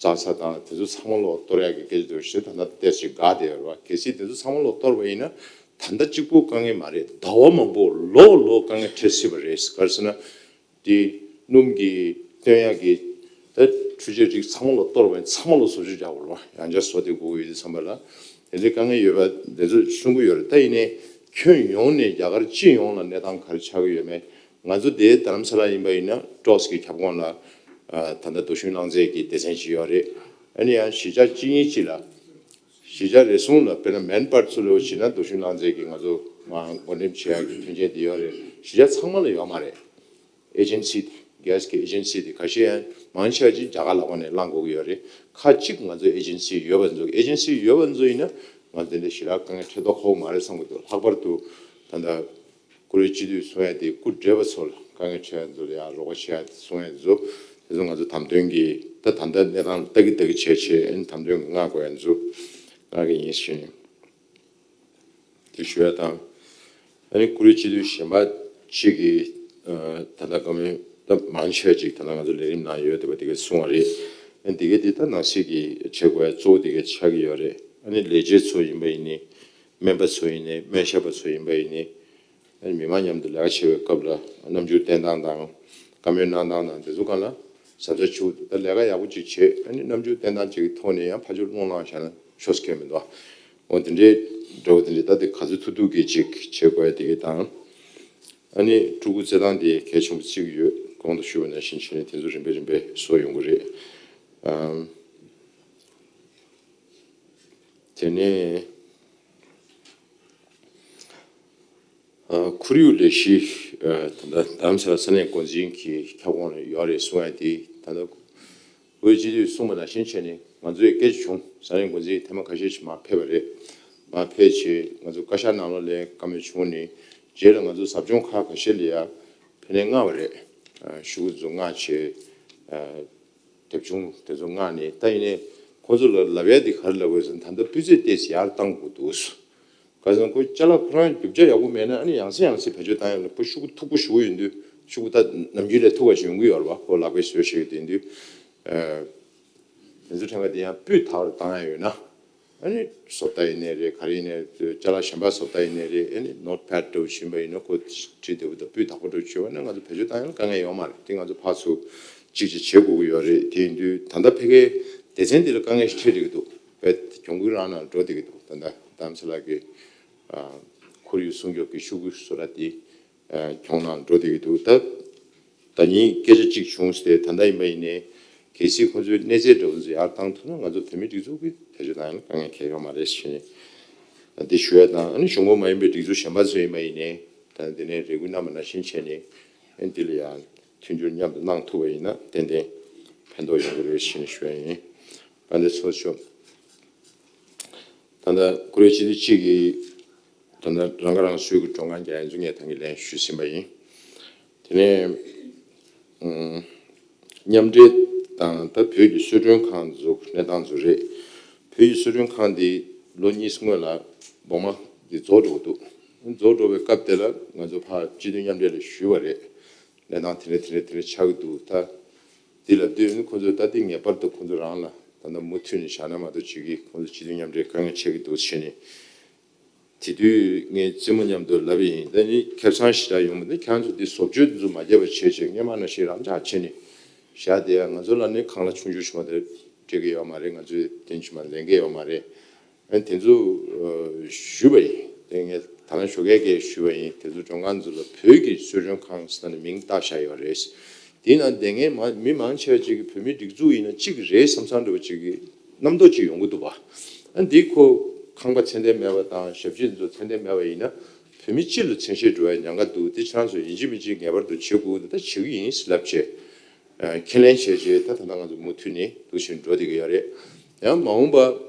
བཙག་ས་དང་དེ་ཚོ་ཚང་མ་ལོག་གཏོར་ཡག་གི་སྐད་ཆ་དེ་ཞིག་ད་ལྟ་ཏོག་ཙམ་འགག་བསྡད་ཡོད་རེད་བ། གལ་སྲིད་དེ་ཚོ་ཚང་མ་ལོག་གཏོར་བ་ཡིན་ན་ད་ལྟ་གཅིག་པུ་དཀའ་ངལ་མ་རེད། ཟླ་བ་མང་པོ་ལོ་ལོ་དཀའ་ངལ་འཕྲད་སྲིད་པ་རེད། ག་རེ་ཟེར་ན། དེ་སྣུམ་གྱི་སྟོན་ཡག་གི་ད་འཕྲུལ་ཆས་རིགས་ཚང་མ་ལོག་གཏོར་བ་ཡིན། ཚང་མ་ལོག་བཟོ་བཅོས་རྒྱག་དགོས་རེད་བ། ཡང་བསྐྱར་བཟོ་དེ་དགོས་ཀྱི་ཡོད་དུས་ཙམ་པ་ལ་དེ་ཚོའི་དཀའ་ངལ་ཡོད་པ་དེ་ཚོ་གསུང་གི་ཡོད་རེད། ད་ཡིན་ནའི་ཁྱོན་ཡོངས་ནས་རྒྱ་གར་སྤྱི་ཡོངས་ལ་གནས་སྟངས་ག་རེ་ཆགས་ཀྱི་ཡོད་མེད། ང་ཚོ་དེ་རྡ་རམ་ས་ལ་ཡིན་པ་ཡིན་ན་ཊོས་ཀྱི་ཁྱབ་ཁོངས་ལ་ད་ལྟ་རྡོ་ཤིང་རླངས་རྫས་ཀྱི་སྡེ་ཚན་ཅིག་ཡོད་རེད། ཨ་ནི་ཡང་གཞིས་ཆགས་གཅིག་གཉིས་ཅིག་ལ་གཞིས་ཆགས་རེ་ཟུང་ལ་དཔེར་ན་མེན་པར་ཚུ་ལོ་བྱས་ན་རྡོ་ཤིང་རླངས་རྫས་ཀྱི་ང་ཚོ་མ་འགོ་འདྲེན་བྱེད་ཡག་གི་མཐུན་རྐྱེན་དེ་ཡོད་རེད། གཞིས་ཆགས་ཚང་མ་ལ་ཡོད་མ་རེད། ཨེ་ཇེན་སི་དེ་གྷེ་སི་གི་ཨེ་ཇེན་སི་དེ་ཁ་ཤས་ཡང་མང་ཆེ་བ་ཅིག་རྒྱ་གར་ལ་ཁོ་ནས་བླངས་དགོས་ཀྱི་ཡོད་རེད། ཁག་ཅིག་ང་ཚོ་ཨེ་ཇེན་སི་ཡོད་པ་ཚོ་ཨེ་ཇེན་སི་ཡོད་པ་ཚོ་ཡིན་ན་ང་ཚོ་འདི་འདྲ་ཞེ་དྲག་དཀའ་ངལ་འཕྲད་མདོག་ཁ་པོ་མ་རེད་བསམ་གྱི་འདུག་ལྷག་པར་དུ་ད་ལྟ། ཀུ་རེ་སྤྱི་འཐུས་གསུང་ཡ་དེ་སྐུ་བགྲེས་པ་ཚོ་ལ་དཀའ་ངལ་འཕྲད་ཡ་ཚོ་ལ་ཡང་རོགས་པ་བྱེད་ཡ་གསུང་ཡ་ཚོ་དེ་ཚོ་ང་ཚོ་དམ་དོན་གྱི་ད་ད་ལྟ་གནས་སྟངས་ལ་ལྟ་གི་ལྟ་གི་བྱས་བྱས་ཨ་ནི་དམ་དོན་གྱི་མངགས་དགོས་ཡ་ཚོ་མངགས་ཀྱི་ཡིན་ཞུ་ནས་དེ་ཞུ་ཡ་དང་ ཨ་ནི་བཀུར་འོས་སྤྱི་འཐུས་གཞན་པ་གཅིག་གིས་ད་ལྟ་བཀའ་མོལ་ད་མང་ཆེ་བ་ཅིག་ད་ལྟ་ང་ཚོ་ལས་རིམ་ནང་ཡོད་བསྡད་པ་དེ་གས་གསུངས་པ་རེད། ཨ་ནི་དེ་གས་དེ་ད་ནང་གསེས་ཀྱི་བྱེད་དགོས་ཡ་གཙོ་བོ་དེ་གས་ཆགས་ཀྱི་ཡོད་རེད། ཨ་ནི་ལས་བྱེད་ཚོ་ཡིན་པ་ཡིན་ནའི་སྨན་པ་ཚོ་ཡིན་ནའི་སྨན་ཞབས་པ་ཚོ་ཡིན་པ་ཡིན་ནའི། མི་མང་མཉམ་དུ་ལས་ཀ་བྱེད་པའི་སྐབས་ལ་རྣམ་འགྱུར་བསྟན་སྟངས་དང་བཀའ་མོལ་གནང་སྟངས་དང་དེ་ཚོ་སྒང་ལ་གཟབ་གཟབ་བྱེད་དགོས་འདུག་ད་ལས་ཀ་ཡག་པོ་ཅིག་བྱེད། ཨ་ནི་རྣམ་འགྱུར་བསྟན་སྟངས་ཅིག་གི་ཐོག་ནས་ཡང་ཕར་ཕྱོགས་རླུང་ལངས་བཞག་ན་ཆོག་ས་ཁེལ་མི་འདུག་འོ་དེ་འདྲའི་འདྲ་བོ་དེ་འདྲའི་ད་དེ་ག་ཚོད་ཐུབ་ཐུབ་ཀྱིས་ཅིག་བྱེད་དགོས་ཡ་དེ་གས་དང་། ཨ་ནི་ཕྲུ་གུ་བཙས་སྟངས་དེ་གལ་ཆེན་པོ་བརྩི་གི་ཡོད། གོང་དུ་ཞུས་པ་ནང་བཞིན་བྱས་ནས་དེ་ཚོ་རིམ་པས་རིམ་པས་བཟོ་ཡོང་གི་རེད། ཨམ། དེ་ནས། ཨ། ཁོར་ཡུག་ལས་གཞི། ཨ། ད་ལྟ་རྡ་རམ་ས་ལ་ས་གནས་འགོ་འཛིན་གྱི་ཁྱབ་ཁོངས་ནས་ཡོད་རེད་གསུང་ཡ་དེ་ད་ལྟ་བོད་སྤྱི་འཐུས་གསུངས་པ་ནང་བཞིན་བྱས་ནས་ང་ཚོས་སྐད་ཆ་བྱུང་། ས་གནས་འགོ་འཛིན་ཐེངས་མ་ཁ་ཤས་ཤིག་མར་ཕེབས་པ་རེད། མར་ཕེབས་བྱས་ང་ཚོ་བཀའ་ཤག་ནང་ལོགས་ལ་བཀའ་མོལ་བྱུང་ནས་རྗེས་ལ་ང་ཚོ་ཟབ་སྦྱོང་ཁག་ཁ་ཤས་ལ་ཡ་ཕན་ནས་མངགས་པ་རེད། ཨ། ཤོག་གུ་ཚོ་མངགས་བྱས། ཨ། དེབ་ཆུང་དེ་ཚོ་མངགས་ནས། ད་ཡིན་ནའི་ཁོང་ཚོ་ལ་ལབ་ཡ་དེ་ག་རེ་ལབ་དགོས་ཟེར་ན། ད་ལྟ་སྤུས་ཚད་ཏོག་ཙམ་ཡར་བཏང་དགོས་འདུག་ག་རེ་ཟེར་ན་ཁོ་ཅ་ལག་ཁོ་རང་རྒྱུ་ཆ་ཡག་པོ་མེད་ན་ཨ་ནི་ཡང་སེ་ཡང་སེ་བེད་སྤྱོད་བཏང་ཡ་ལ་ཁོ་ཤོག་གུ་མཐུག་པོ་ཞེ་པོ་ཡོང་དུས་ཤོག་གུ་ད་ནམ་རྒྱུན་ལས་མཐུག་པ་ཞིག་ཡོང་གི་ཡོད་རེད་པ། ཁོ་ལག་པས་བཟོས་བཞག་གི་དེ་ཡིན་དུས། ཨ། དེ་ཚོ་ཕྲན་ཁ་དེ་ཡང་སྤུས་དག་པར་བཏང་ཡ་ཡོད་ན། ཨ་ནི་བཟོ་ལྟ་ཡིན་ནའི་རེད། ག་རེ་ཡིན་ནའི་རེད། ཅ་ལག་གཞན་པ་བཟོ་ལྟ་ཡིན་ནའི་རེད། ཨ་ནི་ནོཊ་པེཌ་འདྲ་བོ་ཞིག་ཡིན་པ་ཡིན་ན་ཁོ་བྲིས་བདེ་པོ་དང་སྤུས་དག་པོ་འདྲ་བོ་བྱས་པ་ན་ང་ཚོ་བེད་སྤྱོད་བཏང་ཡ་ལ་དཀའ་ངལ་ཡོད་མ་རེད། དེ་ང་ཚོ་ཕར་ཚུར་གཅིག་གཅིག་བྱེད་དགོས་ཀྱི་ཡོད་རེད། དེ་ཡིན་དུས་ད་ལྟ་ཕ་གིའི་སྡེ་ཚན་འདི་ལ་དཀའ་ངལ་ཞིག་འཕྲད་བསྡད་ཀྱི་འདུག་བོད་གྱོང་གུན་རང་ནང་འགྲོ་བསྡད་ཀྱི་འདུག་ད་ལྟ་རྡ་རམ་ས་ལ་གི་ཨ་ཁོར་ཡུག་སྲུང་སྐྱོབ་ཀྱི་ཤོག་གུ་བཟོ་གྲྭ་དེ། ཨ། གྱོང་ནང་འགྲོ་བསྡད་ཀྱི་འདུག་ད་ད་ཉིན་སྐད་ཆ་གཅིག་བྱུང་སྟེ། ད་ལྟ་ཡིན་པ་ཡིན་ནའི་གལ་སྲིད་ཁོང་ཚོའི་གནས་ཚད་འདྲ་བོ་ཚོ་ཡར་བཏང་ཐུབ་ན་ང་ཚོ་བོད་མིའི་སྒྲིག་འཛུགས་ཀྱི་བེད་སྤྱོད་བཏང་ཡ་ལ་དཀའ་ངལ་གང་ཡང་ཡོད་མ་རེད་ཞེས་ནས་འདི་ཞུ་ཡ་དང་། ཨ་ནི་གཞུང་གོང་མ་ཡིན་པའི་སྒྲིག་འཛུགས་གཞན་པ་ཚོ་ཡིན་པ་ཡིན་ནའི་ད་འདི་ནས་རེ་སྐུལ་གནང་བ་ནང་བཞིན་བྱས་ནས། ཨ་ནི་འདི་ལ་ཡང་མཐུན་འགྱུར་མཉམ་དུ་གནང་ཐུབ་པ་ཡིན་ན་ཏན་ཏན་ཕན་ཐོགས་ཡོང་གི་རེད་ཞེས་ནས་ཞུ་ཡ་ཡིན། དཔལ་ལྡན་ཚོགས་གཙོ་མཆོག་ད་ལྟ་བཀུར་འོས་སྤྱི་འཐུས་གཅིག་གིས་ད་ལྟ་རང་ཁ་རང་གསོའི་གི་སྒྲོན་ཁང་རྒྱག་ཡ་ཚོ་ངས་ད་གིན་ལན་ཞུས་ཟིན་པ་ཡིན། དེ་ནས་ཨུམ་མཉམ་འབྲེལ་དང་ད་བོད་ཀྱི་གསོལ་མགྲོན་ཁང་འཛུགས་གནས་སྟངས་ཚོ་རེད། བོད་ཀྱི་གསོལ་མགྲོན་ཁང་འདི་ལོ་གཉིས་སྔོན་ལ་སྦོང་མ་འདི་རྫོགས་འགྲོ་གི་འདུག་རྫོགས་འགྲོ་བའི་སྐབས་དེ་ལ་ང་ཚོ་ཕར་སྤྱི་འཐུས་མཉམ་འབྲེལ་ལ་ཞུས་པ་རེད། གནས་སྟངས་དེ་འདྲ་དེ་འདྲ་དེ་འདྲ་ཆགས་ཀྱི་འདུག་ད་འདི་ལབ་དུས་ཁོ་ཚོས་ད་འདི་ངེས་པར་དུ་ཁོ་ཚོ་རང་ལ་ད་ལྟ་མུ་མཐུད་ནས་བཞག་ན་མ་གཏོགས་ཅིག་གིས་ཁོ་ཚོ་སྤྱི་འཐུས་མཉམ་འབྲེལ་དཀའ་ངལ་འཕྲད་ཀྱི་འདུག་བྱས་ནས། དེ་དུས་ངས་རྩེད་མོ་མཉམ་དུ་ལབ་པ་ཡིན། ད་ནི་ཁེ་བཟང་ཞེ་དྲག་ཡོང་མི་འདུག་ཁྱེད་རང་ཚོ་འདི་བཟོ་བཅོས་འདི་ཚོ་མ་བརྒྱབ་པ་བྱས་བྱས་སྔས་མ་ནང་བཞིན་རང་འཇགས་བྱས་ནས་བཞག་བསྡད་ཡ། ང་ཚོ་ལ་ནི་ཁང་གླ་ཆུང་ཆུང་ཞིག་མ་གཏོགས་སྤྲད་ཀྱི་ཡོད་མ་རེད། ང་ཚོས་དེ་ཚོ་མ་ལེན་གྱི་ཡོད་མ་རེད། ཨ་ནི་དེ་ཚོ་ཨ་ཞུས་པ་ཡིན། དེ་ངས་ད་ལན་ཞོགས་ཀས་སྐད་ཞུས་པ་ཡིན། དེ་ཚོ་སྒྲོན་ཁང་ཚོ་ལ་བོད་ཀྱི་གསོལ་མགྲོན་ཁང་ཟེར་ནས་མིང་བཏགས་བཞག་ཡོད་རེད། དེའི་ནང་བསྡད་མཁན་མ་མི་མང་ཆེ་བ་ཅིག་གིས་བོད་མིའི་སྒྲིག་འཛུགས་ཡིན་ན་གཅིག་རེད་བསམ་བསམ་འདྲ་བོ་ཅིག་གི་རྣམ་རྟོག་ཅིག་ཡོང་གི་འདུག་པ། ཨ་འདི་ཁོ་ཁང་པ་ཚད་ལྡན་མེད་པ་དང་ཞབས་ཕྱི་འདི་ཚོ་ཚད་ལྡན་མེད་པ་ཡིན་ན་བོད་མི་སྤྱི་ལ་མཚན་ཤས་འགྲོ་བའི་ཉེན་ཁ་འདུག་དེ་ཁྱེད་རང་ཚོ་ཡིན་གཅིག་མིན་གཅིག་ངེས་པར་དུ་བྱེད་དགོས་འདུག་ད་བྱེད་ཀྱི་ཡིན་ལབ་བྱས། ཨ་ཁས་ལེན་བྱས་བྱས་ད་ད་ལྟ་ང་ཚོ་མུ་མཐུད་ནས་འདུག་བཞིན་འགྲོ་བསྡད་ཀྱི་ཡོད་རེད། ཡང་མ་འོངས་པ་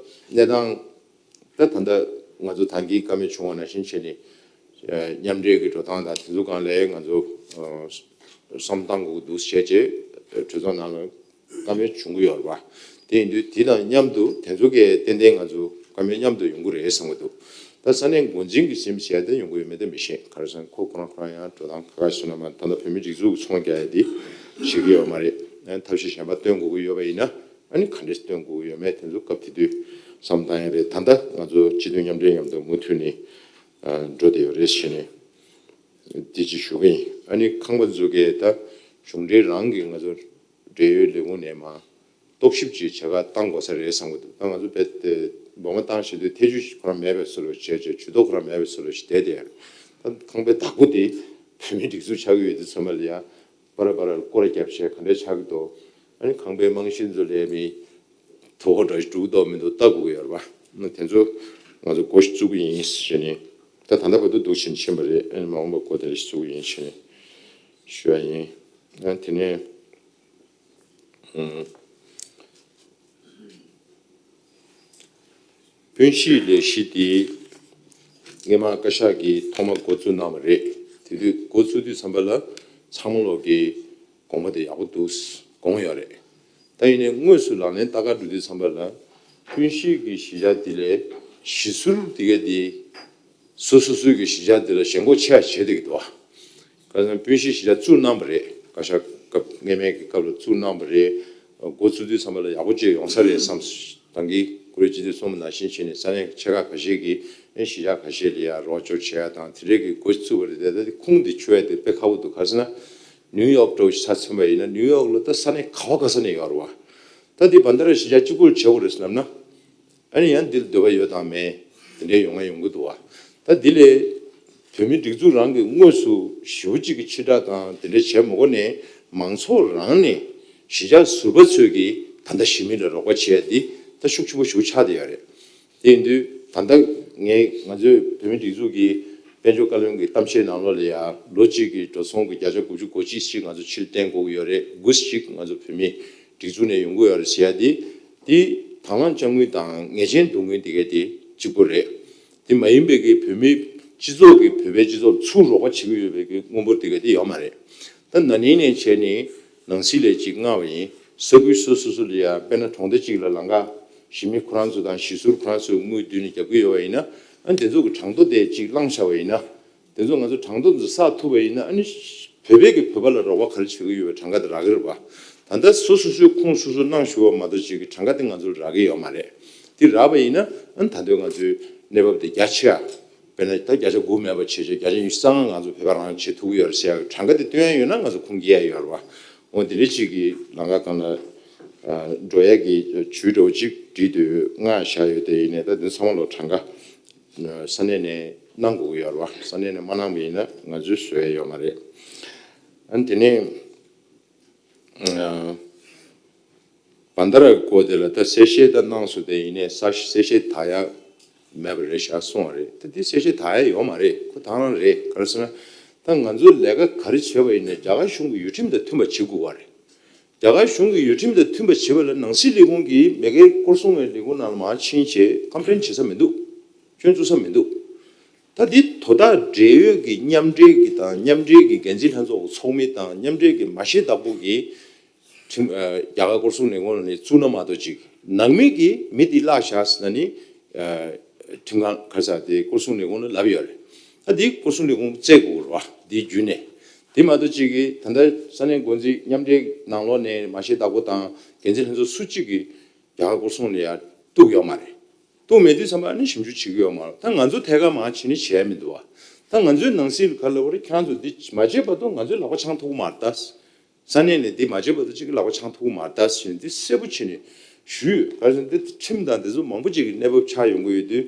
གནས་སྟངས། ད་ད་ལྟ་ང་ཚོ་ད་གིན་བཀའ་མོལ་བྱུང་བ་ནང་བཞིན་བྱས་ནས་ཨ་མཉམ་འབྲེལ་གྱི་འགྲོ་སྟངས་དང་དེ་ཚོ་སྒང་ལ་ང་ཚོ་ཨ་བསམ་བཏང་དགོས་འདུག་བྱས་རྗེས་གྲོས་ཚོགས་ནང་ལ་བཀའ་མོལ་བྱུང་གི་ཡོད་རེད་པ། དེ་ཡིན་དུས་དེ་དང་མཉམ་དུ་དེ་ཚོ་གས་ཏན་ཏན་ང་ཚོ་བཀའ་མོལ་མཉམ་དུ་ཡོང་གི་རེད་བསམ་གྱི་འདུག་ད་ས་གནས་འགོ་འཛིན་གྱིས་ཟིན་བྱས་ཏེ་ཡོང་གི་ཡོད་མེད་དེ་མི་ཤེས། ག་རེ་ཟེར་ན་ཁོ་ཁོ་རང་ཁོ་རང་ཡང་འགྲོ་སྟངས་ཁ་ཁ་ཞིག་སོང་ན་མ་ད་ལྟ་བོད་མིའི་སྒྲིག་འཛུགས་ཀྱི་ཚོང་རྒྱག་ཡ་དེ་བྱེད་ཀྱི་ཡོད་མ་རེད། ཐབས་ཤེས་གཞན་པ་སྟོན་དགོས་ཀྱི་ཡོད་པ་ཡིན་ན། ཨ་ནི་ག་འདྲས་སྟོན་དགོས་ཡོད་མེད་དེ་ཚོ་སྐབས་དེ་དུས་བསམ་བཏང་ཡ་རེད། ད་ལྟ་ང་ཚོ་སྤྱི་འཐུས་མཉམ་འབྲེལ་མཉམ་དུ་མུ་མཐུད་ནས་ཨ་འགྲོ་བསྡད་ཡོད་རེད་ཟེར་ནས་དེ་ཅིག་ཞུ་གི་ཡིན། ཨ་ནི་ཁང་པ་འཛུགས་མཁན་ད་གཞུང་འབྲེལ་རང་གིས་ང་ཚོ་འབྲེལ་ཡོད་ལས་ཁུངས་ནས་མར་རྟོག་ཞིབ་ཅིག་བྱེད་ག་བཏང་དགོས་ས་རེད་བསམ་གྱི་འདུག་ད་ང་ཚོ་རྦད་དེ་སྦོང་མ་བཏང་བྱེད་དུས་ཐེ་ཇུས་ཁོ་རང་མེད་པའི་བཟོ་འདྲ་བྱས་བྱས་ཇུས་གཏོགས་ཁོ་རང་མེད་པའི་བཟོ་འདྲ་ཞིག་བསྡད་དེ། ད་ཁང་པའི་བདག་པོ་དེ་བོད་མིའི་སྒྲིག་འཛུགས་ཆགས་ཀྱི་ཡོད་དུས་ཚང་མ་ལ་ཡ། པ་ར་པ་ར་སྐོར་ར་བརྒྱབ་བྱས་ག་འདྲས་ཆགས་ཀྱི་འདུག་ཨ་ནི་ཁང་པའི་རྨང་གཞི་ཚོ་ལས་མི་དོ་ཧོ་འདྲ་ཞིག་འགྲོ་གི་འདུག་མི་འདུག་ལྟ་དགོས་ཀྱི་ཡོད་རེད་པ། ཨ་ནི་དེ་ཚོ་ང་ཚོ་སྒོ་ཞིག་བཙུགས་ཀྱི་ཡིན་ཟེར་ནས། ད་ད་ལྟ་བར་དུ་འདུག་བཞིན་ཕྱིན་པ་རེད། ཨ་ནི་མ་འོངས་པ་སྒོ་དེ་འདྲ་ཞིག་བཙུགས་ཀྱི་ཡིན་ཟེར་ནས་ཞུ་ཡ་ཡིན། ཨ་དེ་ནས་ཨུམ། སྤུན་བཞིའི་ལས་གཞི་དེ་སྔོན་མ་བཀའ་ཤག་གིས་ཐོག་མ་འགོ་བཙུགས་གནང་བ་རེད། དེ་དུས་འགོ་བཙུགས་དུས་ཙམ་པ་ལ་ཚང་མ་ལོག་གིས་དགོངས་པ་དེ་ཡག་པོ་འདུག་དགོངས་ཡོད་རེད། ད་ཡིན་ནའི་དངོས་སུ་ལག་ལེན་ལྟ་ག་འགྲོ་དུས་ཙམ་པ་ལ་སྤུན་བཞི་གི་གཞིས་ཆགས་དེ་ལས་གཞིས་ཟུར་དེ་ག་དེ་ སོ་སོ་སོའི་གི་གཞིས་ཆགས་འདི་ལ་ཞེན་ཁོག་ཆེ་བ་བྱེད་བསྡད་ཀྱི་འདུག་བ། ཁ་སང་སྤུན་བཞི་གཞིས་ཆགས་བཙུགས་གནང་བ་རེད། བཀའ་ཤག་སྐབས་སྔས་མའི་གི་སྐབས་ལ་བཙུགས་གནང་བ་རེད། འགོ་བཙུགས་དུས་ཙམ་པ་ལ་ཡག་པོ་བྱས་ཡོང་ས་རེད་བསམ། ད་གིན་ཀུ་རེ་སྤྱི་འཐུས་གསུངས་པ་ནང་བཞིན་བྱས་ནས་ས་གནས་ཆེ་ཁག་ཁ་ཤས་ཀྱིས་གཞིས་ཆགས་ཁ་ཤས་ལ་ཡང་རོགས་སྐྱོར་བྱེད་ཡ་དང་དེ་འདྲས་ཀྱི་འགོ་བཙུགས་པ་རེད། དེ་ད་ཁུངས་དེ་འཁྱོལ་ཡ་དེ་དཔེ་ཁག་པོ་འདུག་ག་རེ་ཟེར་ན། ནིའུ་ཡོག་འདྲ་བོ་ཞིག་ཆ་མཚོན་པ་ཡིན་ན་ནིའུ་ཡོག་ལ་ད་ས་གནས་ག་བ་ག་ས་ནས་ཡོད་རེད་བ། ད་འདི་བན་ད་ར་གཞིས་ཆགས་གཅིག་པུར་བྱེད་དགོས་རེད་ཟེར་ལབ་ན། ཨ་ནི་ཡང་འདིར་འདོད་པ་ཡོད་དང་མེད་དེ་འདྲའི་ཡོང་ང་ཡོང་གི་འདུག་བ། ད་འདི་ལས་བོད་མི་སྒྲིག་འཛུགས་རང་གིས་དངོས་སུ་ཞེ་པོ་གཅིག་གི་ཕྱིར་བསྒྲགས་དང་དེ་འདྲ་བྱས་མ་དགོས་ནས་མང་ཚོགས་རང་ནས་གཞིས་ཆགས་ཟུར་པ་ཚོས་ཀྱིས་ད་ལྟ་གཞིས་མི་ལ་རོགས་པ་བྱས་ཏེ་ད་ཤུགས་ཆེན་པོ་ཞེ་པོ་ཆགས་བསྡད་ཡོད་རེད། དེ་ཡིན་དུས་ད་ལྟ་ངས་ང་ཚོའི་བོད་མི་སྒྲིག་འཛུགས་ཀྱི་དཔལ་འབྱོར་བཀའ་བློན་གྱི་གཏམ་བཤད་ནང་ལོགས་ལ་ཡང་ལོ་གཅིག་གི་འགྲོ་སོང་གི་བརྒྱ་ཆ་དགུ་བཅུ་གོ་གཅིག་ཅིག་ང་ཚོ་ཕྱིར་བཏོན་དགོས་ཀྱི་ཡོད་རེད། དགུ་ཅིག་ང་ཚོ་བོད་མི་སྒྲིག་འཛུགས་ནས་ཡོང་གི་ཡོད་རེད་ཟེར་ཡ་དེ། དེ་དང་བླངས་དཔྱ་དངུལ་དང་ངེས་ཅན་བསྡུ་དངུལ་དེ་གའི་དེ་གཅིག་པོ་རེད། དེ་མ་ཡིན་པའི་གི་བོད་མི་སྤྱི་ཚོགས་ཀྱི་བོད་པའི་སྤྱི་ཚོགས་ཚུར་རོགས་པ་བྱེད་ཀྱི་ཡོད་པའི་གི་དངུལ་འབོར་དེ་ག་དེ་ཡོད་མ་རེད། ད་ན་ནིང་ནས་བྱས་ནས་ནང་སྲིད་ལས་ཅིག་མངགས་པ་ཡིན། ས་ཁུལ་སོ་སོ་སོ་ལ་ཡང་དཔེར་ན་གྲོང་སྡེ་གཅིག་ལ་ལམ་ཁ་གཞིས་མི་ཁོ་རང་ཚོ་དང་གཞིས་ཟུར་ཁོ་རང་ཚོས་དངུལ་བསྡུས་ནས་རྒྱབ་ཀྱི་ཡོད་པ་ཡིན་ན། ཨ་ནི་དེ་ཚོ་གི་གྲངས་ཐོ་དེ་ཅིག་བླངས་བཞག་པ་ཡིན་ན། དེ་ཚོ་ང་ཚོ་གྲངས་ཐོ་འདི་བསགས་ཐུབ་པ་ཡིན་ན། ཨ་ནི་བོད་པས་ཀྱི་བོད་པ་ལ་རོགས་པ་ག་རེ་བྱེད་ཀྱི་ཡོད་པའི་གྲངས་ཀ་དེ་རག་གི་རེད་པ། ད་ལྟ་སོ་སོ་སོའི་ཁོངས་སོ་སོ་གནང་ཞུ་བ་མ་གཏོགས་ཅིག་གི་གྲངས་ཀ་དེ་ང་ཚོར་རག་གི་ཡོད་མ་རེད། དེ་རག་པ་ཡིན་ན། ཨ་ནི་ད་དུང་ང་ཚོའི་གནས་བབ་དེ་རྒྱ་ཆེ་བ། དཔེར་ན་ད་བརྒྱ་ཆ་དགུ་མེད་པ་བྱས་བྱས་བརྒྱ་ཆ་ཉི་ཤུ་རྩ་ལྔ་ང་ཚོ་བོད་པ་རང་བྱེད་ཐུབ་ཀྱི་ཡོད་རེད་ཟེར་ཡག་གྲངས་ཀ་དེ་སྟོན་ཡ་ཡོད་ན་ང་ཚོ་ཁུངས་སྐྱེལ་ཡ་ཡོད་རེད་པ། འོ་དེ་འདྲ་ཅིག་གི་ལམ་ཁ་སྒང་ལ་འགྲོ་ཡ་གི་ཇུས་འདྲ་བོ་ཅིག་བྲིས་དུས་མངགས་བཞག་ཡོད། དེ་ཡིན་ནའི་ད་དེ་ཚང་མ་ལོ་གྲངས་ཀ་ས་གནས་ནས་གནང་དགོས་ཀྱི་ཡོད་རེད་པ། ས་གནས་ནས་མ་གནང་བ་ཡིན་ན་ང་ཚོས་བཟོ་ཡ་ཡོད་མ་རེད། ཨ་ནི་དེ་ནས། བན་ད་ར་སྐོར་དེ་ལ་ད་གསལ་བཤད་ད་གནང་སོང་། དེ་ཡིན་ནའི་ས་གསལ་བཤད་ད་ཡག་མེད་པ་རེད་ཤག་གསུངས་པ་རེད། ད་དེ་གསལ་བཤད་ད་ཡག་ཡོད་མ་རེད། ཁོ་ད་རང་རེད། ག་རེ་ཟེར་ན། ད་ང་ཚོས་ལས་ཀ་ག་རེ་བྱས་པ་ཡིན་ནའི་རྒྱ་གར་གཞུང་གི་ཡུལ་ཁྲིམས་དང་མཐུན་པ་བྱེད་དགོས་པ་རེད། རྒྱ་གར་གཞུང་གི་ཡུལ་ཁྲིམས་དང་མཐུན་པ་བྱེད་པ་ལ་ནང་སྲིད་ལས་ཁུངས་ཀྱིས་མ་གིའི་སྐོར་སྲུང་བའི་ལས་ཁུངས་ནང་ལ་མར་ཕྱིན་བྱས་ཁ་འཕྲལ་བྱེད་ས་མི་འདུག་སྐྱོན་བཙུགས་ས་མི་འདུག་ད་འདི་དོ་བདག་འབྲེལ་ཡོད་ཀྱི་མཉམ་འབྲེལ་གྱི་དང་མཉམ་འབྲེལ་གྱི་འགན་འཛིན་ལྷན་ཚོགས་ཀྱི་ཚོགས་མི་དང་མཉམ་འབྲེལ་གྱི་མ་ཤེས་བདག་པོ་གིས་ཁྲིམས་ཨ་རྒྱ་གར་སྐོར་སྲུང་ལས་ཁུངས་ལ་ནས་བཙུགས་ན་མ་གཏོགས་ཅིག་ནང་མི་གིས་མི་འདི་བརླག་བཞག་ཟེར་ན་ནི། ཨ་ཁྲིམས་ཁང་ག་རེ་ཟེར་དེ་སྐོར་སྲུང་ལས་ཁུངས་ལ་ལབ་ཡོད་རེད། ད་འདི་སྐོར་སྲུང་ལས་ཁུངས་བཙལ་དགོས་རེད་བ། འདི་བརྒྱུད་ནས། དེ་མ་གཏོགས་ཅིག་གིས་ད་ལྟ་ས་གནས་འགོ་འཛིན་མཉམ་འབྲེལ་ནང་ལོགས་ནས་མ་ཤེས་བདག་པོ་དང་འགན་འཛིན་ལྷན་ཚོགས་སུ་གཅིག་གིས་རྒྱ་གར་སྐོར་སྲུང་ལ་ཡར་གཏུགས་ཡོད་མ་རེད། གཏུགས་མེད་དུས་ཙམ་པ་ནི་ཞིབ་འཇུག་བྱེད་ཀྱི་ཡོད་མ་རེད། ད་ང་ཚོ་ཐད་ཀར་མར་ཕྱིན་ནས་བྱས་མི་འདུག་བ། ད་ང་ཚོའི་ནང་སྲིད་ག་ལ་བར་ཁྱེད་རང་ཚོ་འདི་མ་བྱས་བར་དུ་ང་ཚོའི་ལག་པ་འཆང་ཐུབ་ཀྱི་མ་རེད་ད། ས་གནས་ནས་འདི་མ་བྱས་བར་དུ་གཅིག་གི་ལག་པ་འཆང་ཐུབ་ཀྱི་མ་རེད་ད་ཟེར་ནས་འདི་གསལ་པོ་བྱས་ནས་ཞུས་ཡོད། ག་རེ་ཟེར་ན་འདི་ཁྲིམས་དང་འདི་ཚོ་མང་པོ་ཅིག་གི་གནས་བབ་ཆགས་ཡོང་གི་ཡོད་དུས་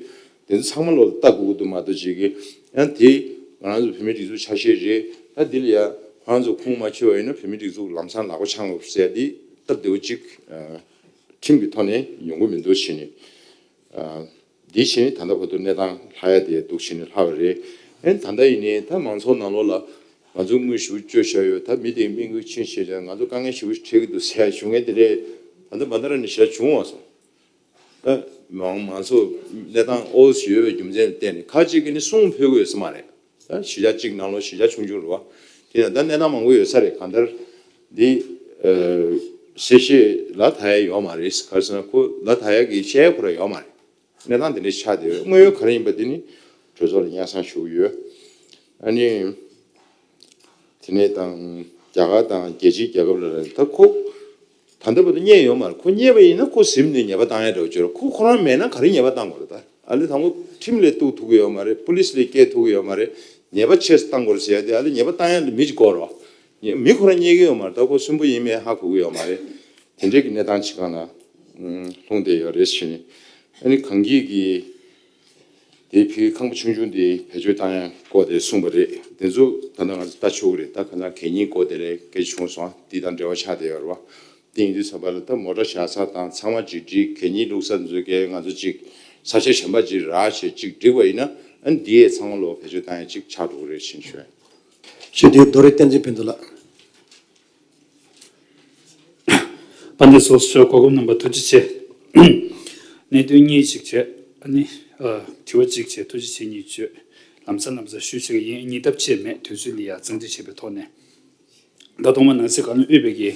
འདི་ཚོ་ཚང་མ་ལོག་ལ་ལྟ་དགོས་ཀྱི་འདུག་མ་གཏོགས་ཅིག་གི། ཡང་དེ་ང་རང་ཚོ་བོད་མིའི་སྒྲིག་འཛུགས་ཆ་ཤས་རེད། ད་འདི་ལ་ཡང་ཁོ་རང་ཚོ་ཁུངས་མ་འཁྱོལ་བ་ཡིན་ན་བོད་མིའི་སྒྲིག་འཛུགས་ལམ་སང་ལག་པ་འཆང་དགོས་ཟེར་འདི་སྟབས་བདེ་བོ་ཅིག་ཁྲིམས་ཀྱི་ཐོག་ནས་ཡོང་གི་མི་འདུག་བྱས་ནས། འདི་བྱས་ནས་ད་ལྟ་བར་དུ་གནས་སྟངས་ལྷག་ཡ་དེ་འདུག་བྱས་ནས་ལྷག་པ་རེད། ཨེ་ད་ལྟ་ཡིན་ནའི་ད་མང་ཚོགས་ནང་ལོགས་ལ་ང་ཚོ་དངུལ་ཞེ་པོ་བཅོལ་བཞག་ཡོད། ད་མི་དེའི་དམིགས་ཡུལ་ཕྱིན་བྱས་ཙང་ང་ཚོ་དཀའ་ངལ་ཞེ་པོ་ཞིག་འཕྲད་ཀྱི་འདུག་ཟེར་ཡ་ཞུ་མཁན་དེ་རེད། ད་ལྟ་བར་ད་ར་ནས་ཞེ་དྲག་བྱུང་བ་སོང་། ད་མང་མང་ཚོགས་གནས་སྟངས་ཨོ་ཙི་ཡོད་པའི་རྒྱུ་མཚན་ལ་བརྟེན་ནས་ཁ་ཅིག་གིས་ནི་གསུང་ཕོད་ཀྱི་ཡོད་ས་མ་རེད། ད་གཞིས་ཆགས་གཅིག་ནང་ལོགས་གཞིས་ཆགས་ཆུང་ཆུང་རེད་བ། དེ་ཡང་ད་གནས་སྟངས་མང་པོ་ཡོད་ས་རེད། གང་ལྟར་འདི་གསལ་བཤད་ལ་ད་ཡ་ཡོད་མ་རེད། ག་རེ་ཟེར་ན་ཁོ་ལ་ད་ཡ་གི་བཤད་ཁོ་ར་ཡོད་མ་རེད། གནས་སྟངས་དེ་འདྲ་ཆགས་བསྡད་ཡོད། དངོས་ཡོད་ག་རེ་ཡིན་པ་དེ་ནི་གྲོས་ཚོགས་ལ་སྙན་སེང་ཞུ་གི་ཡོད། ཨ་ནི། དེ་ནས་དང་རྒྱ་གར་དང་རྒྱལ་སྤྱིའི་རྒྱལ་ཁབ་ལ་རེད། ད་ཁོ་ད་ལྟ་བར་དུ་རྙེད་ཡོད་མ་རེད། ཁོ་རྙེད་པ་ཡིན་ན་ཁོ་གཟིམ་ནས་ཉེས་པ་བཏང་ཡ་འདྲ་བོ་བྱོས་ར། ཁོ་ཁོ་རང་མེད་ན་ག་རེ་ཉེས་པ་བཏང་དགོས་རེད། ད་ཨ་ལེ་དང་པོ་ཁྲིམས་ལ་གཏུག་ཐུབ་ཀྱི་ཡོད་མ་རེད། པུ་ལིས་ལ་སྐྱེལ་ཐུབ་ཀྱི་ཡོད་མ་རེད། ཉེས་པ་ཆེ་ཙམ་བཏང་དགོས་རེད་ཟེར་ཡ་དེ་ཨ་ལེ་ཉེས་པ་བཏང་ཡ་ལ་མི་གཅིག་དགོས་རེད་བ། མི་ཁོ་རང་རྙེད་ཀྱི་ཡོད་མ་རེད། ད་ཁོ་སུན་པོ་ཡིན་མེད་ཧ་གོ་གི་ཡོད་མ་རེད། དེ་འདྲའི་གི་གནས་སྟངས་ཅིག་སྒང་ལ་ལྷུང་བསྡད་ཡོད་རེད་ཟེར་ནས། ཨ་ནི་གངས་སྐྱིད་ཀྱི་དེ་ཕི་ཁང་པ་ཆུང་ཆུང་དེ་བེད་སྤྱོད་བཏང་ཡ་སྐོར་དེ་གསུངས་པ་རེད། དེ་ཚོ་ད་ལྟ་ང་ཚོ་ལྟ་ཆོག་གི་རེད། ད་ཁ་སང་གད་སྙིགས་སྐོར་དེ་ལ་སྐད་ཆ་བྱུང་སོང་། དེ་དང་འབྲེལ་བ་ཆགས་བསྡད་ཡོད་རེད་བ། དེ་ཡིན་དུས་ཙམ་པ་ལ་ད་མོ་ཊ་བཞག་ས་དང་ཚང་མ་ཅིག་སྒྲིག་གད་སྙིགས་བླུགས་ས་ཚོ་གས་ང་ཚོ་ཅིག་ས་ཆ་གཞན་པ་ཅིག་རག་བྱས་ཅིག་སྒྲིག་པ་ཡིན་ན། ཨ་ནི་དེ་ཡས་ཚང་མ་ལོ་བེད་སྤྱོད་བཏང་ཡ་ཅིག་ཆགས་འགྲོ་གི་རེད་ཞེས་ཞུ། ཞུ་དེ་རྡོ་རི་བསྟན་འཛིན་ཕན་ཚུན་ལགས། དཔལ་ལྡན་ཚོགས་གཙོ་མཆོག་གོ་སྐབས་གནང་བར་ཐུགས་རྗེ་ཆེ། གནད་དོན་གཉིས་ཅིག་བྱས། ཨ་ནི། ཨ། དྲི་བ་གཅིག་བྱས། ཐུགས་རྗེ་ཆེ་གཉིས་བརྗོད། ལམ་སང་ལམ་སང་ཞུ་ཆེ་གི་ཡིན། ཉེ་འདབས་ཆེ་མེད། དུས་ཚོད་ལ་ཡ་གཙང་སྦྲ་བྱས་པའི་ཐོག་ནས། ད་ཐོག་མ་ནང་སྲིད་བཀའ་བློན་དབུས་པའི་གི་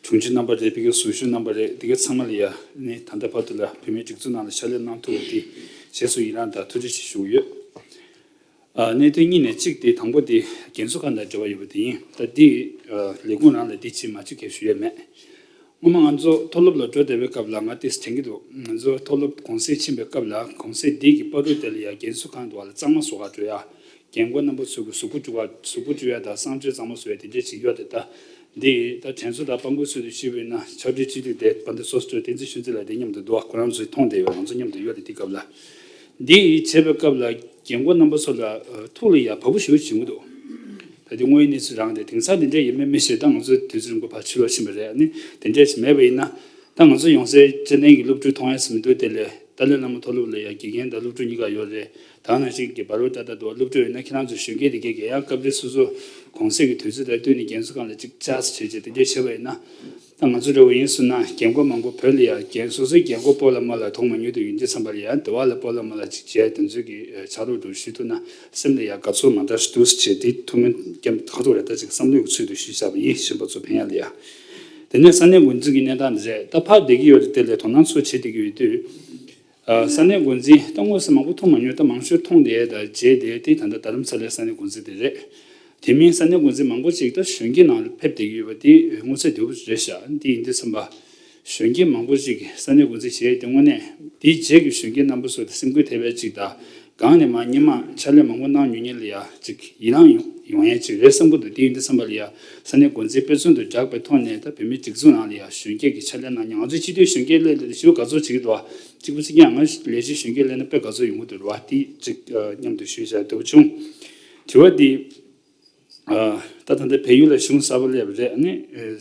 དྲུང་ཆེ་རྣམ་པ་རེད། ཕ་གི་ཟུར་ཞུགས་རྣམ་པ་རེད། དེ་ག་ཚང་མ་ལ་ཡ་ནི་ད་ལྟ་བར་དུ་ལ་བོད་མིའི་སྒྲིག་འཛུགས་ནང་ལ་ཕྱག་ལས་གནང་ཐུབ་པ་དེ་རྗེས་སུ་ཡི་རང་དང་ཐུགས་རྗེ་ཆེ་ཞུ་གི་ཡོད། ཨ། གནད་དོན་གཉིས་ནས་གཅིག་དེ་དང་པོ་དེ་རྒན་གསོ་ཁང་དང་འབྲེལ་བ་ཡོད་པ་དེ་ཡིན། ད་འདི་ཨ་ལས་ཁུངས་རང་ལ་འདི་བྱེད་མ་བྱེད་སྐད་ཞུ་ཡས་མེད། སྔོན་མ་ང་ཚོ་མཐོ་སློབ་ལ་འགྲོ་བསྡད་པའི་སྐབས་ལ་ང་དེ་དྲན་གྱི་འདུག་ང་ཚོ་མཐོ་སློབ་གུང་སེང་ཕྱིན་པའི་སྐབས་ལ་གུང་སེང་འདི་གི་བར་དུ་དེ་ལ་ཡ་རྒན་གསོ་ཁང་དུ་བ་ལ་གཙང་མ་བཟོ་ག་འགྲོ་ཡ། རྒན་རྒོན་རྣམ་པ་ཚོ་གི་གཟུགས་པོ་བཀྲུ་བ་གཟུགས་པོ་བཀྲུ་ཡ་དང་གསང་སྤྱོད་གཙང་མ་བཟོ་ཡ་དེ་འདྲས་བྱེད་ཀྱི་ཡོད་རེད། ད་འདི་ད་དྲན་གསོ་དང་དཔང་པོ་ཚུལ་དུ་ཞུས་པ་ཡིན་ན་ཕྱག་སྦྲེལ་སྤྱི་འཐུས་དེ་དཔལ་ལྡན་ཚོགས་གཙོ་བསྟན་འཛིན་ཆོས་འཛིན་ལགས་དེ་མཉམ་དུ་འདུག་ཁོ་རང་ཚོས་མཐོང་བསྡད་ཡོད། ང་ཚོ་མཉམ་དུ་ཡོད་རེད། དེ་སྐབས་ལ། འདི་བྱེད་པའི་སྐབས་ལ་རྒན་རྒོན་རྣམ་པ་ཚོ་ལ་ཨ་ཐུགས་ལ་ཡ་བབ་པོ་ཞེ་པོ་བྱུང་གི་འདུག་ད་དེ་དངོས་ཡོད་གནས་ཚུལ་རང་རེད། དེང་སང་དེ་འདྲས་ཡིན་མིན་མི་ཤེས། ད་ང་ཚོ་དུས་ཚོད་རིང་པོ་ཕར་ཕྱི་ལོགས་ཕྱིན་པ་རེད། ཨ་ནི་དེ་འདྲས་ཞིག་མེད་པ་ཡིན་ན། ད་ང་ཚོ་ཡོང་སའི་སྤྱི་བདེ་གི་སློབ་ཕྲུག་མཐོང་ཡ་ཟེར་མི་འདུག་དེ་ལས་ཏཱ་ལའི་བླ་མ་མཐོ་སློབ་ལ་ཡ་དགེ་རྒན་དང་སློབ་ཕྲུག་གཉིས་ཀ་ཡོད་རེད། ད་ནང་བཞིན་གྱི་བར་བར་ཏག་ཏག་འདུག་སློབ་ཕྲུག་ཡོད་ན་ཁྱེད་རང་ཚོ་གཞོན་སྐྱེས་དེ་གས་ཀྱི་ཡང་སྐབས་རེ་སོ་སོ་གུང་སེང་གི་དུས་ཚོད་དང་བསྟུན་ནས་རྒན་གསོ་ཁང་ལ་ཅིག་བཅར་བྱས་བྱས་དེ་འདྲས་བྱས་པ་ཡིན་ན། ད་ང་ཚོ་འདྲ་བོ་ཡིན་སོང་ན་རྒན་རྒོན་མང་པོ་བོད་ལ་ཡ་རྒན་སོ་སོའི་རྒན་རྒོན་སྤོ་ལགས་རྨོ་ལགས་མཐོང་མ་མྱོང་དུས་ཡིན་དུས་ཙམ་པ་ལ་ཡ་དེ་བ་ལ་སྤོ་ལགས་རྨོ་ལགས་ཅིག་བྱས་དེ་ཚོའི་གི་ཕྱག་རོགས་འདྲ་བོ་ཞུ་ཐུབ་ན་སེམས་ལ་ཡ་དགའ་ཚོར་མ་འདྲ་ཞིག་འདུག་ཟེར་བྱས་དེ་ཐུགས་སྨོན་ཀྱང་ཁ་ཐུག་རེ་ད་ཅིག་བསམ་བློའི་ཚུལ་དུ་ཞུས་བཞག་པ་ཡིན། གཞོན་པ་ཚོ་ཕན་ཡ་ལ་ཡ། དེ་ནས་ས་གནས་འགོ་འཛིན་གྱི་གནས་སྟངས་འདི་རེད། ད་ཕར་བསྡད་ཀྱི་ཡོད་རེད། དེ་ལས་དོ་སྣང་ཚོ་བྱེད་བསྡད་ཀྱི་ཡོད་དུས། ཨ། ས་གནས་འགོ་འཛིན་ད་དངོས་སུ་མང་པོ་མཐོང་མ་མྱོང་། ད་མང་ཤོས་མཐོང་བསྡད་ཡས་ད་མཇལ་བསྡད་ཡས་དེ་ད་ལྟ་རྡ་རམ་ས་ལའི་ས་གནས་འགོ་འཛིན་དེ་རེད། དེ་མིན་ས་གནས་འགོ་འཛིན་མང་པོ་ཅིག་ད་གཞོན་སྐྱེས་ནང་ལ་ཕེབས་བསྡད་ཀྱི་ཡོད་པ་དེ་མངོན་གསལ་དོད་པོ་རེད་ཤག་འདི་ཡིན་དུས་ཙམ་པ། གཞོན་སྐྱེས་མང་པོ་ཅིག་ས་གནས་འགོ་འཛིན་བྱས་ཏེ་དངོས་གནས་དེའི་རྗེས་ཀྱི་གཞོན་སྐྱེས་རྣམ་པ་ཚོ་དེ་སེམས་འགུལ་ཐེབས་པ་ཅིག་དང་། སྒང་ནས་མར་སྔོན་མ་ཕྱག་ལས་མང་པོ་གནང་མྱོང་མཁན་ལ་ཡ་ཅིག་ཡི་རངས་ཡོང་ཡོང་ཡས་ཅིག་རེད་བསམ་གྱི་འདུག་དེ་ཡིན་དུས་ཙམ་པ་ལ་ཡ་ས་གནས་འགོ་འཛིན་དཔེ་མཚོན་དུ་བསྒྲགས་པའི་ཐོག་ནས་ད་བོད་མིའི་སྒྲིག་འཛུགས་ནང་ལ་ཡ་གཞོན་སྐྱེས་ཀྱི་ཕྱག་ལས་གནང་མྱོང་། ང་ཚོའི་སྤྱི་འཐུས་གཞོན་སྐྱེས་སླེབས་ཏེ་ཞེ་པོ་དགའ་ཚོར་བྱེད་ཀྱི་འདུག་གཅིག་པ་གཅིག་རྐྱང་ང་ལས་བྱེད་གཞོན་སྐྱེས་སླེབས་ན་དཔེ་དགའ་ཚོར་ཡོང་གི་འདུག་རེད་བ། དེ་ཅིག་མཉམ་དུ་ཞུས་བཞག་འདོད་པ་བྱུང་། དྲི་བ་འདི། ཨ། ད་ད་ལྟ་བལ་ཡུལ་ལ་གཞུང་གསར་པ་སླེབས་པ་རེད། ཨ་ནི་ཨེ་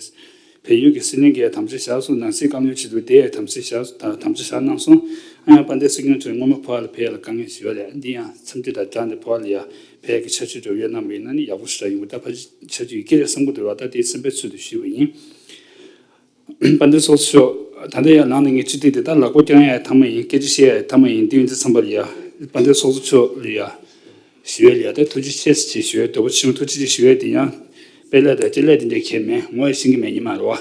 བལ་ཡུལ་གྱི་སྲིད་བློན་གྱིས་དམ་བཅའ་བཞག་སོང་། ནང་སྲིད་བཀའ་བློན་ཆེད་དུ་དེ་ཡང་དམ་བཅའ་བཞག་དང་དམ་བཅའ་བཞག་གནང་སོང་། ཨ་ཡང་དཔལ་ལྡན་སྲིད་སྐྱོང་མཆོག་སྔོན་མ་ཕོ་བ་ལ་ཕེབས་ཡ་ལ་དཀའ་ངལ་ཞིག་ཡོད་རེད། འདི་ཡང་འཚམས་འདྲི་དང་སྦྲགས་ནས་ཕོ་བ་ལ་ཡ་ཕེབས་ཡ་གི་ཆ་རྐྱེན་འགྲོ་ཡོད་གནང་བ་ཡིན་ན་ནི་ཡག་པོ་ཞེ་དྲག་ཡོང་གི། ད་ཕལ་ཆེར་ཆ་རྐྱེན་ཡོད་ཀྱི་རེད་བསམ་གྱི་འདུག་ར། ད་དེ་སེམས་པའི་ཚུལ་དུ་ཞུས་པ་ཡིན། དཔལ་ལྡན་ཚོགས་གཙོ་མཆོག་ད་ལྟ་ཡང་ནང་ནས་ངས་སྤྱི་འཐུས་དེ་དག་ལག་པ་བརྐྱང་ཡ་ཐ་མ་ཡིན། སྐད་ཆ་བཤད་ཡ་ཐ་མ་ཡིན། དེ་ཡིན་དུས་ཙམ་པ་ལ་ཡ་དཔལ་ལྡན་ཚོགས་གཙོ་མཆོག་ལ་ཡ་ཞུ་ཡ་ལ་ཡ་ད་ཐུགས་རྗེ་ཆེ་ཟེར་ཞུ་ཡ་འདོད་པ་ཆེན་པོ། ཐུགས་རྗེ་ཆེ་ཞུ་ཡ་དེ་ཡང་དཔེ་ལས་དང་སྤྱི་ལས་དེ་འདྲ་གལ་མེད། ངོ་ཡ་ཤེས་ཀྱི་མེད་ཉི་མ་རེད་བ།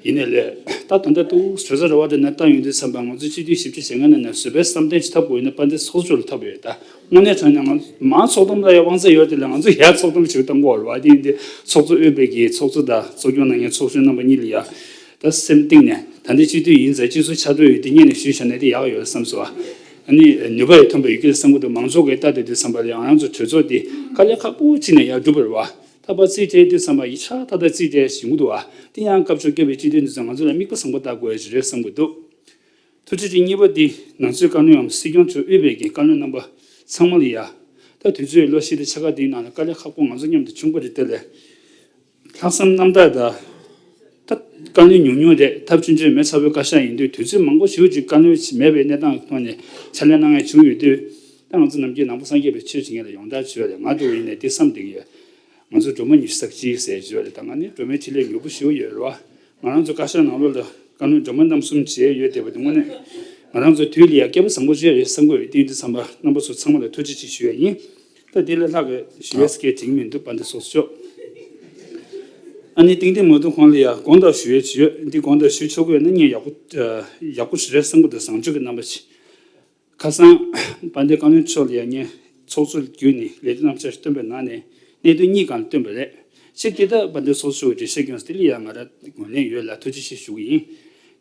ཡིན་ནའི་ལས་ད་ད་ལྟ་ཏུ་གྲོས་ཚོགས་རེ་བ་དེ་ན་ལྟ་ཡོང་དུས་ཙམ་པ་ང་ཚོ་སྤྱི་འཐུས་བཞི་བཅུ་ཞེ་ལྔ་ནང་ནས་བཟོད་པའི་བསམ་གཏན་ཅིག་ཐོབ་དགོས་ཡིན་ན་དཔལ་ལྡན་ཚོགས་གཙོ་མཆོག་ལ་ཐོབ་ཡོད། ད་དངོས་གནས་དྲང་གནས་ང་མང་ཚོགས་སྡོམ་ལ་ཡང་དབང་ཚད་ཡོད་དེ་ལ་ང་ཚོ་ཡར་ཚོགས་སྡོམ་ཞིག་བཏང་དགོས་རེད་བ། དེ་ཡིན་དུས་ཚོགས་གཙོ་དབུས་པའི་གི་ཚོགས་གཙོ་དང་གཙོ་སྐྱོང་གནང་མཁན་ཚོགས་གཞོན་རྣམ་པ་གཉིས་ལ་ཡ། ད་སེམས་གཏིང་ནས་ད་ལྟའི་སྤྱི་འཐུས་ཡིན་ཙང་སྤྱི་ཟུར་ཕྱག་རོགས་ཡོད་དེ་སྔོན་ནས་ཞུས་བཞག་ན་དེ་ཡག་ཡོད་བསམ་སོང་བ། ཨ་ནི་ནུས་པ་ཡང་ཐོན་པ་ཡོད་ཀྱི་བསམ་གྱི་འདུག་མང་ཚོགས་ཀྱིས་ལྟ་དེ་དུས་ཙམ་པ་ལ་ཡང་ང་རང་ཚོ་གྲོས་ཚོགས་དེ་དཀའ་ལས་ཁག་པོ་ཅིག་ནས་ཡར་བསྒྲུབས་པ་རེད་བ། ད་ཕར་རྩིས་སྤྲད་དུས་ཙམ་པ་ཡིག་ཆ་ཏག་ཏག་རྩིས་སྤྲད་ཞིག་ཡོང་གི་འདུག་བ། དེ་ཡང་སྐབས་བཅོ་བརྒྱད་པའི་སྤྱི་འཐུས་འདི་ཚོ་ང་ཚོ་ལ་དམིགས་པ་བཟང་པོ་ལྟ་དགོས་ཡ་ཞིག་རེད་བསམ་གྱི་འདུག་ཐུགས་རྗེ་ཆེ། གཉིས་པ་འདི་ནང་སྲིད་བཀའ་བློན་འམ་སྲིད་སྐྱོང་མཆོག་དབུས་པའི་གི་བཀའ་བློན་རྣམ་པ་ཚང་མ་ལ་ཡ། ད་དུས་ཚོད་ལོ་བཞི་དང་ཕྱེད་ཀ་འདིའི་ནང་ལ་དཀའ་ལས་ཁག་པོ་ང་ཚོ་མཉམ་དུ་བྱུང་བ་རེད། དེ་ལས་ལྷག་བསམ་རྣམ་དག་དང་། ད་བཀའ་བློན་ཉུང་ཉུང་རེད། ཐབས་ཆུང་ཆུང་མེད་ཚ་བོའི་བཀའ་ཤག་ཡིན་དུས་དུས་ཚོད་མང་པོ་ཞེ་པོ་ཅིག་བཀའ་བློན་མེད་པའི་གནས་སྟངས་ཀྱི་ཐོག་ནས་ཕྱག་ལས་གནང་ཡ་བྱུང་ཡོད་དུས། ད་ང་ཚོ་ནམ་རྒྱུན་ནང་པ་སངས་རྒྱས་པའི་ཆོས་བྱེད་མཁན་ལ་ཡོངས་གྲགས་བྱོས་རེད། ང་འདྲ་བོ་ཡིན་ནའི་དེ་བསམ་བསྡད་ཀྱི་ཡོད། ང་ཚོ་སྒྲོལ་མ་ཉི་ཤུ་རྩ་གཅིག་ཟེར་བརྗོད་རེད། ད་ང་ནི་སྒྲོལ་མའི་འཕྲིན་ལས་མྱུར་པོ་ཞུ་ཡོད་རེད་བ། ང་རང་ཚོ་བཀའ་ཤག་ནང་ལོགས་ལ་བཀའ་བློན་སྒྲོལ་མ་རྣམ་གསུམ་བྱས་ཡོད་བསྡད་པ་དེ་དངོས་གནས་ང་རང་ཚོ་དུས་ལ་ཡ་སྐལ་པ་བཟང་པོ་ཞིག་རེད་བསམ་གྱི་ཡོད། དེ་ཡིན་དུས་ཙམ་པ་རྣམ་པ་ཚོ་ཚང་མ་ལ་ཐུགས་རྗེ་ཆེ་ཞུ་ཡ་ཡིན། ད་དེ་ལས་ལྷག་གི་ཞུ་ཡས་སྐད་དྲིང་མི་འདུག་དཔལ་ལྡན་ཚོགས་གཙོ་མཆོག་ཨ་ནི་ཏིང་ཏིང་མ་འདུག་གོང་ལ་ཡ་དགོངས་དག་ཞུ་ཡས་ཅིག་ཡོད། འདི་དགོངས་དག་ཞུ་ཆོག་གི་ཡོད་ན་ངས་ཡག་པོ་ཡག་པོ་ཞིག་རེད་བསམ་གྱི་འདུག་བཟང་སྤྱོད་ཀྱི་རྣམ་པ་ཞིག་ཁ་སང་། དཔལ་ལྡན་བཀའ་བློན་མཆོག་ལ་ཡང་ངས་ཚོགས་གཙོ་བརྒྱུད་ནས་ལས་དོན་རྣམ་གཞག་ཞིག་བཏོན་པའི་ནང་ནས་གནད་དོན་གཉིས་སྒང་ལ་བཏོན་པ་རེད། གཅིག་དེ་ད་དཔལ་ལྡན་ཚོགས་གཙོ་མཆོག་གི་འགྲེལ་བཤད་སྐྱོན་སོང་། དེ་ལ་ཡང་ང་རང་ངོས་ལེན་ཡོད་ལ་ཐུགས་རྗེ་ཆེ་ཞུ་གི་ཡིན།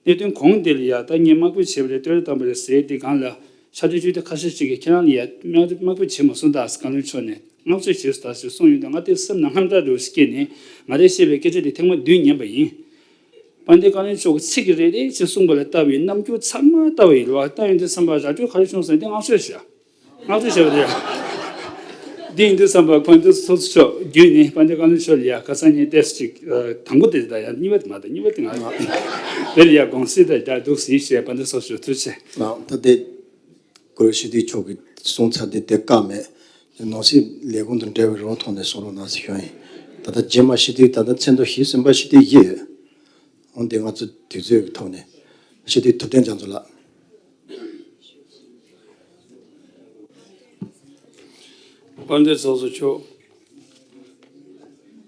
གནད་དོན་གོང་དེ་ལ་ཡང་ད་ངས་དམག་འབོད་བྱས་པ་རེད། བསྟོད་ར་བཏང་པ་རེད་ཟེར་དེ་སྒང་ལ་ཕྱག་སྦྲེལ་ཅུས་དེ་ཁ་ཤས་ཅིག་གིས་ཁྱེད་རང་ལ་ཡང་དམག་དམག་འབོད་བྱས་མ་སོང་ད་ཟེར། བཀའ་བློན་མཆོག་ནས་བསྔགས་བརྗོད་བྱས་སོང་ད་ཟེར་གསུངས་ཡོང་དུས་ང་དེ་སེམས་ནང་ཧམ་ཏག་འདྲ་བོ་ཞིག་སྐྱེས་ནས་ང་རས་བཤད་པའི་སྐད་ཆ་དེ་ཐེངས་མ་བདུན་ཉན་པ་ཡིན། དཔལ་ལྡན་བཀའ་བློན་མཆོག་གིས་ཚིག་གི་རེ་རེ་བཞིན་གསུངས་པ་ལ་ལྟ་བའི་རྣམ་འགྱུར་ཚང་མ་ལྟ་བ་ཡིན་ལ་བ། ལྟ་ཡོང་དུས་བསམ་པ་ར་སྤྲོད་ག་རེ་བྱུང་སོང་དེ་བསྔགས་བརྗོད་བྱ། བསྔགས་བརྗོད་བྱས་པ་རེད། འདི་ཡིན་དུས་བསམ་པ་དཔལ་ལྡན་ཚོགས་གཙོ་མཆོག་བརྒྱུད་ནས་དཔལ་ལྡན་བཀའ་བློན་མཆོག་ལ་ཡ་ཁ་སང་ཉིན་ཏོག་ཙམ་ཅིག་དང་པོ་དེ་དང་ཡང་གཉིས་པ་དེ་མ་དང་གཉིས་པ་དེ་ང་ང་དེ་ལ་ཡ་དགོངས་སེལ་དང་སྦྲགས་འདུག་ཟིན་བྱས་དཔལ་ལྡན་ཚོགས་གཙོ་མཆོག་ཐུགས་རྗེ་ཆེ། ལགས་ད་དེ། གུ་རུ་ཞི་བདེ་མཆོག་གིས་གསུངས་ཚར་ཏེ་དེ་བཀག་མེད། ནང་སྲིད་ལས་ཁུངས་དང་འབྲེལ་བའི་རོགས་ཐོག་ནས་གསུང་རོགས་གནང་ཟེར་ཞུ་ཡིན། ད་ལྟ་རྗེས་མ་ཞི་བདེ་ད་ལྟ་མཚན་ཐོ་བཞི་གསུམ་པ་ཞི་བདེ་བཞི་ཡོད། འོན་ཏེ་ང་ཚོ་དུས་ཚོད་ཀྱི་ཐོག་ནས་ཞི་བདེ་ཐུབ་བསྟན་རྒྱ་མཚོ་ལགས། དཔལ་ལྡན་ཚོགས་གཙོ་མཆོག་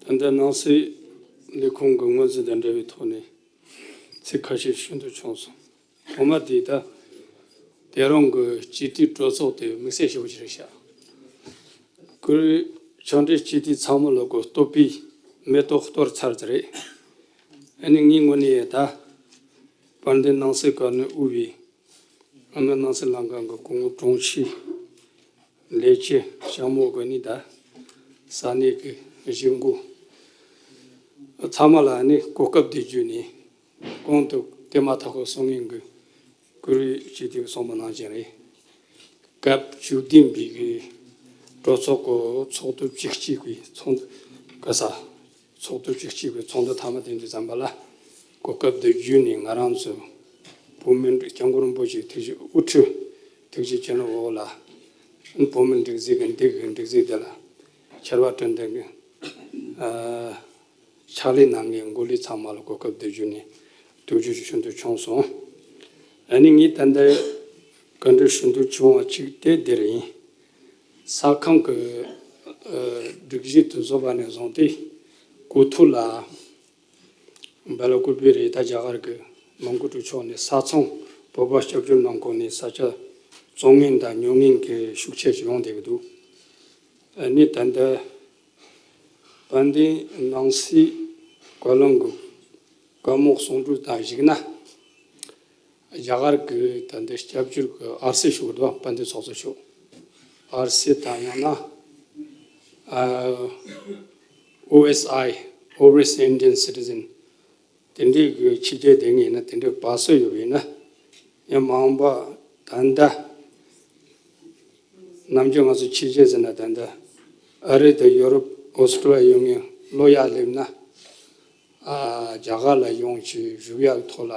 ད་ལྟ་ནང་སྲིད་ལས་ཁུངས་ཀྱི་སྔོན་རྩིས་དང་འབྲེལ་བའི་ཐོག་ནས་ཚིག་ཁ་ཤས་ཞུ་འདོད་བྱུང་སོང་། ངོ་མ་དེ་ད་དེ་རིང་གི་སྤྱི་འཐུས་གྲོས་ཚོགས་དེ་དམིགས་བསལ་ཞེ་པོ་ཅིག་རེད་ཤག་ཁོས་ཕྱག་འབྲེལ་སྤྱི་འཐུས་ཚང་མ་ལ་གོ་བསྟོད་པའི་མེ་ཏོག་གཏོར་ཚར་ཙམ་རེད། ཨ་ནི་ངའི་ངོས་ནས་ད་དཔལ་ལྡན་ནང་སྲིད་བཀའ་བློན་དབུས་པའི་ཨ་ནི་ནང་སྲིད་ལྷན་ཁང་གི་སྐུ་ངོ་དྲུང་ཆེ་ལས་བྱེད་ཞྭ་མོ་གི་ནི་ད་ས་གནས་ཀྱི་གཞིས་འགོ་ཚང་མ་ལ་ནི་གོ་སྐབས་འདི་བརྒྱུད་ནས་གོང་དུ་དེ་མ་ཐག་གི་གསུང་མཁན་གྱི་ཁོས་ཅི་ཐུབ་གསུངས་པ་ནང་བཞིན་རེད། སྐབས་བཅུ་བདུན་པའི་གི་གྲོས་ཚོགས་ཀྱི་ཚོགས་དུས་བཅུ་གཅིག་པའི་ཚོགས་འདུ་ག་ས་ཚོགས་དུས་བཅུ་གཅིག་པའི་ཚོགས་འདུ་མཐའ་མ་དེ་འདི་ཙམ་པ་ལ་གོ་སྐབས་འདི་བརྒྱུད་ནས་ང་རང་ཚོ་བོད་མི་སྐྱབས་མགོན་རིན་པོ་ཆེ་ཐུགས་རྗེ་དབུ་ཁྲིད་ཐུགས་རྗེ་ཆེ་ནོ་འོག་ལ་བོད་མི་སྒྲིག་འཛུགས་ཀྱི་འདི་གི་སྒྲིག་འཛུགས་དེ་ལ་ཕྱར་བ་གྲུ་འདེགས་ཀྱི་ཕྱག་ལས་གནང་མཁན་འགོ་ལས་ཚང་མ་ལ་གོ་སྐབས་འདི་བརྒྱུད་ནས་ཐུགས་རྗེ་ཆེ་ཞུ་འདོད་བྱུང་སོང་། ཨ་ནི་ངས་ད་ལྟ་བཀའ་འདྲི་ཞུ་འདོད་བྱུང་བ་གཅིག་དེ་འདིར་ཡིན། ས་ཁང་གི་སྒྲིག་གཞི་དེ་བཟོ་བ་ནས་བཟུང་སྟེ་གོ་ཐོས་ལ་བལ་ཀུ་པི་རེ་ད་རྒྱ་གར་གྱི་མོན་གྷོ་གྲོས་ཚོགས་ནས་ས་མཚམས་བོད་པ་སྐྱབས་བཅོལ་ནང་ཁུལ་ནས་ས་ཆ་བཙོང་མཁན་དང་ཉོ་མཁན་གྱི་ཤུགས་ཆེ་ཞིག་ཡོང་བསྡད་ཀྱི་འདུག་ཨ་ནི་ད་ལྟ་དཔལ་ལྡན་ནང་སྲིད་བཀའ་བློན་གྱི་བཀའ་མོལ་གསུང་གྲོས་དང་གཞིགས་ན། རྒྱ་གར་གྱི་ད་ལྟ་སྐྱབས་བཅོལ་གྱི་ཨར་སི་ཞུ་གི་འདུག་དཔལ་ལྡན་ཚོགས་གཙོ་མཆོག་ཨར་སི་དང་ཡང་ན་ཨོ་ཨེས་ཨའི་Overseas Indian Citizen དེ་འདྲའི་གི་ཕྱི་རྒྱལ་སྡོད་མཁན་ཡིན་ན་དེ་འདྲའི་པ་སེ་ཡོད་པ་ཡིན་ན་ཡང་མ་འོངས་པ་ད་ལྟ་ནམ་རྒྱུན་ང་ཚོ་ཕྱི་རྒྱལ་ཟེར་ན་ད་ལྟ་ཨ་རི་དང་ཡོ་རོབ་ཨོ་སི་ཀྲོ་ལི་ཡ་ཡོད་མཁན་ལོ་ཡར་སླེབས་ན། ཨ་རྒྱ་གར་ལ་ཡོང་ཅིག་བཞུགས་ཡག་ཐོག་ལ་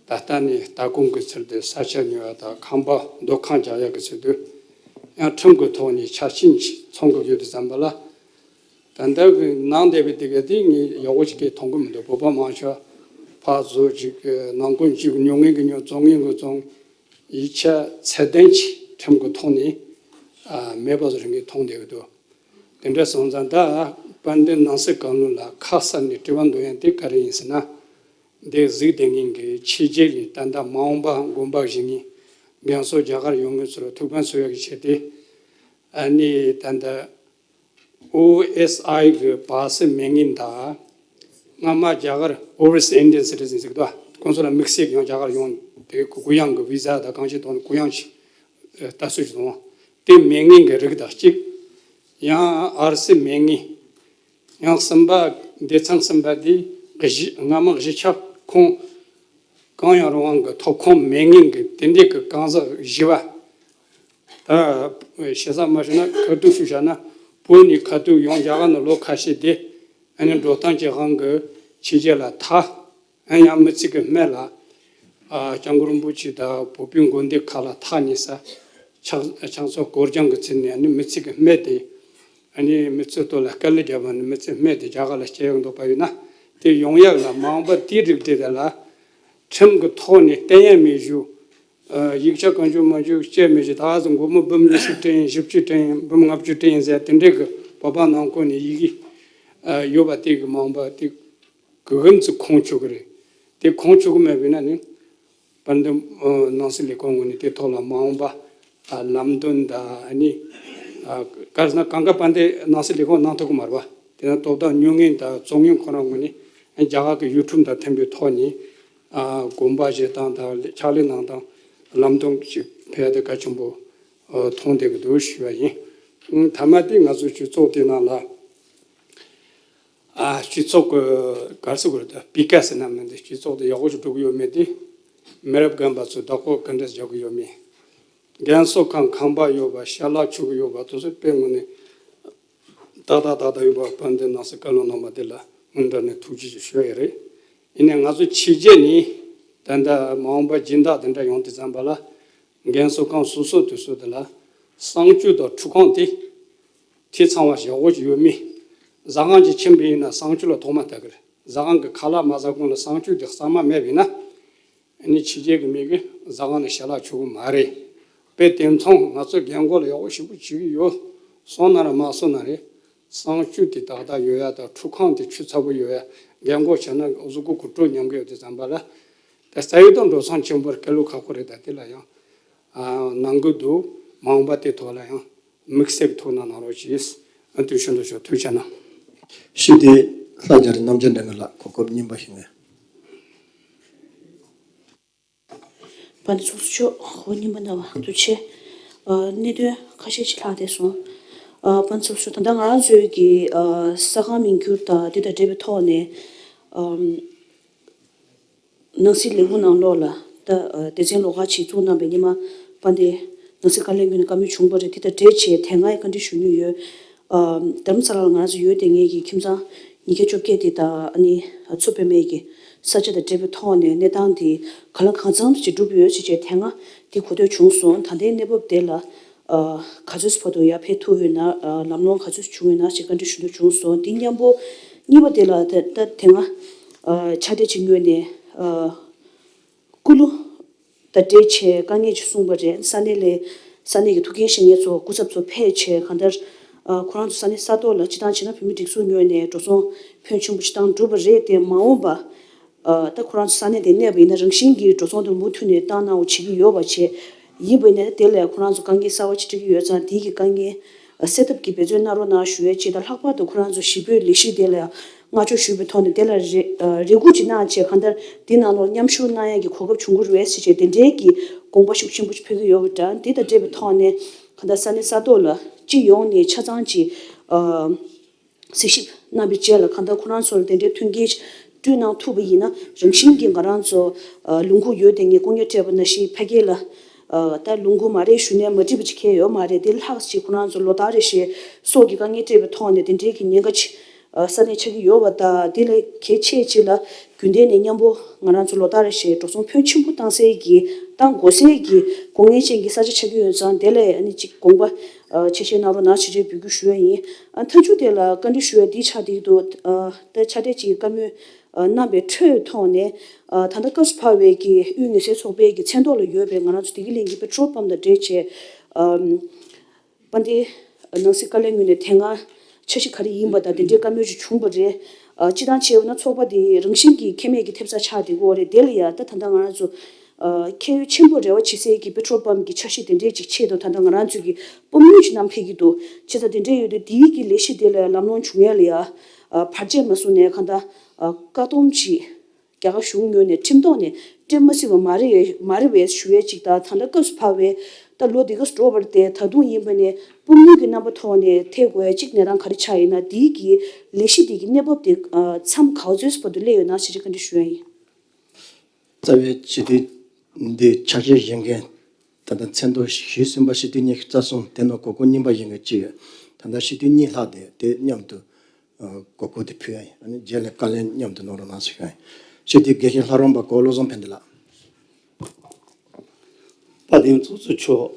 ད་ལྟ་ནས་ལྟ་སྐོང་གི་ཚུལ་དུ་ས་ཆ་ཉོ་ཡག་དང་ཁང་པ་སྡོད་ཁང་རྒྱག་ཡག་གི་ཚུལ་དུ་ཡང་ཁྲིམས་ཀྱི་ཐོག་ནས་ཆ་རྐྱེན་ཅིག་ཚང་དགོས་ཡོད་དུས་ཙམ་པ་ལ། ད་ལྟ་གི་ནང་བསྡད་པའི་དེ་ག་དེ་ངས་ཡག་པོ་ཅིག་གི་མཐོང་གི་མི་འདུག་བོད་པ་མང་ཤོས་ཕར་བཟོ་ཅིག་ནང་ཁུལ་ཅིག་ཉོ་མཁན་གྱི་ཉོ་བཙོང་མཁན་གྱི་བཙོང་ཡིག་ཆ་ཚད་ལྡན་ཅིག་ཁྲིམས་ཀྱི་ཐོག་ནས་ཨ་མེད་པ་བཟོ་རིང་གི་མཐོང་བསྡད་ཀྱི་འདུག་དེ་འདྲ་སོང་ཙང་ད་དཔལ་ལྡན་ནང་སྲིད་བཀའ་བློན་ལ་ཁ་གསལ་ནས་དྲི་བ་འདོན་ཡ་དེ་ག་རེ་ཡིན་ཟེར་ན། འདི་གཟིགས་བསྡད་མཁན་གྱི་ཕྱི་རྒྱལ་ལ་ད་ལྟ་མ་འོངས་པ་དགོངས་པ་བཞེས་མཁན་རྒན་གསོ་རྒྱ་གར་ཡོང་མཁན་ཚོར་ཐུགས་ཕན་གསོས་ཡག་གི་ཆེད་དུ་ཨ་ནི་ད་ལྟ་ཨོ་ཨེས་ཨའི་གི་པ་སེ་མེད་མཁན་དང་སྔ་མ་རྒྱ་གར་Overseas Indian Citizen ཟེར་གི་འདུག་ཁོང་ཚོ་ལ་དམིགས་བསལ་གྱི་ཡང་རྒྱ་གར་ཡོང་དེ་གུ་ཡངས་གི་བི་ཟ་དང་གང་ཅི་ཐོག་ནས་གུ་ཡངས་ཤིག་ལྟ་ཚུལ་ཞིག་དང་དེ་མེད་མཁན་གྱི་རིགས་དང་གཅིག་ཡང་ཨར་སི་མེད་མཁན། ཡང་གསུམ་པ། སྡེ་ཚན་གསུམ་པ་འདི་གཞི་སྔ་མ་གཞིས་ཆགས་ཁོངས་གང་ཡང་རུང་བ་གི་ཐོབ་ཁོངས་མེད་མཁན་གྱི་དེ་འདྲའི་གི་གང་ཟག་བཞི་པ། ད་ཞེ་ས་མ་ཞུ་ན་ཁ་ཐུག་ཞུ་བཞག་ན་བོད་ནས་ཁ་ཐུག་ཡང་རྒྱ་གར་ནང་ལོ་ཁ་ཤས་བསྡད། ཨ་ནི་འགྲོ་སྟངས་ཀྱི་དབང་གིས་ཕྱི་རྒྱལ་ལ་ཐར། ཨ་ཡང་མི་ཚེ་གི་སྨད་ལ་ཨ་སྐྱབས་མགོན་རིན་པོ་ཆེ་དང་བོད་པའི་དགོན་སྡེ་ཁག་ལ་ཐར་ནས་ས་ཕྱག་ཕྱག་འཚལ་སྐོར་སྦྱང་གི་ཚུལ་ནས་ཨ་ནི་མི་ཚེ་གི་སྨད་དེ་ཨ་ནི་མི་ཚེ་སྟོད་ལ་དཀའ་ལས་བརྒྱབ་པ་ནི་མི་ཚེ་སྨད་དེ་རྒྱ་གར་ལ་སྐྱེལ་ཡག་འདོད་པ་ཡོད་ན་དེ་ཡོང་ཡག་ལ་མ་འོངས་པ་དེའི་རིགས་དེ་དེ་ལ་ཁྲིམས་ཀྱི་ཐོག་ནས་བསྟན་ཡ་མེད་ཞུ། ཨ་ཡིག་ཆ་གང་བྱུང་མང་བྱུང་སྤྱད་མི་ཞུ་ད་ག་ཟེ་སྒོར་མོ་འབུམ་ཉི་ཤུ་སྤྲད་ཡིན་བཞི་བཅུ་སྤྲད་ཡིན་འབུམ་ལྔ་བཅུ་སྤྲད་ཡིན་ཟེར་དེ་འདྲའི་གི་བོད་པ་ནང་ཁུལ་ནས་ཡི་གེ་ཡོད་པ་དེ་གི་མ་འོངས་པ་དེ། གི་ཧམ་ཚུ་ཁོང་ཆུ་གི་རེད། དེ་ཁོང་ཆུ་གི་མེད་པས་ན་ནི། པར་འདི་ནང་སྲིད་ལས་ཁུངས་ངོས་ནས་དེ་ཐོག་ལ་མ་འོངས་པ་ལམ་སྟོན་དང་ཨ་ནི། ག་རེ་ཟེར་ན་གང་ག་པར་འདི་ནང་སྲིད་ལས་ཁུངས་གནང་ཐུབ་ཀྱི་མ་རེད་པ། དེ་ན་དོ་བདག་ཉོ་མཁན་དང་བཙོང་མཁན་ཁོ་རང་ངོས་ནས་རྒྱ་གར་གྱི་ཡུལ་ཁྲིམས་དང་མཐུན་པའི་ཐོག་ནས་དགོངས་པ་བཞེས་སྟངས་དང་ཕྱག་ལས་གནང་སྟངས་ལམ་སྟོན་ཅིག་ཕེབས་ཏེ་གལ་ཆེན་པོ་མཐོང་བསྡད་ཀྱི་འདུག་ཞུ་བ་ཡིན། མཐའ་མ་དེ་ང་ཚོའི་སྤྱི་ཚོགས་དེ་ནང་ལ། ཨ་སྤྱི་ཚོགས་ཀྱི་ག་རེ་ཟེར་དགོས་རེད་ད་སྤུས་ཀ་ཟེར་ན་མི་འདུག་སྤྱི་ཚོགས་དེ་ཡག་པོ་ཞིག་འགྲོ་གི་ཡོད་མེད་དེ་མི་རབས་རྒན་པ་ཚོས་བདག་པོ་ག་འདྲས་རྒྱག་གི་ཡོད་མེད། རྒན་གསོ་ཁང་ཁང་པ་ཡོད་པ་ཞལ་ལག་མཆོད་གི་ཡོད་པ་དེ་ཚོ་དཔེ་དངོས་གནས་ཏག་ཏག་ཏག་ཏག་ཡོད་པ་དཔལ་ལྡན་ནང་སྲིད་བཀའ་བློན་རྣམ་པ་དེ་ལ་སྔོན་འགྲོ་ནས་ཐུགས་རྗེ་ཆེ་ཞུ་ཡ་རེད། ཡིན་ནའི་ང་ཚོ་ཕྱི་རྒྱལ་ནས་ད་ལྟ་མ་འོངས་པ་སྦྱིན་བདག་དེ་འདྲ་ཡོང་དུས་ཙམ་པ་ལ་རྒན་གསོ་ཁང་སོ་སོ་དེ་ཚོ་དེ་ལ་གསང་སྤྱོད་དང་ཁྲུས་ཁང་དེ། ཐེ་ཚང་བ་ཞིག་ཡག་པོ་ཞིག་ཡོད་མེད། ཟ་ཁང་ཅིག་ཕྱིན་པ་ཡིན་ན་གསང་སྤྱོད་ལ་ཐོག་མ་ལྟ་གི་རེད། ཟ་ཁང་གི་ཁ་ལག་མ་ཟ་གོང་ལ་གསང་སྤྱོད་དེ་གཙང་མ་མེད་པ་ཡིན་ན། ཨ་ནི་ཕྱི་རྒྱལ་གྱི་མི་གིས་ཟ་ཁང་ནས་ཞལ་ལག་མཆོད་གི་མ་རེད། དཔེ་དེ་མཚུངས་ང་ཚོ་རྒན་གོག་ལ་ཡག་པོ་ཞེ་པོ་བྱེད་ཀྱི་ཡོད། སོང་ན་ར་མ་སོང་ན་རེད། གསང་སྤྱོད་དེ་ཏག་ཏག་ཡོད་ཡ་དང་ཁྲུས་ཁང་དེ་ཆུ་ཚ་པོ་ཡོད་ཡ། རྒན་གོག་བྱས་ན་གཟུགས་པོ་གོ་དྲོ་ཉམས་ཀྱི་ཡོད་དུས་ཙམ་པ་ལ། ད་ས་ཡོད་དང་འགྲོ་སོང་ཆེན་པོར་སྐལ་ལུ་ཁག་པོ་རེད། ད་དེ་ལ་ཡང་ཨ་ནང་གི་འདུག་མ་འོངས་པ་དེ་ཐོག་ལ་ཡང་ དམིགས་བསལ་གྱི་ཐོག་ནས་གནང་རོགས་གྱིས། ཨ། དུས་ཤིན་ཏུ་ཞོག་ཐུགས་རྗེ་གནང་། ཞུ་དེ་ལྷ་རྒྱ་རི་རྣམ་རྒྱལ་འདྲ་ངན་ལགས། གོ་སྐབས་རྙིང་པ་ཞིག་ནས། པཎ་ཆེན་ཚོགས་གཙོ་མཆོག་གོ་སྐབས་རྙིང་པ་གནང་བ་ཐུགས་རྗེ་ཆེ། ཨ། གནད་དོན་ཁ་ཤས་ཤིག་ལྷག་བསྡད་སོང་། ཨ། པཎ་ཆེན་ཚོགས་གཙོ་མཆོག་ད་ལྟ་ང་རང་ཚོའི་གི། ཨ། ས་ཁང་མིང་བསྒྱུར་དང་དེ་དང་འབྲེལ་བའི་ཐོག་ནས། ཨམ། ནང་སྲིད་ལས་ཁུངས་ནང་ལོགས་ལ་ད། ཨ། སྡེ་ཚན་ལོགས་ཀ་ཅིག་བཙུགས་གནང་བའི་ཉི་མ་དཔལ་ལྡན་ནང་སྲིད་བཀའ་བློན་ངོས་ནས་བཀའ་མོལ་བྱུང་བ་རེད། དེ་དང་འབྲེལ་བྱས་དེ་སྔ་ཡང་བཀའ་འདྲི་ཞུ་མྱོང་ཡོད། ཨ། རྡ་རམ་ས་ལ་ལ་ང་རང་ཚོ་ཡོད་བསྡད་མཁན་གྱི་ཁྱིམ་ཚང་ཉིས་བརྒྱ་བཅོ་བརྒྱད་དེ་དང་། ཨ་ནི་མཚོ་པདྨའི་གི་ས་ཆ་དང་འབྲེལ་བའི་ཐོག་ནས་གནས་སྟངས་དེ་གང་ལ་གང་འཚམ་ཞིག་འགྲུབ་ཡོད་ཅེས་བྱས་དེ་སྔ་དེ་གོ་ཐོས་བྱུང་སོང་། ད་ལྟའི་གནས་བབ་དེ་ལ། ཨ། ག་ཚོད་བར་དུ་ཡར་འཕེལ་ཐུབ་ཡོད་ན། ཨ། ལམ་ལྷོང་ག་ཚོད་བྱུང་ཡོད་ན་ཞེས་བཀའ་འདྲི་ཞུ་འདོད་བྱུང་སོང་། དེ་མཉམ་པོ་གཉིས་པ་དེ་ལ་ད་ད་དེ་སྔ། ཨ། ཕྱག་སྦྲེལ་གྱི་ངོས་ནས། ཨ། སྐུ་ལུས་དང་འབྲེལ་བྱས་དཀའ་ངལ་ཅིག་གསུངས་པ་རེད། ས་གནས་ལས། ས་གནས་ཀྱི་ཐུགས་འགན་བཞེས་མཁན་ཚོ་སྐུ་ཚབ་ཚོ་ཕེབས་བྱས་གང་ལྟར། ཨ། ཁོ་རང་ཚོ་ས་གནས་ས་ཐོག་ལ་སྤྱིར་བཏང་བྱས་ན་བོད་མིའི་སྒྲིག་འཛུགས་ངོས་ནས་འགྲོ་སོང་ཕོན་ཆེན་པོ་ཞིག་བཏང་གྲུབ་པ་རེད་དེ། མ་འོངས་པ། ཨ། ད་ཁོ་རང་ཚོ་ས་གནས་དེ་གནས་པ་ཡིན་ན་རང་བཞིན་གྱིས་འགྲོ་སོང་དེ་མུ་མཐུད་ནས་བཏང་གནང་བ་བྱེད་ཀྱི་ཡོད་པ་བྱས། ཡིན་པ་ཡིན་ན་དེ་ལས་ཁོ་རང་ཚོ་དཀའ་ངལ་གསར་པ་ཅིག་འཕྲད་ཀྱི་ཡོད་ཙང་དེའི་གི་དཀའ་ངལ་སེལ་ཐབས་ཀྱི་འབད་བརྩོན་གནང་རོགས་གནང་ཞུ་ཡས་བྱས། ད་ལྷག་པར་དུ་ཁོ་རང་ཚོ་གཞིས་སྤོའི་ལས་གཞི་དེ་ལ་བསྔགས་བརྗོད་ཞུས་པའི་ཐོག་ནས་དེ་ལ་རེ། ཨ། རེ་སྒུག་ཅིག་གནང་བྱས་གང་ལྟར་དེ་ནང་ལོགས་མཉམ་ཞུགས་གནང་ཡས་ཀྱི་གོ་སྐབས་བྱུང་གི་རེད་ཟེར་བྱས་དེ་འདྲའི་གི་དགོངས་པ་ཤུགས་ཆེན་པོ་ཞིག་འཕེལ་གྱི་ཡོད་པ་འདྲ། དེ་དང་འབྲེལ་བའི་ཐོག་ནས་གང་ལྟར་ས་གནས་ས་ཐོག་ལ་སྤྱི་ཡོངས་ནས་ཆ་ཚང་ཅིག་ཨ། གཟིགས་ཞིབ་གནང་བའི་རྗེས་ལ་གང་ལྟར་ཁོ་རང་ཚོ་ལ་དེ་འདྲའི་མཐུན་རྐྱེན་ཞིག་བསྐྲུན་གནང་ཐུབ་པ་ཡིན་ན། རང་བཞིན་གྱིས་ང་རང་ཚོ། ཨ། ལུང་ཁུག་ཡོད་བསྡད་མཁན་དཀོན་གཉེར་སྤྲད་པ་ནང་བཞིན་ཕ་གི་ལ། ཨ། ད་ལུང་ཁུག་མ་རེད་ཞུས་ནས་མ་འགྲིག་པ་ཅིག་གང་ཡང་ཡོད་མ་རེད། དེ་ལྷག་ཅིག་ཁོ་རང་ཚོ་ལོ་ལྟར་རེ་བཞིན་སྲོག་གི་དཀའ་ངལ་འཕྲད་པའི་ཐོག་ནས་དེ་འདྲའི་གི་ཉེན་ཁ་ཅིག་ཨ། ས་གནས་ཆགས་ཀྱི་ཡོད་པ་དང་། དེ་ལས་གལ་ཆེ་ཅིག་ལ་རྒྱུན་ལྡན་ནས་མཉམ་པོ་ང་རང་ཚོ་ལོ་ལྟར་རེ་བཞིན་འགྲོ་སོང་ཕོན་ཆེན་པོ་བཏང་སའི་གི་བཏང་དགོས་སའི་གི་དགོས་ངེས་ཅན་གྱི་ས་ཆ་ཆགས་ཀྱི་ཡོད་ཙང་། དེ་ལས་ཨ་ནི་ཅིག་དགོངས་པ་ཨ། ཆེ་བཞེས་གནང་རོགས་གནང་ཞེས་འབོད་སྐུལ་ཞུ་ཡ་ཡིན། ཨ། མཐའ་མཇུག་དེ་ལ་བཀའ་འདྲི་ཞུ་ཡ་འདི་ཆགས་བསྡད་ཀྱི་འདུག་ཨ། ད་ཕྱག་སྦྲེལ་གྱིས་བཀའ་མོལ་ཨ། གནང་བའི་འཕྲོས་ཐོག་ནས། ཨ། ད་ལྟ་སྐབས་སུ་བབས་པའི་གི་དབུས་མངའ་སྡེའི་ཚོགས་པའི་གི་མཚན་ཐོག་ལ་ཡོད་པའི་ང་རང་ཚོ་བདེ་སྐྱིད་གླིང་གི་པེ་ཊོལ་པམ་དང་འབྲེལ་བྱས། ཨ། དཔལ་ལྡན་ནང་སྲིད་བཀའ་བློན་ངོས་ནས་དེ་སྔ་འཆར་གཞི་ག་རེ་ཡིན་པ་དང་དེ་འདྲའི་བཀའ་མོལ་ཞིག་བྱུང་བ་རེད། ཨ། སྤྱིར་བཏང་བྱས་པ་ན་ཚོགས་པ་འདི་རང་བཞིན་གྱིས་ཁེ་མེད་ཀྱི་ཐེབས་རྩ་ཆགས་བསྡད་ཀྱི་ཡོད་རེད། དེ་ལ་ཡ་ད་ད་ལྟ་ང་རང་ཚོ། ཨ། ཁེ་ཡོད་ཆེན་པོ་རེ་བ་བྱེད་སའི་གི་པེ་ཊོལ་པམ་གྱི་འཆར་གཞི་དེ་འདྲའི་ཅིག་ཆེད་དུ་ད་ལྟ་ང་རང་ཚོས་ཀྱི་པུས་མོ་ཅིག་བསྣམས་ཕེབས་ཀྱི་འདུག་བྱས་ཙང་དེ་འདྲའི་ཡོད་དུས་དེའི་གི་ལས་གཞི་དེ་ལ་ལམ་ལྷོང་བྱུང་ཡ་ལ་ཡ། ཨ། བར་ཆད་མ་བཟོ་ནས་གང་ལྟར། ཨ། བཀག་སྡོམ་ཅིག་རྒྱ་གར་གཞུང་ངོས་ནས་ཁྲིམས་ཐོག་ནས་སྤྲད་མ་སྲིད་པ་མ་རེད། མ་རེད་པས་ཞུ་ཡས་ཅིག་དང་། ད་ལྟ་སྐབས་སུ་བབས་པའི་ད་ལོ་འདི་ག་ཙམ་འགྲོ་བར་བལྟས། ད་དུང་ཡིན་པ་ནས་པུས་མོ་གི་རྣམ་པ་ཐོག་ནས་ཐེབས་དགོས་ཡ་ཅིག་གནས་སྟངས་ག་རེ་ཆགས་ཡིན་ན། འདིའི་གི་ལས་གཞི་འདི་གི་གནས་བབ་དེ་མཚམས་ག་ཚོད་བར་དུ་སླེབས་ཡོད་ན་ཞེས་བཀའ་འདྲི་ཞུ་ཡ་ཡིན། རྩ་བའི་སྤྱི་འཐུས་འདི་ཕྱག་བཞེས་བཞེས་མཁན་ད་ལྟ་མཚན་ཐོ་ཞུས་ཟིན་པ་སྤྱི་འཐུས་ཉི་ཤུ་རྩ་གསུམ། དེ་ནང་གོ་སྐབས་རྙིང་པ་ཡིན་མཁན་གཅིག་ཡོད། ད་ལྟ་སྤྱི་འཐུས་གཉིས་ལྷག་བསྡད་དེ་མཉམ་དུ། ཨ། གོ་སྐབས་དེ་ཕུལ་ཡ་ཡིན། ཨ་ནི་རྗེས་ལ་བཀའ་ལན་མཉམ་དུ་གནང་རོགས་གནང་ཞུ་ཡ་ཡིན། སྤྱི་འཐུས་དགེ་བཤེས་ལྷ་རམས་པ་གོ་བློ་བཟང་ཕན་བདེ་ལགས། དཔལ་ལྡན་ཚོགས་གཙོ་མཆོག་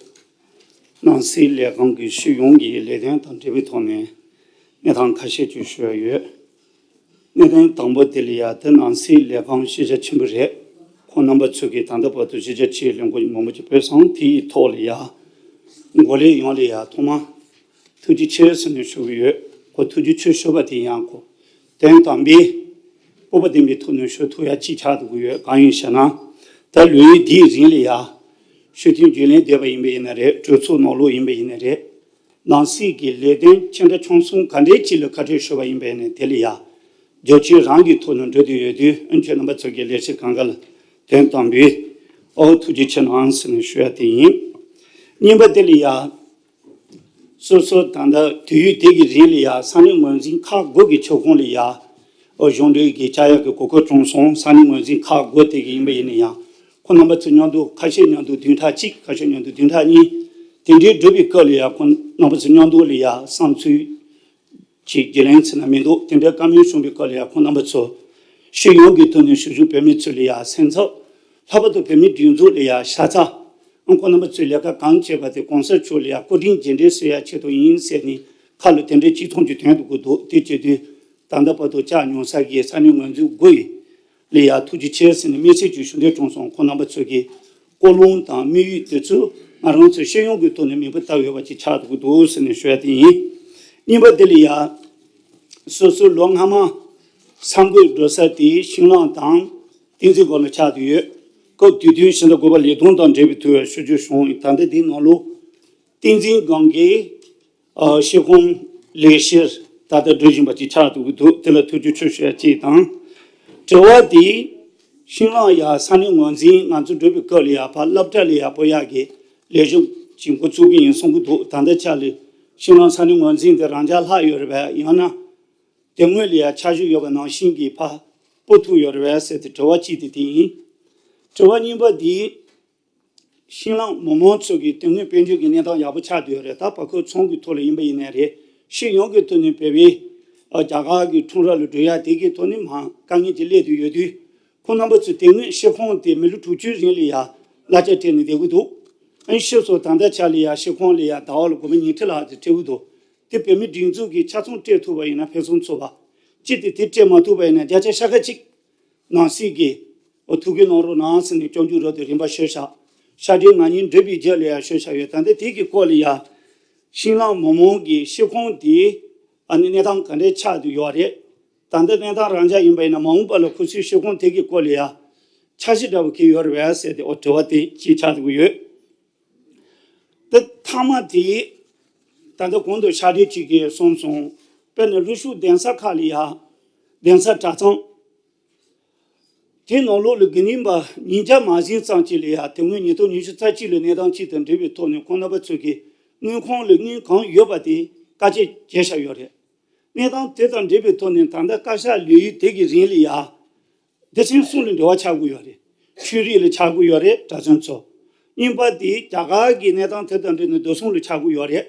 ནང་སྲིད་ལས་ཁང་གི་སྤྱི་ཡོངས་ཀྱི་ལས་དོན་དང་འབྲེལ་བའི་ཐོག་ནས་གནས་སྟངས་ཁ་ཤས་ཅིག་ཞུ་ཡ་ཡོད། གནད་དོན་དང་པོ་དེ་ལ་ཡ་ད་ནང་སྲིད་ལས་ཁང་གཞི་རྒྱ་ཆེན་པོ་རེད། ཁོང་རྣམ་པ་ཚོ་གིས་ད་ལྟ་བར་དུ་གཞི་རྒྱ་ཆེའི་ལས་འགུལ་མང་པོ་ཅིག་སྤེལ་སོང་། དེའི་ཐོག་ལ་ཡ་འགོ་ལས་ཡོངས་ལ་ཡ་ཐོག་མ་ཐུགས་རྗེ་ཆེ་ཟེར་ནས་ཞུ་གི་ཡོད། ཁོ་ཐུགས་རྗེ་ཆེ་ཞུ་བ་དེ་ཡང་ཁོ་དོན་དམ་པའི་སྤོབས་པ་ལྡན་པའི་ཐོག་ནས་ཞུ་ཐུབ་ཡ་ཅིག་ཆགས་འདུག་གི་ཡོད། གང་ཡིན་ཞེ་ན། ད་ལོ་ཡི་འདིའི་རིང་ལ་ཡ་སྤྱི་འཐུས་རྒྱུན་ལས་བསྡད་པ་ཡིན་པ་ཡིན་ན་རེད། གྲོས་ཚོགས་ནང་ལོགས་ཡིན་པ་ཡིན་ན་རེད། ནང་སྲིད་ཀྱི་ལས་དོན་ཆེ་ཕྲ་ཆུང་གསུམ་ག་འདྲའི་ཅིག་ལ་ཁ་གྲོས་ཞུས་པ་ཡིན་པས་ནས་དེ་ལ་ཡ། རྒྱུ་ཆེན་རང་གི་ཐོག་ནས་འགྲོ་དུ་ཡོད་དུས། ཨ། ཁྱོད་རྣམ་པ་ཚོ་གི་ལས་བྱེད་གང་ག་ལ་དོན་དམ་པའི་ཨོ་ཐུགས་རྗེ་ཆེ་གནང་ཟེར་ནས་ཞུ་ཡ་དེ་ཡིན། གཉིས་པ་དེ་ལ་ཡ། སོ་སོ་ད་ལྟ་དུས་ཡུན་དེ་གི་རིང་ལ་ཡ་ས་གནས་ངོས་འཛིན་ཁག་དགུ་གི་ཁྱབ་ཁོངས་ལ་ཡ། ཨོ། གཞུང་འབྲེལ་གྱི་བཅར་ཡག་གི་གོ་སྐབས་བྱུང་སོང་། ས་གནས་ངོས་འཛིན་ཁག་དགུ་དེ་གི་ཡིན་པ་ཡིན་ན་ཡང་། ཁོང་རྣམ་པ་ཚོ་མཉམ་དུ་ཁ་ཤས་མཉམ་དུ་བདུན་ཕྲག་གཅིག་ཁ་ཤས་མཉམ་དུ་བདུན་ཕྲག་གཉིས། དེ་འདྲའི་བསྒྲུབས་པའི་སྐབས་ལ་ཡང་ཁོང་རྣམ་པ་ཚོ་མཉམ་དུ་ལ་ཡང་བསམ་ཚུལ་ཅིག་བརྗེ་ལེན་བྱས་ན་མི་འདུག་དེ་འདྲའི་བཀའ་མོལ་བྱུང་བའི་སྐབས་ལ་ཡང་ཁོང་རྣམ་པ་ཚོ་སྤྱི་ཡོངས་ཀྱི་ཐོག་ནས་གཞིས་བཞུགས་བོད་མི་ཚོ་ལ་ཡང་སེམས་འཚབ། ལྷག་པར་དུ་བོད་མིའི་སྒྲིག་འཛུགས་ལ་ཡང་ཤ་ཚ། ཁོང་རྣམ་པ་ཚོས་ལས་ཀ་གང་བྱས་པ་དེ་གོང་ས་མཆོག་ལ་ཡང་སྐུ་དྲིན་རྗེས་དྲན་གསོ་ཡ་ཆེད་དུ་ཡིན་ཟེར་ནས་ཁ་ལ་དེ་འདྲའི་གཅིག་མཚུངས་ཀྱི་དོན་དུ་གོ་འདུག་དེ་བྱེད་དུས་ད་ལྟ་བར་དུ་བཅར་མྱོང་ས་གི་ས་གནས་ངོས་འཛིན་དགུ་ཡི་ལ་ཡང་ཐུགས་རྗེ་ཆེ་ཟེར་ནས་དམིགས་བསལ་གྱི་ཞུ་འདོད་བྱུང་སོང་། ཁོང་རྣམ་པ་ཚོ་གི་ཀུན་སློང་དང་དམིགས་ཡུལ་དེ་ཚོ་ང་རང་ཚོའི་སྤྱི་ཡོངས་ཀྱི་ཐོག་ནས་མིག་དཔེ་ལྟ་ཡོད་པ་ཅིག་ཆགས་འདུག་འདུག་ཟེར་ནས་ཞུ་ཡ་དེ་ཡིན། གཉིས་པ་དེ་ལ་ཡང་སོ་སོ་ལོ་སྔ་མ་གསར་འགོད་འགྲོ་ས་དེ་ཤིང་གླང་དང་བསྟན་འཛིན་སྒང་ལ་ཆགས་བསྡད་ཡོད། སྐབས་དེ་དུས་ཕྱི་ཟླ་དགུ་པ་ལས་དོན་དང་འབྲེལ་བའི་ཐོག་ཞུ་རྒྱུ་བྱུང་ཡིན། ད་ལྟ་དེའི་ནང་ལོ། བསྟན་འཛིན་སྒང་གི་ ཨ་ཤེལ་ཁང་ལས་བྱེད་ད་ལྟ་སྒྲུབ་བཞིན་པ་ཅིག་ཆགས་འདུག་གི་འདུག་དེ་ལ་ཐུགས་རྗེ་ཆེ་ཞུ་ཡ་གཅིག་དང་། དྲི་བ་དེ་ཤིང་ལག་ཡ་ས་གནས་ངོས་འཛིན་ང་ཚོ་སྒྲུབ་པའི་སྐབས་ལ་ཡ་ཕར་སློབ་གྲྭ་ལ་ཡ་སྤོ་ཡག་གི་ལས་གཞི་ཅིག་འགོ་བཙུགས་གི་ཡིན་གསུང་གི་འདུག་ད་ལྟ་ཆ་ལ་ཤིང་ལག་ས་གནས་ངོས་འཛིན་དེ་རང་འཇགས་ལྷག་ཡོད་རེད་པས། ཡང་ན་དེ་སྔོན་ལ་ཡ་འཆར་གཞི་ཡོད་པ་ནང་བཞིན་གྱི་ཕར་སྤོ་ཐུབ་ཡོད་རེད་པས་ཟེར་ཏེ་དྲི་བ་གཅིག་དེ་དེ་ཡིན། དྲི་བ་གཉིས་པ་དེ། ཤིང་ལག་མི་མང་ཚོ་གི་དེ་སྔོན་དཔལ་འབྱོར་གྱི་གནས་སྟངས་ཡག་པོ་ཆགས་བསྡད་ཡོད་རེད། ད་བར་སྐབས་ཚོང་གི་ཐོག་ལ་ཡིན་པ་ཡིན་ནའི་རེད། སྤྱི་ཡོངས་ཀྱི་ཐོག་ནས་བོད་པའི་ཨ་རྒྱ་གར་གྱི་ཁྲོམ་ར་ལ་འགྲོ་ཡ་དེ་གི་ཐོག་ནས་མང་དཀའ་ངལ་ཅིག་སླེབས་བསྡད་ཡོད་དུས། ཁོང་རྣམ་པ་ཚོས་དེ་སྔོན་ཤེལ་ཁང་དེ་མི་ལོ་དྲུག་ཅུའི་རིང་ལ་ཡ་གླ་ཆ་སྤྲད་ནས་བསྡད་ཀྱི་འདུག་ཨ་ནི་ཕྱིས་སུ་ད་ལྟ་ཆ་ལ་ཡ་ཤེལ་ཁང་ལ་ཡ་ཟླ་བ་ལ་སྒོར་མོ་ཉིས་ཁྲི་ལྷག་ཙམ་སྤྲད་ཀྱི་འདུག་དེ་བོད་མི་སྒྲིག་འཛུགས་ཀྱིས་ཆ་ཚང་སྤྲད་ཐུབ་པ་ཡིན་ན་ཕུན་སུམ་ཚོགས་པ། ཅི་སྟེ་དེ་སྤྲད་མ་ཐུབ་པ་ཡིན་ན་བརྒྱ་ཆ་ཕྱེད་ཀ་གཅིག་ནང་སྲིད་ཀྱི་འོ་ཐུགས་ཁུར་གནང་རོགས་གནང་ཟེར་ནས་སྐྱོན་བརྗོད་རོགས་དེ་རིམ་པ་ཞུས་བཞག་ཕྱག་སྦྲེལ་ང་གཉིས་འགྲུལ་པའི་རྒྱབ་ལ་ཡང་ཞུས་བཞག་ཡོད། ད་ལྟ་དེ་གི་སྐོར་ལ་ཡང་ཤིང་ལག་མི་མང་གི་ཤེལ་ཁང་དེ་ཨ་ནི་གནས་སྟངས་ག་འདྲས་ཆགས་བསྡད་ཡོད་རེད། ད་ལྟ་གནས་སྟངས་རང་འཇགས་ཡིན་པ་ཡིན་ན་མ་འོངས་པ་ལ་ཁོ་ཚོའི་ཤེལ་ཁང་དེ་གི་སྐོར་ལ་ཡང་འཆར་གཞི་འདྲ་པོ་གང་ཡོད་རེད་པས་ཟེར་ཏེ་འོ་དྲི་བ་དེ་གཅིག་ཆགས་བསྡད་ཀྱི་ཡོད། དེ་མཐའ་མ་དེ་ད་ལྟ་གོང་དུ་ཕྱག་སྦྲེལ་གཅིག་གིས་གསུངས་སོང་། དཔེར་ན་གློག་ཤུགས་གདན་ས་ཁག་ལ་ཡ་གདན་ས་གྲྭ་ཚང་དེ་ནང་ལོགས་ལ་དགུན་ཉིན་པ་ཉིན་རྒྱབ་མ་ཟིན་ཙམ་ཅིག་ལ་ཡ་དེ་སྔོན་ཉིས་སྟོང་ཉི་ཤུ་རྩ་གཅིག་ལོའི་གནས་སྟངས་གཅིག་དང་འབྲེལ་བའི་ཐོག་ནས་ཁོང་རྣམ་པ་ཚོ་གིས་དངུལ་ཁང་ལ་དངུལ་གང་ཡོད་པ་དེ་བཀའ་ཆད་བྱས་བཞག་ཡོད་རེད། གནས་སྟངས་དེ་དང་འབྲེལ་བའི་ཐོག་ནས་ད་ལྟ་བཀའ་ཤག་ལས་ཡུན་དེ་གི་རིང་ལ་ཡ། སྡེ་ཚན་གསུམ་ལ་འབྲེལ་བ་ཆགས་ཀྱི་ཡོད་རེད། ཆོས་རིག་ལ་ཆགས་ཀྱི་ཡོད་རེད་གྲྭ་བཙུན་ཚོ། གཉིས་པ་དེ་རྒྱ་གར་གྱི་གནས་སྟངས་དེ་དང་འབྲེལ་ནས་བདེ་སྲུང་ལ་ཆགས་ཀྱི་ཡོད་རེད།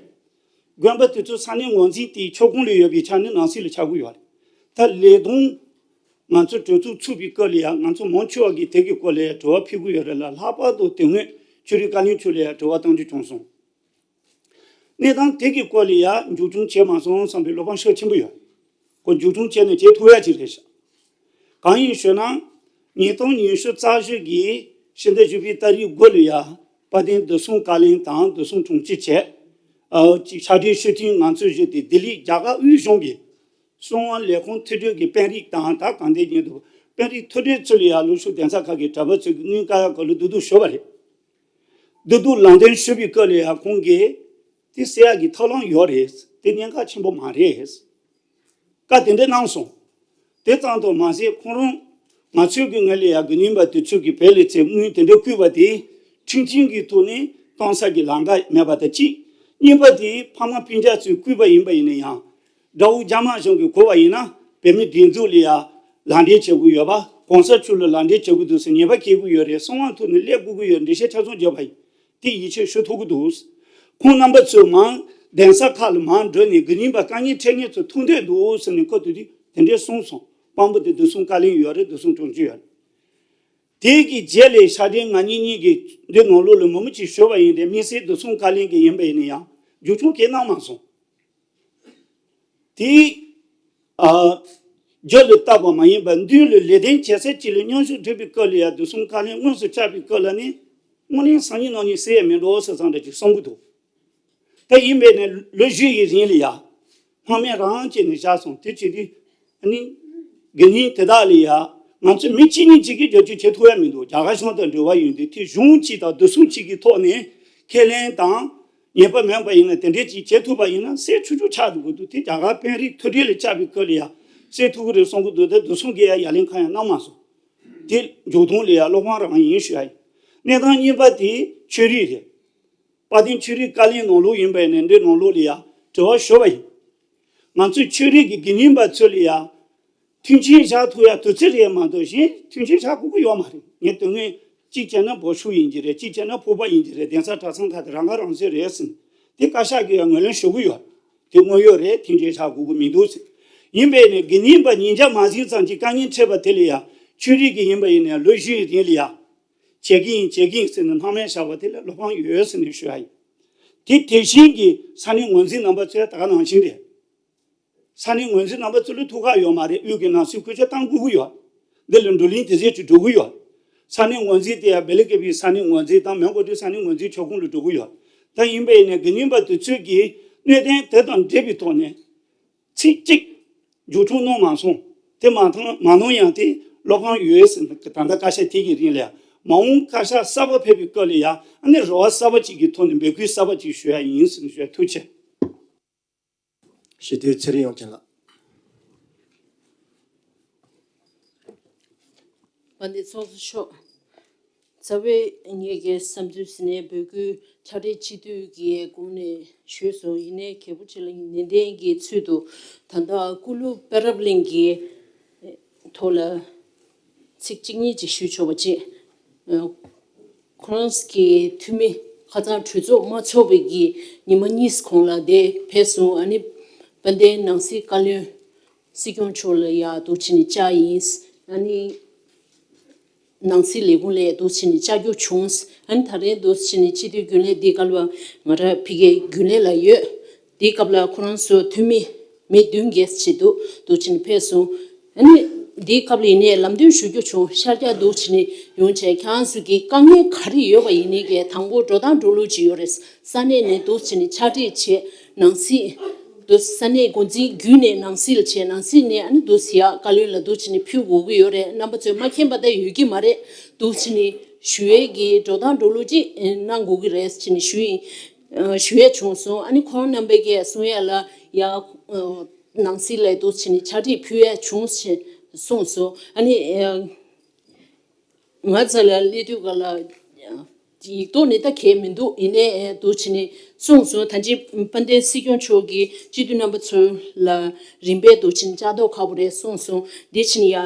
དགོན་པ་དེ་ཚོ་ས་གནས་ངོས་འཛིན་དེའི་ཁྱབ་ཁོངས་ལ་ཡོད་པའི་ཆ་ནས་ནང་སྲིད་ལ་ཆགས་ཀྱི་ཡོད་རེད། ད་ལས་དོན་ང་ཚོ་གྲོས་ཚོགས་ཚུགས་པའི་སྐབས་ལ་ཡང་ང་ཚོ་མང་ཆེ་བ་གིས་དེ་གི་སྐོར་ལ་ཡང་དྲི་བ་ཕུལ་གྱི་ཡོད་རེད་ལ། ལྷག་པར་དུ་དེ་སྔོན་ཆོས་རིག་བཀའ་བློན་མཆོག་ལ་ཡང་དྲི་བ་བཏང་རྒྱུ་བྱུང་སོང་། གནས་སྟངས་དེ་གི་སྐོར་ལ་ཡང་མཇུག་སྐྱོང་བྱས་མ་སོང་བསམ་པའི་བློ་ཕམ་ཤུགས་ཆེན་པོ་ཡོད། ཁོ་མཇུག་སྐྱོང་བྱས་ནས་བྱེད་ཐུབ་ཡ་ཅིག་རེད་ཤག་གང་ཡིན་ཞུས་ན། ཉིས་སྟོང་ཉི་ཤུ་རྩ་བཞི་གི་ཕྱི་ཟླ་བཞི་པའི་ཏ་རིག་དགུ་ལ་ཡ་དཔལ་ལྡན་བདེ་སྲུང་བཀའ་བློན་དང་བདེ་སྲུང་དྲུང་ཆེ་བྱས། ཨ་ཕྱག་སྦྲེལ་ཞུ་མཁན་ང་ཚོས་བཞུགས་ཏེ་ལྡི་ལི་རྒྱ་གར་དབུས་གཞུང་གི་གསང་བ་ལས་ཁུངས་མཐུན་སྒྲིལ་གྱི་དཔོན་རིགས་དང་ད་གང་འདྲ་ཡིན་འདུག་དཔོན་རིགས་མཐུན་སྒྲིལ་ཚོ་ལ་ཡ་ལུགས་ཤུགས་གདན་ས་ཁག་གི་གྲྭ་པ་ཚོས་དངུལ་བཀག་ཡ་སྐོར་ལ་བསྡུ་རུབ་ཞུས་པ་རེད། བསྡུ་རུབ་ལམ་སྟོན་ཞུས་པའི་སྐབས་ལ་ཡང་ཁོང་གིས་དེ་སེལ་ཡག་གི་ཐབས་ལམ་ཡོད་རེད། དེ་གནད་འགག་ཆེན་པོ་མ་རེད། བཀའ་དེ་འདྲ་གནང་སོང་། དེ་ཙམ་དུ་མ་ཟད་ཁོང་རང་ང་ཚོའི་གི་ངོས་ལ་ཡང་དགུན་ཉིན་པ་དུས་ཚོད་ཀྱི་བོད་ལ་ཚེ་དངུལ་དེ་འདྲ་བསྐུར་བ་དེ་ཁྲིམས་མཐུན་གྱི་ཐོག་ནས་གཏོང་ས་གི་ལམ་ཁ་མེད་པ་དང་གཅིག་གཉིས་པ་དེ་ཕ་མ་སྤུན་ཀྱག་ཚོས་བསྐུར་བ་ཡིན་པ་ཡིན་ན་ཡང་། དགྲ་བོ་རྒྱ་དམར་གཞུང་གིས་གོ་བ་ཡིན་ན་བོད་མི་སྒྲིག་འཛུགས་ལ་ཡང་ལག་འབྲེལ་བྱེད་དགོས་ཡོད་པ། གོང་ས་མཆོག་ལ་ལག་འབྲེལ་བྱེད་དགོས་འདུག་ཟེར་ཉེས་པ་འཁྱེར་དགོས་ཡོད་རེད། གསང་བ་ཐོག་ནས་སླེབས་དགོས་ཀྱི་ཡོད་འགྲེལ་བཤད་ཆ་ཚང་བརྒྱབ་པ་ཡིན། དེ་ཡིད་ཆེས་ཞུ་ཐུབ་ཀྱི་འདུག་ཁོང་རྣམ་པ་ཚོས་མང་གདན་ས་ཁག་ལ་མང་འགྲོ་ནས་དགུན་ཉིན་པ་དཀའ་ངལ་འཕྲད་མཁན་ཚོ་ཐུག་འདོད་འདུག་ཟེར་ནས་ཁོ་དེ་དུས་དེ་འདྲས་གསུངས་སོང་། དཔང་པོ་དེ་བདེ་སྲུང་བཀའ་བློན་ཡོད་རེད། བདེ་སྲུང་དྲུང་ཆེ་ཡོད་རེད། དེ་གི་རྗེས་ལ་ཕྱག་སྦྲེལ་ང་གཉིས་གཉིས་ཀྱིས་འདི་ནང་ལོགས་ལ་མང་པོ་ཅིག་ཞུ་བ་ཡིན་ཏེ་དམིགས་བསལ་བདེ་སྲུང་བཀའ་བློན་གྱི་ཡིན་པ་ཡིན་ན་ཡང་མཇུག་སྐྱོང་གང་གནང་མ་སོང་། དེ་ཨ་རྒྱུ་ལ་བརྟག་པ་མ་ཡིན་པར་མདུན་ལ་ལེགས་ལྡན་གྱི་སེ་གཅིག་ལ་མཉམ་ཞུགས་སྒྲུབ་པའི་སྐབས་ལ་ཡང་བདེ་སྲུང་བཀའ་བློན་དངོས་སུ་བཅར་བའི་སྐབས་ལ་ནི་དངོས་གནས་སང་ཉིན་གནངས་ཉིན་སེལ་ཡ་མི་འགྲོ་ཟེར་ཙང་འདྲ་ཅིག་གསུང་གི་འདུག་ད་ཡིན་པས་ནས་ལོ་བཞི་ཡི་རིང་ལ་ཡ་སྣང་མེད་རང་བྱས་ནས་བཞག་སོང་། དེ་བྱེད་དུས་ཨ་ནི་དགེ་རྒན་དེ་དག་ལ་ཡ་ང་ཚོ་མི་གཅིག་གཉིས་གཅིག་གིས་བསྒྱུར་བཅོས་བྱེད་ཐུབ་ཡ་མི་འདུག་རྒྱ་གར་གཞུང་དང་འབྲེལ་བ་ཡོད་དུས་དེ་གཞུང་གཅིག་དང་བདེ་སྲུང་གཅིག་གི་ཐོག་ནས་ཁས་ལེན་དང་ཉེས་པ་མེད་པ་ཡིན་ན་དེ་འདྲས་ཅིག་བྱེད་ཐུབ་པ་ཡིན་ན་སེལ་ཆོག་ཆོག་ཆགས་འདུག་གི་འདུག་དེ་རྒྱ་གར་དཔོན་རིགས་མཐུན་སྒྲིལ་ལ་བཅར་བའི་སྐབས་ལ་ཡ་སེལ་ཐུབ་ཀྱི་རེད་གསུང་གི་འདུག་ད་བདེ་སྲུང་གིས་ཡ་ཡ་ལན་གང་ཡང་གནང་མ་སོང་། དེ་མཇུག་སྡོམ་ལ་ཡ་བློ་ཕམ་རང་ཡིན་ཞུ་ཡ་ཡིན། གནས་སྟངས་གཉིས་པ་དེ་ཆོས་རིག་རེད། དཔལ་ལྡན་ཆོས་རིག་བཀའ་བློན་ནང་ལོགས་ཡིན་པས་ནས་འདི་ནང་ལོགས་ལ་ཡང་དྲི་བ་ཞུ་བ་ཡིན། ང་ཚོའི་ཆོས་རིག་གི་དགེ་རྒན་པ་ཚོ་ལ་ཡང་མཐུན་རྐྱེན་བཞག་ཐུབ་ཡ་དུས་ཚོད་རེད་མ་གཏོགས་གཞན་མཐུན་རྐྱེན་བཞག་དགོས་ཀྱི་ཡོད་མ་རེད། ངས་དོན་དངོས་གཅིག་བྱས་ན་སྦོ་ཤུག་ཡིན་གྱི་རེད། གཅིག་བྱས་ན་ཕོར་པ་ཡིན་གྱི་རེད། གདན་ས་གྲྭ་ཚང་ཁག་དེ་རང་ཁ་རང་གསོ་རེད་ཟེར་ནས་དེ་བཀའ་ཤག་གིས་ཡང་ངོས་ལེན་ཞུ་གི་ཡོད། དེ་དངོས་ཡོད་རེད། མཐུན་རྐྱེན་བཞག་དགོས་ཀྱི་མི་འདུག་ཟེར། ཡིན་པས་ནས་དགེ་རྒན་པ་ཉིན་རྒྱབ་མ་ཟིན་ཙམ་གྱི་དཀའ་ངལ་འཕྲད་པ་དེ་ལ་ཡང་ཆོས་རིག་གི་ཡིན་པ་ཡིན་ན་ལོ་བཞི་ཡི་རིང་ལ་ཡང་། བྱེད་ཀྱི་ཡིན་བྱེད་ཀྱི་ཡིན་ཟེར་ནས་སྣང་མེད་བཞག་པ་དེ་ལ་བློ་ཕམ་ཡོད་ཟེར་ནས་ཞུ་ཡ་ཡིན། དེ་དེ་བཞིན་གྱི་ས་གནས་ངོས་འཛིན་རྣམ་པ་ཚོས་ད་ག་ནང་བཞིན་རེད། ས་གནས་ངོས་འཛིན་རྣམ་པ་ཚོ་ལ་ཐུགས་ཁག་ཡོད་མ་རེད། དབུས་ཀྱི་ནང་སྲིད་བཀོད་ཁྱབ་བཏང་དགོས་ཀྱི་ཡོད། འདི་ལ་བགྲོ་གླེང་དེ་ཟེར་གྱི་འགྲོ་གི་ཡོད། ས་གནས་ངོས་འཛིན་དེ་ཡང་བེ་ལི་ཀེ་པའི་ས་གནས་ངོས་འཛིན་དང་མོན་གྷོ་ཏི་ས་གནས་ངོས་འཛིན་ཁྱབ་ཁོངས་ལ་འགྲོ་གི་ཡོད། ད་ཡིན་པས་ནས་དགེ་རྒན་པ་དེ་ཚོས་ཀྱི་གནད་དོན་དེ་དང་འབྲེལ་བའི་ཐོག་ནས། ཚིག་གཅིག་མཇུག་སྐྱོང་གནང་མ་སོང་། དེ་མ་གཏོང་མ་གནང་ཡང་དེ་བློ་ཕམ་ཡོད་ཟེར་ནས་ད་ལྟ་བཀའ་ཤག་དེ་གི་རིང་ལ་ཡང་མ་འོངས་བཀའ་ཤག་གསར་པ་ཕེབས་པའི་སྐབས་ལ་ཡང་ཨ་ནི་རེ་བ་གསར་པ་ཅིག་གི་ཐོག་ནས་འབོད་སྐུལ་གསར་པ་ཅིག་ཞུ་ཡ་ཡིན་ཟེར་ནས་ཞུ་ཡ། ཐུགས་རྗེ་ཆེ། སྤྱི་འཐུས་ཚེ་རིང་དབྱངས་ཅན་ལགས། དཔལ་ལྡན་ཚོགས་གཙོ་མཆོག་རྩ་བའི་ངེད་ཀྱི་བསམ་ཚུལ་ཟིན་ནས་འབོད་སྐུལ་ཕྱག་སྦྲེལ་སྤྱི་འཐུས་ཀྱི་སྒོ་ནས་ཞུས་སོང་། ཡིན་ནའི་གལ་པོ་ཆེ་ལ་ནན་ཏན་གྱི་ཚུལ་དུ་ད་ལྟ་ཀུ་ལུ་པེ་རབ་གླིང་གི་ཐོག་ལ་ཚིག་གཅིག་གཉིས་ཅིག་ཞུས་ཆོག་པ་བྱས། ཁོ་རང་གི་འཐུས་མི་ཁ་སང་གྲོས་ཚོགས་མ་ཚོགས་པའི་གི་ཉི་མ་གཉིས་གོང་ལ་དེ་ཕེབས་སོང་། ཨ་ནི་དཔལ་ལྡན་ནང་སྲིད་བཀའ་བློན་སྲིད་སྐྱོང་མཆོག་ལ་ཡ་འདུག་བྱས་ནས་བཅར་ཡིན། ཨ་ནི་ནང་སྲིད་ལས་ཁུངས་ལ་འདུག་བྱས་ནས་བཅར་རྒྱུ་བྱུང་། ཨ་ནི་ད་རེས་འདུག་བྱས་ནས་སྤྱི་འཐུས་རྒྱུན་ལས་འདི་སྐབས་ལ་ང་རང་ཕ་གིའི་རྒྱུན་ལས་ལ་ཡོད། དེའི་སྐབས་ལ་ཁོ་རང་ཚོ་འཐུས་མི་མི་བདུན་བརྒྱད་ཅིག་འདུག་འདུག་བྱས་ནས་ཕེབས་སོང་། ཨ་ནི་དེའི་སྐབས་ལ་ཡིན་ནའི་ལམ་སྟོན་ཞུ་རྒྱུ་བྱུང་། ཤར་རྒྱག་འདུག་བྱས་ནས་ཡོང་བྱས་ཁྱེད་རང་ཚོ་གི་དཀའ་ངལ་ག་རེ་ཡོད་པ་ཡིན་ནའི་གི་དང་པོ་འགྲོ་སྟངས་འགྲོ་ལུགས་ཅིག་ཡོད་རེད། ས་གནས་ནས་འདུག་བྱས་ནས་ཕྱག་བྲིས་བྱས། ནང་སྲིད་འདུག་ས་གནས་འགོ་འཛིན་བརྒྱུད་ནས་ནང་སྲིད་ལ་བྱས། ནང་སྲིད་ནས་ཨ་ནི་འདུག་ཟེར་ཡག་བཀའ་བློན་ལ་འདུག་བྱས་ནས་ཕུལ་དགོས་ཀྱི་ཡོད་རེད། རྣམ་པ་ཚོས་མ་མཁྱེན་པ་ད་ཡོད་ཀྱི་མ་རེད། འདུག་བྱས་ནས་ཞུ་ཡས་ཀྱི་འགྲོ་སྟངས་འགྲོ་ལུགས་ཅིག་གནང་དགོས་ཀྱི་རེད་ཟེར་ནས་ཞུ་ཡིན། ཨ་ཞུ་ཡས་བྱུང་སོང་། ཨ་ནི་ཁོང་རྣམ་པས་ཀྱིས་གསུང་ཡས་ལ་ཡ་ཨ་ནང་སྲིད་ལ་འདུག་བྱས་ནས་ཕྱག་བྲིས་ཕུལ་ཡས་བྱུང་ཞེས་གསུངས་སོང་། ཨ་ནི་ཨ་ང་རྩ་ལ་སླེབས་དུས་ག་ལ་ཡིག་ཐོག་ནས་ད་གས་མི་འདུག་ཡིན་ནའི་འདུག་བྱས་ནས་གསུངས་སོང་། ད་ཅི་དཔལ་ལྡན་སྲིད་སྐྱོང་མཆོག་གིས་སྤྱི་འཐུས་རྣམ་པ་ཚོ་ལ་རིམ་པས་འདུག་བྱས་ནས་བཅར་དོགས་ཁག་པོ་རེད་གསུངས་སོང་། འདི་བྱས་ནས་ཡ་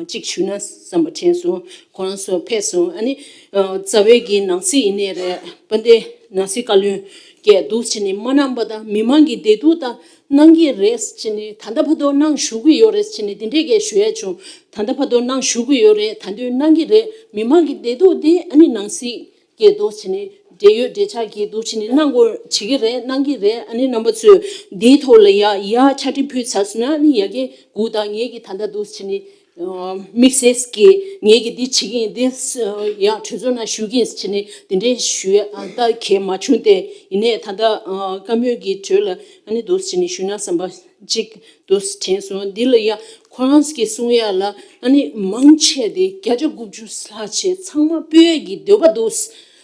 གཅིག་ཞུས་ན་བསམ་པ་དྲན་སོང་། ཁོ་རང་ཚོ་ཕེབས་སོང་། ཨ་ནི་རྩ་བའི་གི་ནང་སྲིད་ཡིན་ནའི་རེད། དཔལ་ལྡན་ནང་སྲིད་བཀའ་བློན་གྱིས་འདུག་བྱས་ནས་མ་གནང་པ་དང་མི་མང་གི་བདེ་སྡུག་དང་གནང་གི་རེད་ཟེར་ནས། ད་ལྟ་བར་དུ་གནང་བཞུགས་ཀྱི་ཡོད་རེད་ཟེར་ནས་དེ་འདྲས་ཀྱི་ཞུ་ཡས་བྱུང་། ད་ལྟ་བར་དུ་གནང་བཞུགས་ཀྱི་ཡོད་རེད། ད་དུང་གནང་གི་རེད། མི་མང་གི་བདེ་སྡུག་དེ་ཨ་ནི་ནང་སྲིད་ཀྱི་འདུག་བྱས་ནས་འབྲེལ་ཡོད་འབྲེལ་ཆགས་ཀྱི་འདུག་བྱས་ནས་གནང་དགོས་བྱེད་ཀྱི་རེད། གནང་གི་རེད། ཨ་ནི་རྣམ་པ་ཚོས་འདིའི་ཐོག་ལ་ཡ་ཡ་ཕྱག་བྲིས་ཕུལ་ཚར་སོང་ན་ཨ་ནི་ཡ་གི་སྒུག་དང་། ངེད་ཀྱི་ད་ལྟ་འདུག་བྱས་ནས་དམིགས་བསལ་གྱི་ངེད་ཀྱི་འདི་བྱེད་ཀྱི་ཡིན། འདི་ཡང་གྲོས་ཚོགས་ནང་ཞུ་གི་ཡིན་ཟེར་ནས་དེ་འདྲའི་ཞུ་ཡ་ཨ་ད་གས་མ་བྱུང་སྟེ། ཡིན་ནའི་ད་ལྟ་བཀའ་མོལ་གྱི་གྲོས་ལ་ཨ་ནི་འདུག་བྱས་ནས་ཞུ་ན་བསམ་པ་གཅིག་འདུག་དྲན་སོང་། འདི་ལ་ཡ་ཁོ་རང་གི་གསུང་ཡ་ལ་ཨ་ནི་མང་ཆེ་དེ་བརྒྱ་ཆ་དགུ་བཅུ་ལྷག་ཆེ་ཚང་མ་སྤོ་ཡ་གི་འདོད་པ་འདུག་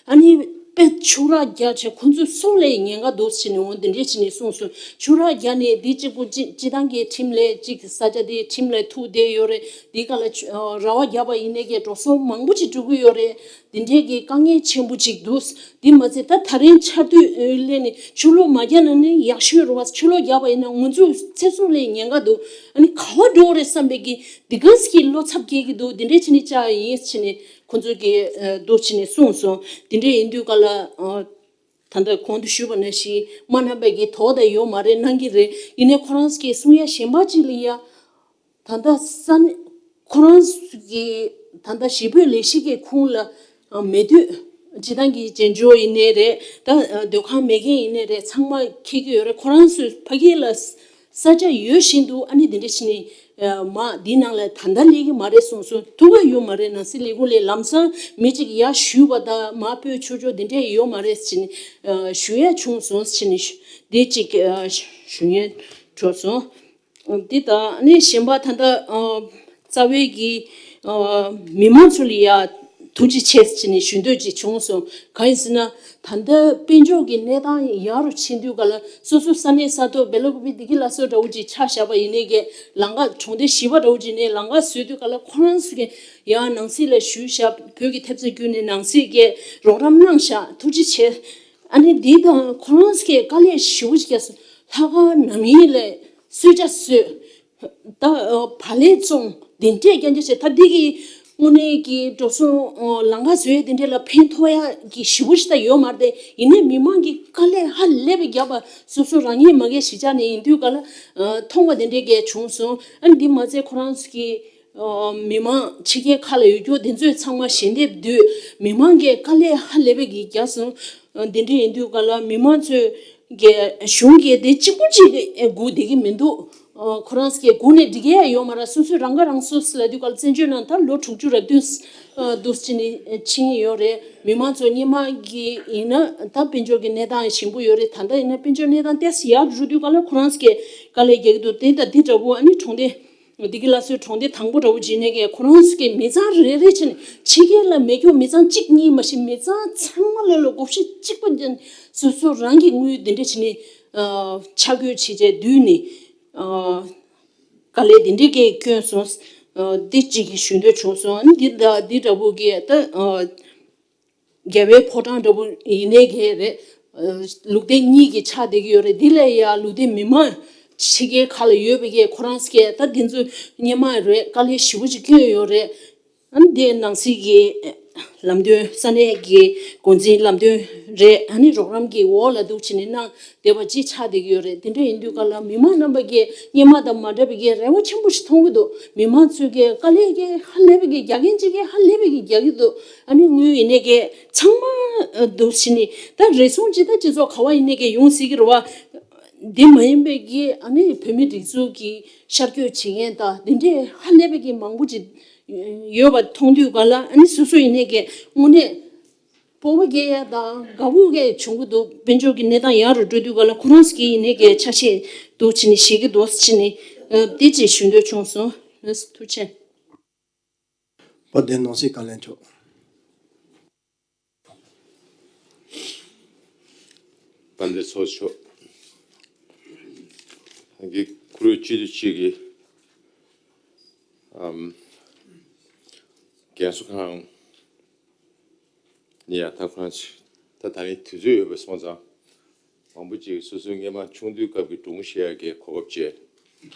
ཨ་ནི་དཔེ་ཕྱུགས་ར་རྒྱག་བྱས་ཁོ་ཚོའི་སྲོག་ལས་ཉེན་ཁ་འདུག་བྱས་ནས་འོང་། འདི་འདྲས་བྱས་ནས་གསུངས་སོང་། ཕྱུགས་ར་རྒྱག་ནས་འདི་གཅིག་པུ་གཅིག་སྤྱི་བཏང་གི་ཁྲིམས་ལས་གཅིག་ས་ཆ་དེ་ཁྲིམས་ལས་ཐུག་བསྡད་ཡོད་རེད། འདི་ག་ལ་ཆུ་ཨ་ར་བ་བརྒྱབ་པ་ཡིན་ནའི་གི་འགྲོ་སོང་མང་པོ་ཅིག་འགྲོ་གི་ཡོད་རེད། འདི་འདྲས་ཀྱི་དཀའ་ངལ་ཆེན་པོ་ཅིག་འདུག་འདི་མ་ཚད་ད་ད་རིང་ཆར་དུས་ཨ་སླེབས་ནས་ཆུ་ལོག་མ་རྒྱག་ན་ནི་ཡག་ཤོས་རེད་བ། ཆུ་ལོག་རྒྱག་པ་ཡིན་ན་ང་ཚོའི་ཚེ་སྲོག་ལས་ཉེན་ཁ་འདུག་ཨ་ནི་ག་བ་འགྲོ་རེད་བསམ་པའི་གི་འདི་ག་ཟིག་གི་བློ་འཚབ་སྐྱེ་གི་འདུག་འདི་འདྲས་བྱས་ནས་བཅར་ཡིན་ཟེར་ནས་ཁོ་ཚོ་གིས་ཨ་འདུག་བྱས་ནས་གསུངས་སོང་། འདི་འདྲས་ཡིན་དུས་ག་ལ་ཨ་ད་ལྟ་གོང་དུ་ཞུས་པ་ནང་བཞིན་མ་གནང་པའི་གི་དོགས་དང་ཡོད་མ་རེད། གནང་གི་རེད། ཡིན་ནའི་ཁོ་རང་གི་གསུང་ཡ་གཞན་པ་ཅིག་ལ་ཡ། ད་ལྟ་ས་གནས་ཁོ་རང་གི་ད་ལྟ་གཞིས་སྤོས་ལས་གཞི་གི་ཁོངས་ལ་མེད་དུས་སྤྱི་བཏང་གི་བྱེས་འབྱོར་ཡིན་ནའི་རེད། ད་སྡོད་ཁང་མེད་མཁན་ཡིན་ནའི་རེད། ཚང་མ་འཁྱེར་གྱི་ཡོད་རེད། ཁོ་རང་ཚོས་ཕ་གི་ལ་ས་ཆ་ཡོད་བཞིན་དུ་ཨ་ནི་འདི་འདྲ་བྱས་ནས་མ་འདི་ནང་ལ་ད་ལྟ་སླེབས་ཀྱི་མ་རེད་གསུངས་སོང་། ཐུག་ག་ཡོད་མ་རེད། ནང་སྲིད་ལས་ཁུངས་ལས་ལམ་སང་མི་གཅིག་ཡར་ཞུས་པ་དང་མར་སྤོས་ཆོག་ཆོག་འདི་འདྲས་ཡོད་མ་རེད་ཟེར་ནས་ཞུ་ཡ་བྱུང་སོང་ཟེར་ནས་འདི་གཅིག་ཞུ་ཡ་འགྲོ་སོང་། འདི་དང་ནི་གཞན་པ་ད་ལྟ་ཨ་རྩ་བའི་གི་ཨ་མི་མང་ཚོ་ལ་ཡ་ཐུགས་རྗེ་ཆེ་ཟེར་ནས་ཞུ་འདོད་ཅིག་བྱུང་སོང་། གང་ཡིན་ཟེར་ན་ད་ལྟ་དཔལ་འབྱོར་གྱི་གནས་སྟངས་ཡག་རུ་ཕྱིན་དུས་ག་ལ་སོ་སོ་ས་གནས་ས་ཐོག་བེ་ལ་ཀུ་པི་བདེ་སྐྱིད་སླར་གསོ་འདྲ་བོ་ཅིག་ཆ་བཞག་པ་ཡིན་ནའི་གི་ལམ་ཁ་གྲོང་སྡེ་བཞི་པ་འདྲ་བོ་ཅིག་ནས་ལམ་ཁ་བཟོས་དུས་ག་ལ་ཁོ་རང་ཚོ་གི་ཡ་ནང་སྲིད་ལ་ཞུས་བཞག་བོད་ཀྱི་ཐེབས་རྩ་བརྒྱུད་ནས་ནང་སྲིད་ཀྱི་རོགས་རམ་གནང་བཞག་ཐུགས་རྗེ་ཆེ། ཨ་ནི་འདི་དང་ཁོ་རང་ཚོ་གི་དཀའ་ལས་ཞེ་པོ་ཅིག་བརྒྱབ་སོང་། ལྷག་དཀར་ནམ་ཡིན་ལས་གསོལ་ཇ་བཟོས། ད་བག་ལེབ་བཙོང་། དེ་འདྲས་རྐྱང་རྐྱང་བྱས། ད་འདི་གི་དངོས་གནས་ཀྱི་འགྲོ་སོང་ལམ་ཁ་བཟོ་ཡས་དེ་འདྲས་ལ་ཕན་ཐོགས་ཡ་གི་ཞེ་པོ་ཞིག་ད་ཡོད་མ་རེད། ཡིན་ནའི་མི་མང་གི་དཀའ་ལས་ཧ་ལས་པའི་རྒྱབ་པ་སོ་སོ་རང་ཉིད་མ་གས་གཞིས་ཆགས་ནས་ཡིན་དུས་ག་ལ་མཐོང་བ་དེ་འདྲས་གས་བྱུང་སོང་། ཨ་ནི་འདི་མ་ཚད་ཁོ་རང་ཚོ་གི་མི་མང་ཕྱི་རྒྱལ་ཁག་ལ་ཡོད་རྒྱུ་དེ་ཚོས་ཚང་མ་ཞལ་འདེབས་བསྡུས། མི་མང་གི་དཀའ་ལས་ཧ་ལས་པའི་གི་རྒྱབ་སོང་། འདི་འདྲས་ཡིན་དུས་ག་ལ་མི་མང་ཚོས་གི་གཞུང་གི་དེ་གཅིག་པུ་གཅིག་སྒུག་བསྡད་ཀྱི་མི་འདུག་ཁོ་རང་ཚོ་གི་སྒུག་ནས་འགྲིག་གི་ཡོད་མ་རེད། སོ་སོས་རང་ཁ་རང་གསོ་ཟེར་ལབ་དུས་ག་ལ་བཙན་བྱོལ་ནང་ད་ལོ་དྲུག་ཅུ་རེ་བདུན་འདུག་ཕྱིན་ནས་ཕྱིན་ཡོད་རེད། མི་མང་ཚོ་སྔོན་མ་གི་ཡིན་ན་ད་དཔལ་འབྱོར་གྱི་གནས་སྟངས་ཞན་པོ་ཡོད་རེད། ད་ལྟ་ཡིན་ན་དཔལ་འབྱོར་གནས་སྟངས་ཏོག་ཙམ་ཡར་འགྲོ་དུས་ག་ལ་ཁོ་རང་ཚོ་གི་དཀའ་ལས་རྒྱག་གི་འདུག་དེ་ད་འདི་འདྲ་བོ་ཨ་ནི་གྲོང་སྡེ་བདེ་སྐྱིད་སླར་གསོའི་གྲོང་སྡེ་དང་པོ་འདྲ་བོ་བྱས་ནས་གི་ཁོ་རང་ཚོ་གི་མི་ཚང་རེ་རེ་བྱས་ནས་ཕྱི་རྒྱལ་ལ་མེད་རྒྱུ་མི་ཚང་གཅིག་གཉིས་མ་གཏོགས་མི་ཚང་ཚང་མ་ལ་ལོ་བགོ་བཤའ་གཅིག་པ་བརྒྱབ་ནས་སོ་སོ་རང་གི་དངུལ་དེ་འདྲ་བྱས་ནས་ ཨ་ཆ་བགོས་བྱས་རྗེས་བསྡུས་ནས་ཨ་དཀའ་ལས་འདི་འདྲས་ཀྱིས་བསྐྱོན་སོང་། ཨ་འདི་གཅིག་གི་ཞུ་འདོད་བྱུང་སོང་། ཨ་ནི་འདི་ད་འདི་འདྲ་པོ་གི་ད་ཨ་རྒྱལ་བའི་ཕོ་བྲང་འདྲ་པོ་ཡིན་ནའི་གི་རེད། ཨ་ལུགས་བདེ་གཉིས་ཀྱི་ཆགས་བསྡད་ཀྱི་ཡོད་རེད། འདི་ལས་ཡང་ལུགས་བདེ་མི་མང་ཕྱི་རྒྱལ་ཁག་ལ་ཡོད་པའི་གི་ཁོ་རང་སྐད་ད་འདི་ཚོ་སྔོན་མ་རེད། དཀའ་ལས་ཞེ་པོ་ཅིག་བསྐྱོན་ཡོད་རེད། ཨ་ནི་དེ་ནང་སྲིད་ཀྱི་ལམ་སྟོན། ས་གནས་ཀྱི་འགོ་འཛིན་ལམ་སྟོན་རེད། ཨ་ནི་རོགས་རམ་གྱི་འོག་ལ་འདུག་བྱས་ནས་གནང་བསྡད་པ་ཅིག་ཆགས་བསྡད་ཀྱི་ཡོད་རེད། དེ་འདྲ་ཡིན་དུས་ག་ལ་མི་མང་རྣམ་པ་གིས་སྔོན་མ་དང་མ་འདྲ་བའི་གི་རེ་བ་ཆེན་པོ་ཞིག་མཐོང་གི་འདུག་མི་མང་ཚོས་ཀྱི་དཀའ་ལས་ཀྱི་ཧ་ལས་པའི་གི་རྒྱག་མཁན་ཅིག་གིས་ཧ་ལས་པའི་གི་རྒྱག་གི་འདུག་ཨ་ནི་དངུལ་ཡིན་ནའི་གི་ཚང་མ་འདུག་བྱས་ནས་ད་རེ་ཟུང་ཅིག་ད་སྤྱི་ཚོགས་ག་བ་ཡིན་ནའི་གི་ཡོང་སྲིད་ཀྱི་རེད་བ། དེ་མ་ཡིན་པའི་གི་ཨ་ནི་བོད་མི་སྒྲིག་འཛུགས་ཀྱི་ཤར་བསྐྱོད་བྱེད་མཁན་དང་དེ་འདྲས་ཧ་ལས་པའི་གི་མང་པོ་ཅིག་ཡོད་པ་མཐོང་དུས་ག་ལ། ཨ་ནི་སོ་སོ་ཡིན་ནའི་གི་དངོས་གནས་སྤོབས་པ་སྐྱེ་ཡ་དང་དགའ་པོ་སྐྱེ་ཡ་བྱུང་གི་འདུག་དཔལ་འབྱོར་གྱི་གནས་སྟངས་ཡག་རུ་འགྲོ་དུས་ག་ལ་ཁོ་རང་ཚོ་གི་ཡིན་ནའི་གི་ཆ་ཤས་འདུག་བྱས་ནས་ཤེས་ཀྱི་འདུག་བྱས་ནས་ཨ་དེ་ཅིག་ཞུ་འདོད་བྱུང་སོང་། ཨ་ཐུགས་རྗེ་ཆེ། དཔལ་ལྡན་ནོར་སྲིད་བཀའ་བློན་མཆོག་དཔལ་ལྡན་ཚོགས་གཙོ་མཆོག་གི་བཀུར་འོས་སྤྱི་འཐུས་གཅིག་གིས་ཨམ་རྒན་གསོ་ཁང་ནས་ཡང་ད་ཁོ་རང་ཚོས་ད་ད་རིང་དུས་ཚོད་ཡོད་པ་སོང་ཙང་། མང་པོ་ཅིག་སོ་སོའི་སྔོན་མ་ཆུང་དུས་སྐབས་ཀྱི་སྒྲུང་བཤད་ཡག་གི་གོ་སྐབས་བཅས་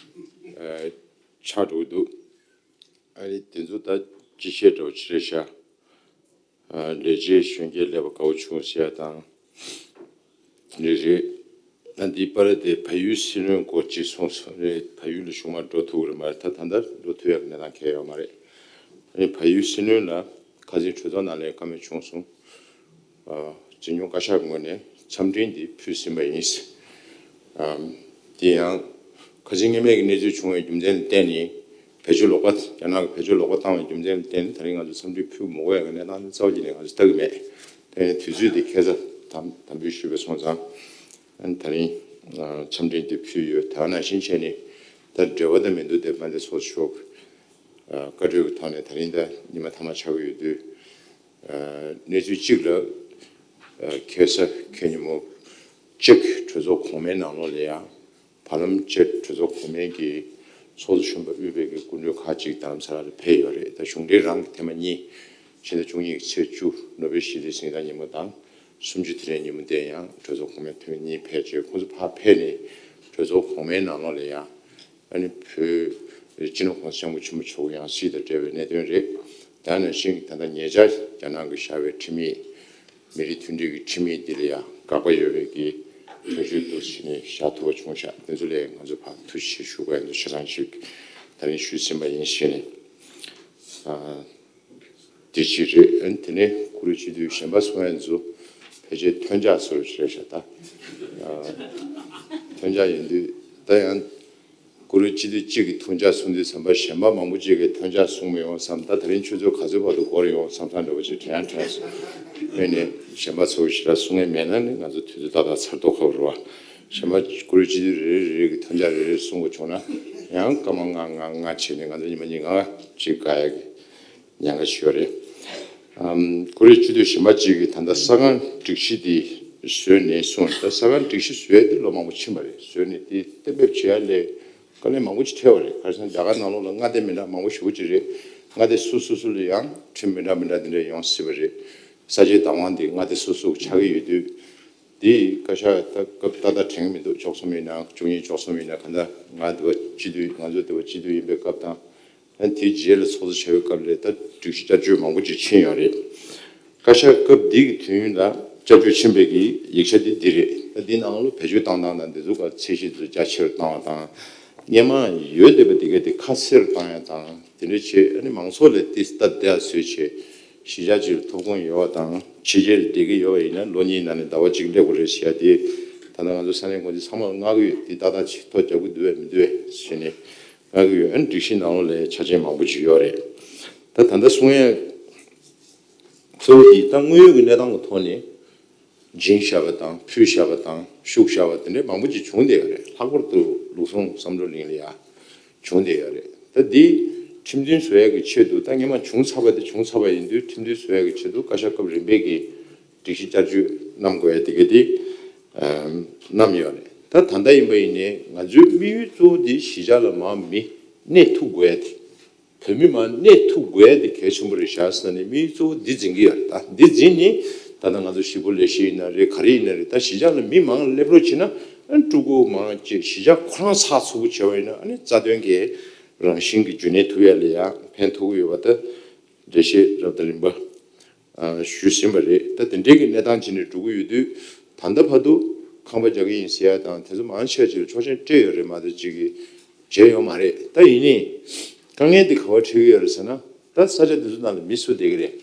ཨ་ཆགས་འགྲོ་གི་འདུག་ཨ་ནི་དེ་ཚོ་ད་ཅི་བཤད་འདྲ་བོ་ཅིག་རེད་ཤག་ཨ་ལས་བྱེད་གཞོན་སྐྱེས་སླེབས་པ་དགའ་བོ་བྱུང་ཟེར་ཡ་དང་། རེད་རེད། ཨ་འདི་པར་དེ་བལ་ཡུལ་སྲིད་བློན་སྐོར་ཅིག་གསུངས་སོང་རེད། བལ་ཡུལ་ལ་གཞུང་མང་འགྲོ་ཐུབ་ཀྱི་རེད་མ་རེད། ད་ད་ལྟ་འགྲོ་ཐུབ་ཡག་གི་གནས་སྟངས་གང་ཡང་ཡོད་མ་རེད། ཨ་ནི་བལ་ཡུལ་སྲིད་བློན་ལ་ཁ་སང་གྲོས་ཚོགས་ནང་ལ་བཀའ་མོལ་བྱུང་སོང་། ཨ་འཛིན་སྐྱོང་བཀའ་ཤག་གི་ངོས་ནས་འཚམས་འཕྲིན་འདི་ཕུལ་ཟིན་པ་ཡིན། ཨ་དེ་ཡང་ཁ་སང་སྔོན་མའི་གི་གནས་ཚུལ་བྱུང་བའི་རྒྱུ་མཚན་ལ་བརྟེན་ནས་བེད་སྤྱོད་ལོག་པ། རྒྱ་ནག་གིས་བེད་སྤྱོད་ལོག་པ་བཏང་བའི་རྒྱུ་མཚན་ལ་བརྟེན་ནས་ད་རིང་ང་ཚོ་འཚམས་འཕྲིན་ཕུལ་མི་དགོས་ཡག་གི་གནས་སྟངས་འདི་རྩ་བ་ཉིད་ནས་ང་ཚོས་ལྟ་གི་མེད། དེ་ནས་དུས་ཚོད་འདི་ཁ་སང་དམ་དམ་འབུལ་ཞུས་པ་སོང་ཙང་ཨ་ནི་ད་རིང་ཨ་འཚམས་འཕྲིན་འདི་ཕུལ་ཡོད། དེ་ནང་བཞིན་བྱས་ནས་ད་འབྲེལ་བ་ད་མི་འདུག་དེ་དཔལ་ལྡན་ཚོགས་གཙོ་མཆོག་ཨ་བཀའ་འཁྲོལ་གྱི་ཐོག་ནས་ད་རིང་ད་ཉི་མ་མཐའ་མ་ཆགས་ཀྱི་ཡོད་དུས། ཨ་གནས་ཚུལ་གཅིག་ལ་ཨ་ཁ་སང་ཁ་ཉིན་མོ་གཅིག་གྲོས་ཚོགས་གོང་མའི་ནང་ལོགས་ལ་ཡང་བར་ལམ་བཅད་གྲོས་ཚོགས་གོང་མའི་གི་ཚོགས་གཙོ་གཞོན་པ་དབུས་པའི་གི་སྐུ་མགྲོན་ཁག་ཅིག་རྡ་རམ་ས་ལ་ལ་ཕེབས་ཡོད་རེད། ད་གཞུང་འབྲེལ་རང་གི་ཐེངས་མ་གཉིས་ཕྱི་ཟླ་བཅུ་གཉིས་ཀྱི་ཚེས་བཅུ་ནོ་བེལ་ཞི་བདེའི་གཟེངས་རྟགས་ཉིན་མོ་དང་། སུམ་ཅུ་དེ་རིང་ཉིན་མོ་དེ་ཡང་གྲོས་ཚོགས་གོང་མའི་ཐེངས་མ་གཉིས་ཕེབས་བྱས་ཁོང་ཚོ་ཕར་ཕེབས་ནས་གྲོས་ཚོགས་གོང་མའི་ནང་ལོགས་ལ་ཡང་ཨ་ནི་བོད་སྤྱི་ནོར་༸གོང་ས་༸སྐྱབས་མགོན་ཆེན་པོ་མཆོག་ཡང་སྲིད་དང་འབྲེལ་བའི་གནད་དོན་རེད། དེ་ནང་བཞིན་ད་ལྟ་ཉེ་ཆར་རྒྱ་ནག་གིས་བཞག་པའི་ཁྲིམས་ཡིག་མི་རིགས་མཐུན་སྒྲིལ་གྱི་ཁྲིམས་ཡིག་འདི་ལ་ཡང་དགག་པ་ཡོད་པའི་གི་གྲོས་ཆོད་འདུག་ཟེར་ནས་བཞག་ཐུབ་པ་བྱུང་ཤག་དེ་ཚོ་ལ་ང་ཚོ་ཕར་ཐུགས་རྗེ་ཆེ་ཞུ་དགོས་ཡ་འདུག་ཆ་ཚང་ཞིག་ད་རིང་ཞུས་ཟིན་པ་ཡིན་ཞེས་ནས། ཨ། དེ་གཅིག་རེད། ཨ་ནི་དེ་ནས་བཀུར་འོས་སྤྱི་འཐུས་གཞན་པ་གསུང་ཡ་ཚོ་ཕལ་ཆེར་ཐོན་འཇགས་ཚོ་རེད་ཤག་ད། ཨ། ཐོན་འཇགས་ཡིན་དུས་ད་ཡང་བཀུར་འོས་སྤྱི་འཐུས་གཅིག་གིས་ཐོན་འཇགས་གསུང་དུས་ཙམ་པ་གཞན་པ་མང་པོ་ཅིག་གིས་ཐོན་འཇགས་གསུང་མི་ཡོང་བསམ། ད་དེ་རིང་ཆུ་ཚོད་ག་ཚོད་བར་དུ་འགོར་ཡོང་བསམ་བསམ་འདྲ་པོ་ཅིག་དྲན་ཡང་དྲན་སོང་། དེ་ནས་གཞན་པ་ཚོ་ཞེ་དྲག་གསུང་ཡ་མེད་ན་ནི་ང་ཚོ་དུས་ཚོད་ཏག་ཏག་ཚར་ཐུབ་ཁག་པོ་རེད་བ། གཞན་པ་བཀུར་འོས་སྤྱི་འཐུས་རེ་རེ་རེ་རེ་གིས་ཐོན་འཇགས་རེ་རེ་གསུང་དགོས་བྱུང་ན་ཡང་སྐར་མ་ལྔ་ལྔ་ལྔ་བྱས་ནས་ང་ཚོ་ཉི་མ་ཉིན་ལྔ་ཅིག་དགའ་ཡ་གི་ཉེན་ཁ་ཞིག་ཡོད་རེད། ཨམ། བཀུར་འོས་སྤྱི་འཐུས་གཞན་པ་གཅིག་གིས་ད་ལྟ་ས་ཁང་སྒྲིག་གཞི་འདི་བཟོས་ནས་གསུངས། ད་ས་ཁང་སྒྲིག་གཞི་བཟོས་ཏེ་ལོ་མང་པོ་ཕྱིན་པ་རེད། བཟོས་ནས་འདི་གཏན་འབེབས་བྱེད་ཡ་ལས་དཀའ་ལས་མང་པོ་ཅིག་འཕྲད་པ་རེད། ཁ་སང་རྒྱ་གར་ནང་ལོགས་ལ་མངའ་སྡེ་མི་འདྲ་མང་པོ་ཞེ་པོ་ཅིག་རེད། མངའ་སྡེ་སོ་སོ་སོ་ལ་ཡང་ཁྲིམས་མི་འདྲ་མི་འདྲ་འདི་འདྲ་ཡོང་སྲིད་པ་རེད། ས་ཆའི་བདག་དབང་འདི་མངའ་སྡེ་སོ་སོ་ཆགས་ཀྱི་ཡོད་དུས། འདི་བཀའ་ཤག་ད་སྐབས་ཏག་ཏག་དྲན་གྱི་མི་འདུག་བཅུ་གསུམ་ཡིན་ན་བཅུ་གཉིས་བཅུ་གསུམ་ཡིན་ན་ག་འདྲ་ང་འདི་བ་སྤྱི་འཐུས་ང་ཚོ་འདི་བ་སྤྱི་འཐུས་ཡིན་པའི་སྐབས་དང་། ཨ་ནི་དེའི་རྗེས་ལ་ཚོགས་གཙོ་བྱ་བའི་སྐབས་ལ་ད་སྒྲིག་གཞི་བསྐྱར་བཅོས་མང་པོ་ཅིག་ཕྱིན་ཡོད་རེད། བཀའ་ཤག་སྐབས་འདི་གི་དུས་ཡུན་ལ་བསྐྱར་བཅོས་ཕྱིན་པའི་གི་ཡིག་ཆ་འདི་འདི་རེད། ད་འདི་ནང་ལ་བེད་སྤྱོད་བཏང་སྟངས་དང་འདི་ཚོ་ག་ཚད་གཞི་འདི་ཚོ་རྒྱ་ཆེར་བཏང་བ་དང་། སྔོན་མ་ཡོད་བསྡད་པ་འདི་ག་དེ་ཁ་གསལ་བཏང་ཡ་དང་དེ་འདྲ་བྱས། ཨ་ནི་མང་ཚོགས་ལ་དེ་ལྟ་བསྡད་ཡ་བཟོས་བྱས་གཞིས་ཆགས་ཅིག་ལ་ཐོབ་ཁུངས་ཡོད་པ་དང་ཕྱི་རྒྱལ་ལ་བསྡད་ཀྱི་ཡོད་པ་ཡིན་ན་ལོ་གཉིས་ནང་ནས་ཟླ་བ་གཅིག་སླེབས་དགོས་རེད་ཟེར་ཡ་དེ་ད་ལྟ་ང་ཚོ་ས་གནས་འགོ་འཛིན་ཚང་མ་ལ་མངགས་ཀྱི་ཡོད། དེ་ཏག་ཏག་ཅིག་ཐོ་རྒྱག་གི་འདུག་བས་མི་འདུག་བས་ཟེར་ནས། ང་གི་ཡོད་ཨན་སྒྲིག་གཞི་ནང་ལོགས་ལ་ཆ་རྐྱེན་མང་པོ་ཅིག་ཡོད་རེད། ད་ད་ལྟ་གསུང་ཡས་གཙོ་བོ་འདི་ད་དངོས་ཡོད་ཀྱི་གནས་སྟངས་ཀྱི་ཐོག་ནས་བྱིན་བཞག་པ་དང་ཕུལ་བཞག་པ་དང་ཤུགས་བཞག་པ་དེ་འདྲའི་མང་པོ་ཅིག་བྱུང་བསྡད་ཡོད་རེད། ལྷག་པར་དུ་ལུགས་ཟུང་བསམ་གྲུབ་གླིང་ལ་ཡ་བྱུང་བསྡད་ཡོད་རེད། ད་འདི་ཁྲིམས་མཐུན་བཟོ་ཡས་ཀྱི་ཆེད་དུ་ད་སྔོན་མ་བྱུང་ཚར་བ་དེ་བྱུང་ཚར་བ་ཡིན་དུས་ཁྲིམས་མཐུན་བཟོ་ཡས་ཀྱི་ཆེད་དུ་བཀའ་ཤག་སྐབས་རིམ་པས་ཀྱི་སྒྲིག་གཞི་བསྐྱར་བཅོས་གནང་དགོས་ཡ་དེ་ག་དེ་གནང་ཡོད་རེད། ད་ ད་ད་ལྟ་ཡིན་པ་ཡིན་ནའི་ང་ཚོའི་དམིགས་ཡུལ་གཙོ་བོ་འདི་གཞིས་ཆགས་ལ་མར་མི་གནས་ཐུབ་དགོས་ཡ་དེ། བོད་མི་མར་གནས་ཐུབ་དགོས་ཡ་དེ་གལ་ཆེན་པོ་རེད་ཤག་ཟེར་ནས་དམིགས་ཡུལ་གཙོ་བོ་འདི་འཛིན་གྱི་ཡོད་རེད། ད་འདི་འཛིན་ནས་ད་ལྟ་ང་ཚོ་གཞིས་སྤོ་ལས་གཞི་ཡིན་ན་རེད། ག་རེ་ཡིན་ན་རེད། ད་གཞིས་ཆགས་ལ་མི་མང་སླེབས་རོགས་བྱེད་ན། ཨ་ནི་ཕྲུ་གུ་མང་ཅིག་གཞིས་ཆགས་ཁོ་རང་ཚགས་ཚུད་པོ་བྱས་པ་ཡིན་ན། ཨ་ནི་རྩ་དོན་གྱི་རང་བཞིན་གྱི་རྒྱུན་གནས་ཐུབ་ཡ་ལ་ཡང་ཕན་ཐོགས་ཀྱི་ཡོད་པ་ད་འགྲེལ་བཤད་རབ་དང་རིམ་པ་ཞུས་ཟིན་པ་རེད། ད་དེ་འདྲའི་གི་གནས་སྟངས་ཅིག་ནས་འགྲོ་གི་ཡོད་དུས། ད་ལྟ་བར་དུ་ཁང་པ་རྒྱག་གི་ཡིན་ཟེར་ཡ་དང་དེ་ཚོ་མང་ཆེ་ཆེར་ཆོག་མཆན་སྤྲད་ཡོད་རེད་མ་གཏོགས་ཅིག་གི་བྱས་ཡོད་མ་རེད། ད་ཡིན་ནའི་དཀའ་ངལ་འདི་ག་པར་འཕྲད་ཀྱི་ཡོད་རེད་ཟེར་ན། ད་ས་ཆ་འདི་ཚོ་ནང་ལ་མི་སུ་བསྡད་ཀྱི་རེད།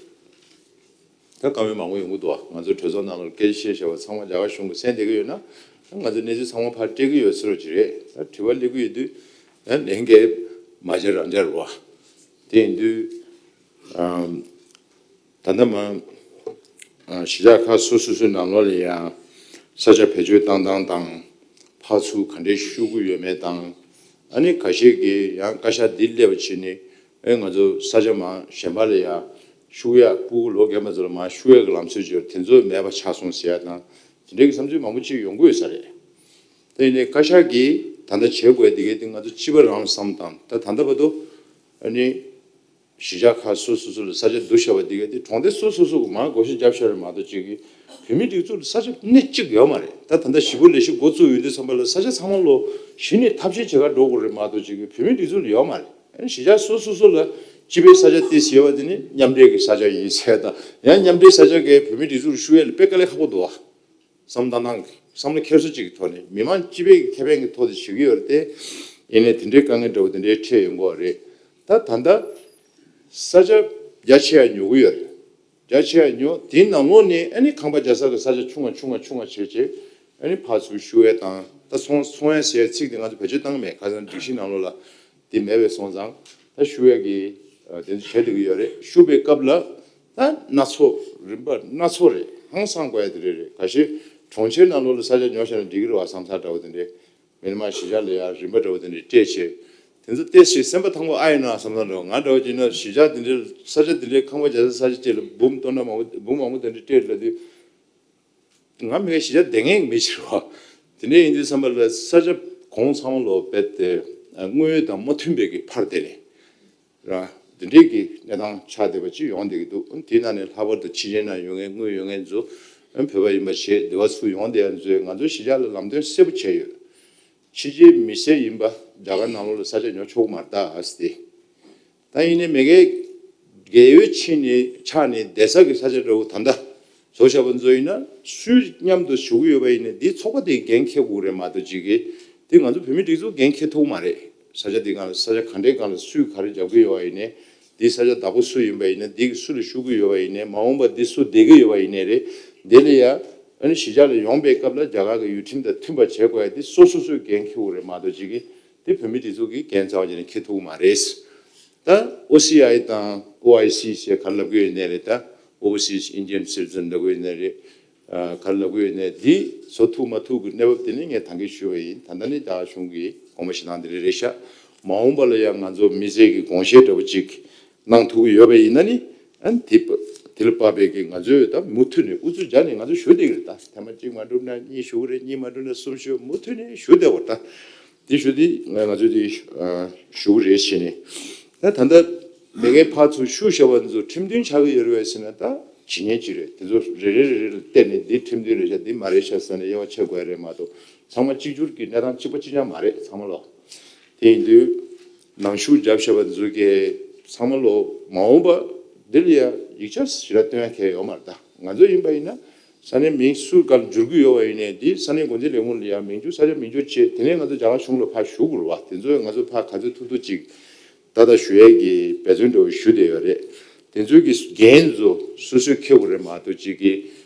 ད་བཀའ་མོལ་མང་པོ་ཡོང་གི་འདུག་ང་ཚོ་གྲོས་ཚོགས་ནང་ལ་སྐད་ཆ་བཤད་བཞག་པ་ཚང་མ་རྒྱ་གར་གཞུང་གིས་གསན་བསྡད་ཀྱི་ཡོད་ན། ད་ང་ཚོ་གནས་ཚུལ་ཚང་མ་ཕར་སྤྲད་ཀྱི་ཡོད་ཟེར་རོ་ཅིག་རེད། ད་དྲི་བ་སླེབས་ཀྱི་ཡོད་དུས། ད་ལན་འགའི་མ་བྱས་རང་བྱས་རེད་བ། དེ་ཡིན་དུས། ཨམ། ད་ལྟ་མ། ཨ། གཞིས་ཆགས་ཁག་སོ་སོ་སོའི་ནང་ལོགས་ལ་ཡང་ས་ཆ་བེད་སྤྱོད་བཏང་སྟངས་དང་། ཕར་ཚུར་ག་འདྲས་བཤུ་གི་ཡོད་མེད་དང་། ཨ་ནི་ཁ་ཤས་ཀྱིས་ཡང་བཀའ་ཤག་འདི་སླེབས་པ་བྱས་ནས། ཨེ། ང་ཚོ་ས་ཆ་མ་གཞན་པ་ལ་ཡང་བཤུ་ཡག་ཕྲུ་གུ་ལོ་རྒན་པ་ཚོ་ལ་མ་བཤུ་ཡག་གི་ལམ་སྲོལ་ཅིག་ཡོད་རེད། དེ་ཚོ་མེད་པ་ཆགས་སོང་ཟེར་ཡག་དང་། དེ་འདྲའི་གི་བསམ་ཚུལ་མང་པོ་ཅིག་ཡོང་གི་ཡོད་ས་རེད། དེ་ཡིན་ནའི་བཀའ་ཤག་གིས་ད་ལྟ་བྱེད་དགོས་དེ་གའི་དེ་ང་ཚོ་སྤྱི་པ་རང་བསམ་བཏང་། ད་ད་ལྟ་བར་དུ་ཨ་ནི་གཞིས་ཆགས་ཁག་སོ་སོ་སོ་ལ་ས་ཆ་བསྡུ་བཞག་པ་དེ་གའི་དེ་གྲོང་སྡེ་སོ་སོ་སོ་གི་མར་བགོ་བཤའ་བརྒྱབ་བཞག་རེད་མ་གཏོགས་ཅིག་གི་བོད་མིའི་སྒྲིག་འཛུགས་ལ་ས་ཆ་སྣེ་གཅིག་ཡོད་མ་རེད། ད་ད་ལྟ་གཞིས་སྤོ་ལས་གཞི་འགོ་བཙུགས་ཡོང་དུས་ཙམ་པ་ལ་ས་ཆ་ཚང་མ་ལོ་གཞི་ནས་ཐབས་ཤེས་བྱེད་གར་འགྲོ་དགོས་རེད་མ་གཏོགས་ཅིག་གི་བོད་མིའི་སྒྲིག་འཛུགས་ལ་ཡོད་མ་རེད། ཨ་ནི་གཞིས་ཆགས་སོ་སོ་སོ་ལ་སྤྱི་པའི་ས་ཆ་ཏོག་ཙམ་ཡོད་པ་དེ་ནི་མཉམ་འབྲེལ་གྱི་ས་ཆ་ཡིན་ཟེར་དང་། ཡང་མཉམ་འབྲེལ་ས་ཆ་གའི་བོད་མིའི་སྒྲིག་འཛུགས་ལ་བཤུ་ཡས་ལ་དཔེ་དཀའ་ལས་ཁག་པོ་འདུག་བ། བསམ་བློ་བཏང་སྟངས་ཀྱི་བསམ་བློ་འཁྱེར་སོ་གཅིག་གི་ཐོག་ནས་མི་མང་སྤྱི་པའི་ཁེ་ཕན་གྱི་ཐོག་ཏུ་བྱེད་ཀྱི་ཡོད་རེད་དེ། ཡིན་ནའི་དེ་འདྲའི་དཀའ་ངལ་འདྲ་བོ་དེ་འདྲའི་འཕྲད་ཡོང་གི་ཡོད་རེད། ད་ད་ལྟ་ས་ཆ་རྒྱ་ཆེ་ཡ་ཉོ་གི་ཡོད་རེད། རྒྱ་ཆེ་ཡ་ཉོ། དེའི་ནང་ལོགས་ནས་ཨ་ནི་ཁང་པ་རྒྱག་ས་གི་ས་ཆ་ཆུང་བ་ཆུང་བ་ཆུང་བ་བྱས་བྱས། ཨ་ནི་ཕར་ཚུར་བཤུ་ཡས་དང་། ད་ཚོང་ཚོང་ཡས་ཟེར་ཡས་ཚིག་དེ་ང་ཚོ་བེད་སྤྱོད་བཏང་གི་མེད། ཁ་སང་སྒྲིག་གཞི་ནང་ལོགས་ལ་དེ་མེད་པས་སོང་ཙང་། ད་བཤུ་ཡས་ཀྱི་ཨ་དེ་ཚོ་བྱས་བསྡད་ཀྱི་ཡོད་རེད། བཤུ་བའི་སྐབས་ལ་ད་སྣ་ཚོགས་རིམ་པ་སྣ་ཚོགས་རེད། ཧང་སང་དགོས་ཡ་དེ་རེད་རེད། ག་ཤེད་གྲོང་ཁྱེར་ནང་ལོགས་ལ་ས་ཆ་ཉོ་བཞག་ན་འགྲིག་གི་རེད་བ་བསམ་ས་འདྲ་བོ་དེ་འདྲས། མི་མང་གཞིས་ཆགས་ལ་ཡ་རིམ་པ་འདྲ་བོ་དེ་འདྲས་སྤྲད་བྱས། དེ་ཚོ་ཏོག་ཙམ་སེམས་པ་ཐང་པོ་ཨ་ཡིན་ན་བསམ་ས་འདྲ་བོ། ང་འདྲ་བོ་བྱས་ན་གཞིས་ཆགས་དེ་འདྲས་ས་ཆ་དེ་འདྲས་ཁང་པ་རྒྱག་ས་ས་ཆ་གཅིག་ལ་འབུམ་སྟོང་ཕྲག་མང་པོ་འབུམ་མང་པོ་དེ་འདྲས་སྤྲད་ལབ་དུས། ང་མི་གཞིས་ཆགས་བསྡད་མཁན་མི་ཞིག་རེད་བ། དེ་འདྲས་ཡིན་དུས་ཙམ་པ་ལ་ས་ཆ་གོང་ཚང་མ་ལོག་རྦད་དེ་དངོས་ཡོད་དང་མ་མཐུན་པའི་གི་ཕར་དེད་ནས་ར། དེ་འདྲས་ཀྱི་གནས་སྟངས་ཆགས་བསྡད་པ་ཅིག་ཡོང་བསྡད་ཀྱི་འདུག་དེའི་ནང་ནས་ལྷག་པར་དུ་ཕྱི་རྒྱལ་ནང་ཡོད་མཁན་དངུལ་ཡོད་མཁན་ཚོ་བོད་པ་ཡིན་པ་བྱས་འདི་བ་ཚུར་ཡོང་བསྡད་ཡ་ཚོས་ང་ཚོའི་གཞིས་ཆགས་ལ་ལམ་སྟོན་གསལ་པོ་བྱས་ཡོད། ཕྱི་རྒྱལ་མི་སེར་ཡིན་པ་རྒྱ་གར་ནང་ལོགས་ལ་ས་ཆ་ཉོ་ཆོག་གི་མ་རེད་ད་ཟེར་ཏེ། ད་ཡིན་ནའི་མི་སྒེར་སྒེར་ཡོད་ཕྱིན་ནས་ཆགས་ནས་བསྡད་ས་གི་ས་ཆ་འདྲ་བོ་ད་ལྟ་བཟོ་བཞག་པ་ཚོ་ཡིན་ན། སུའི་མཉམ་དུ་བཞུགས་ཀྱི་ཡོད་པ་ཡིན་ནའི་འདིའི་ཚོགས་པ་དེའི་འགན་འཁྱེར་དགོས་རེད་མ་གཏོགས་ཅིག་གིས་དེ་ང་ཚོ་བོད་མིའི་སྒྲིག་འཛུགས་འགན་འཁྱེར་ཐུབ་མ་རེད། ས་ཆ་འདི་སྒང་ལ་ས་ཆ་ག་འདྲའི་སྒང་ལ་སུས་ག་རེ་རྒྱབ་ཀྱི་ཡོད་པ་ཡིན་ནའི། འདིའི་ས་ཆ་བདག་པོ་སུ་ཡིན་པ་ཡིན་ནའི། འདི་གི་སུ་ལ་བཞུགས་ཀྱི་ཡོད་པ་ཡིན་ནའི། མ་འོངས་པ་འདི་སུ་བསྡད་ཀྱི་ཡོད་པ་ཡིན་ནའི་རེད། དེ་ལ་ཡ་ཨ་ནི་གཞིས་ཆགས་ལ་ཡོང་པའི་སྐབས་ལ་རྒྱ་གར་གྱི་ཡུལ་ཁྲིམས་དང་མཐུན་པ་བྱེད་དགོས་ཡ་དེ་སོ་སོ་སོའི་འགན་འཁྱེར་དགོས་རེད་མ་གཏོགས་ཅིག་གིས་དེ་བོད་མིའི་སྒྲིག་འཛུགས་ཀྱི་འགན་རྩ་བ་ཉིད་ནས་འཁྱེར་ཐུབ་ཀྱི་མ་རེད། ད་ཨོ་སི་ཨའི་དང་ཨོ་ཨའི་སི་ཞེས་ག་རེ་ལབ་ཀྱི་ཡོད་ནའི་རེད། ད་Overseas Indian Citizen ལབ་ཀྱི་ཡོད་ནའི་རེད། ཨ། ག་རེ་ལབ་ཀྱི་ཡོད་ནའི་འདི་བཟོ་ཐུབ་མ་ཐུབ་ཀྱི་གནས་བབ་དེ་ནི་ངས་ད་གིན་ཞུས་པ་ཡིན། ད་ལྟ་ནི་རྒྱ་གར་གཞུང་གི་དགོངས་པ་བཞེས་སྟངས་དེ་རེད་རེད་ཤག་མ་འོངས་པ་ལ་ཡང་ང་ཚོ་མི་སེར་གྱི་དགོངས་བཞེས་འདྲ་བོ་ཅིག་གནང་ཐུབ་ཀྱི་ཡོད་པ་ཡིན་ན་ནི། ཨ་ནི་དེ་དེ་ལ་དཔག་པའི་གི་ང་ཚོས་ད་མུ་མཐུད་ནས་ཨུ་ཚུགས་རྒྱག་ནས་ང་ཚོ་ཞུ་བསྡད་ཀྱི་རེད། ད་ཐེངས་མ་གཅིག་མ་འགྲུབ་ན་གཉིས་ཞུ་གི་རེད། གཉིས་མ་འགྲུབ་ན་གསུམ་ཞུ། མུ་མཐུད་ནས་ཞུ་བསྡད་པ་རེད། ད་དེ་ཞུ་དེ་ང་ང་ཚོས་དེ་ཨ་ཞུ་གི་རེད་བྱས་ནས། ད་ད་ལྟ་མི་སྒེར་ཕར་ཚུར་བཤུ་བཞག་པ་འདི་ཚོ་ཁྲིམས་མཐུན་ཆགས་ཀྱི་ཡོད་རེད་པས་ཟེར་ན། ད་ཇི་སྙེད་ཅིག་རེད། དེ་ཚོ་རེ་རེ་རེ་རེ་ལ་བལྟས་ནས་འདི་ཁྲིམས་མཐུན་རེད་ཤག་འདི་མ་རེད་ཤག་ཟེར་ནས་དབྱེ་བ་ཕྱེ་དགོས་རེད་མ་གཏོགས། ཚང་མ་གཅིག་གྱུར་གྱི་གནས་སྟངས་གཅིག་པ་གཅིག་རྐྱང་མ་རེད་ཚང་མ་ལོ། དེ་ཡིན་དུས་ནང་ཞུགས་བརྒྱབ་བཞག་པ་འདི་ཚོ་གས་ཚང་མ་ལོ་མ་འོངས་པ་འདི་ལ་ཡ་ཡིག་ཆ་ཞེ་དྲག་སྟོན་ཡ་གལ་ཡོད་མ་རེད། ད་ང་ཚོ་ཡིན་པ་ཡིན་ན་ས་གནས་མིང་སུ་ག་ལ་འགྱུར་གྱི་ཡོད་པ་ཡིན་ནའི་འདི་ས་གནས་འགོ་འཛིན་ལས་ཁུངས་ལ་ཡ་མིང་འགྱུར་ས་ཆ་མིང་འགྱུར་བྱས། དེ་ནས་ང་ཚོ་རྒྱ་གར་གཞུང་ལ་ཕར་ཞུ་དགོས་རེད་བ། དེ་ཚོ་ང་ཚོ་ཕར་ག་ཚོད་ཐུབ་ཐུབ་ཅིག་ཏག་ཏག་ཞུ་ཡས་ཀྱི་འབད་བརྩོན་འདྲ་བོ་ཞུ་བསྡད་ཡོད་རེད། དེ་ཚོའི་གི་འགན་ཚོ་སོ་སོས་འཁྱེར་དགོས་རེད་མ་གཏོགས་ཅིག་གི་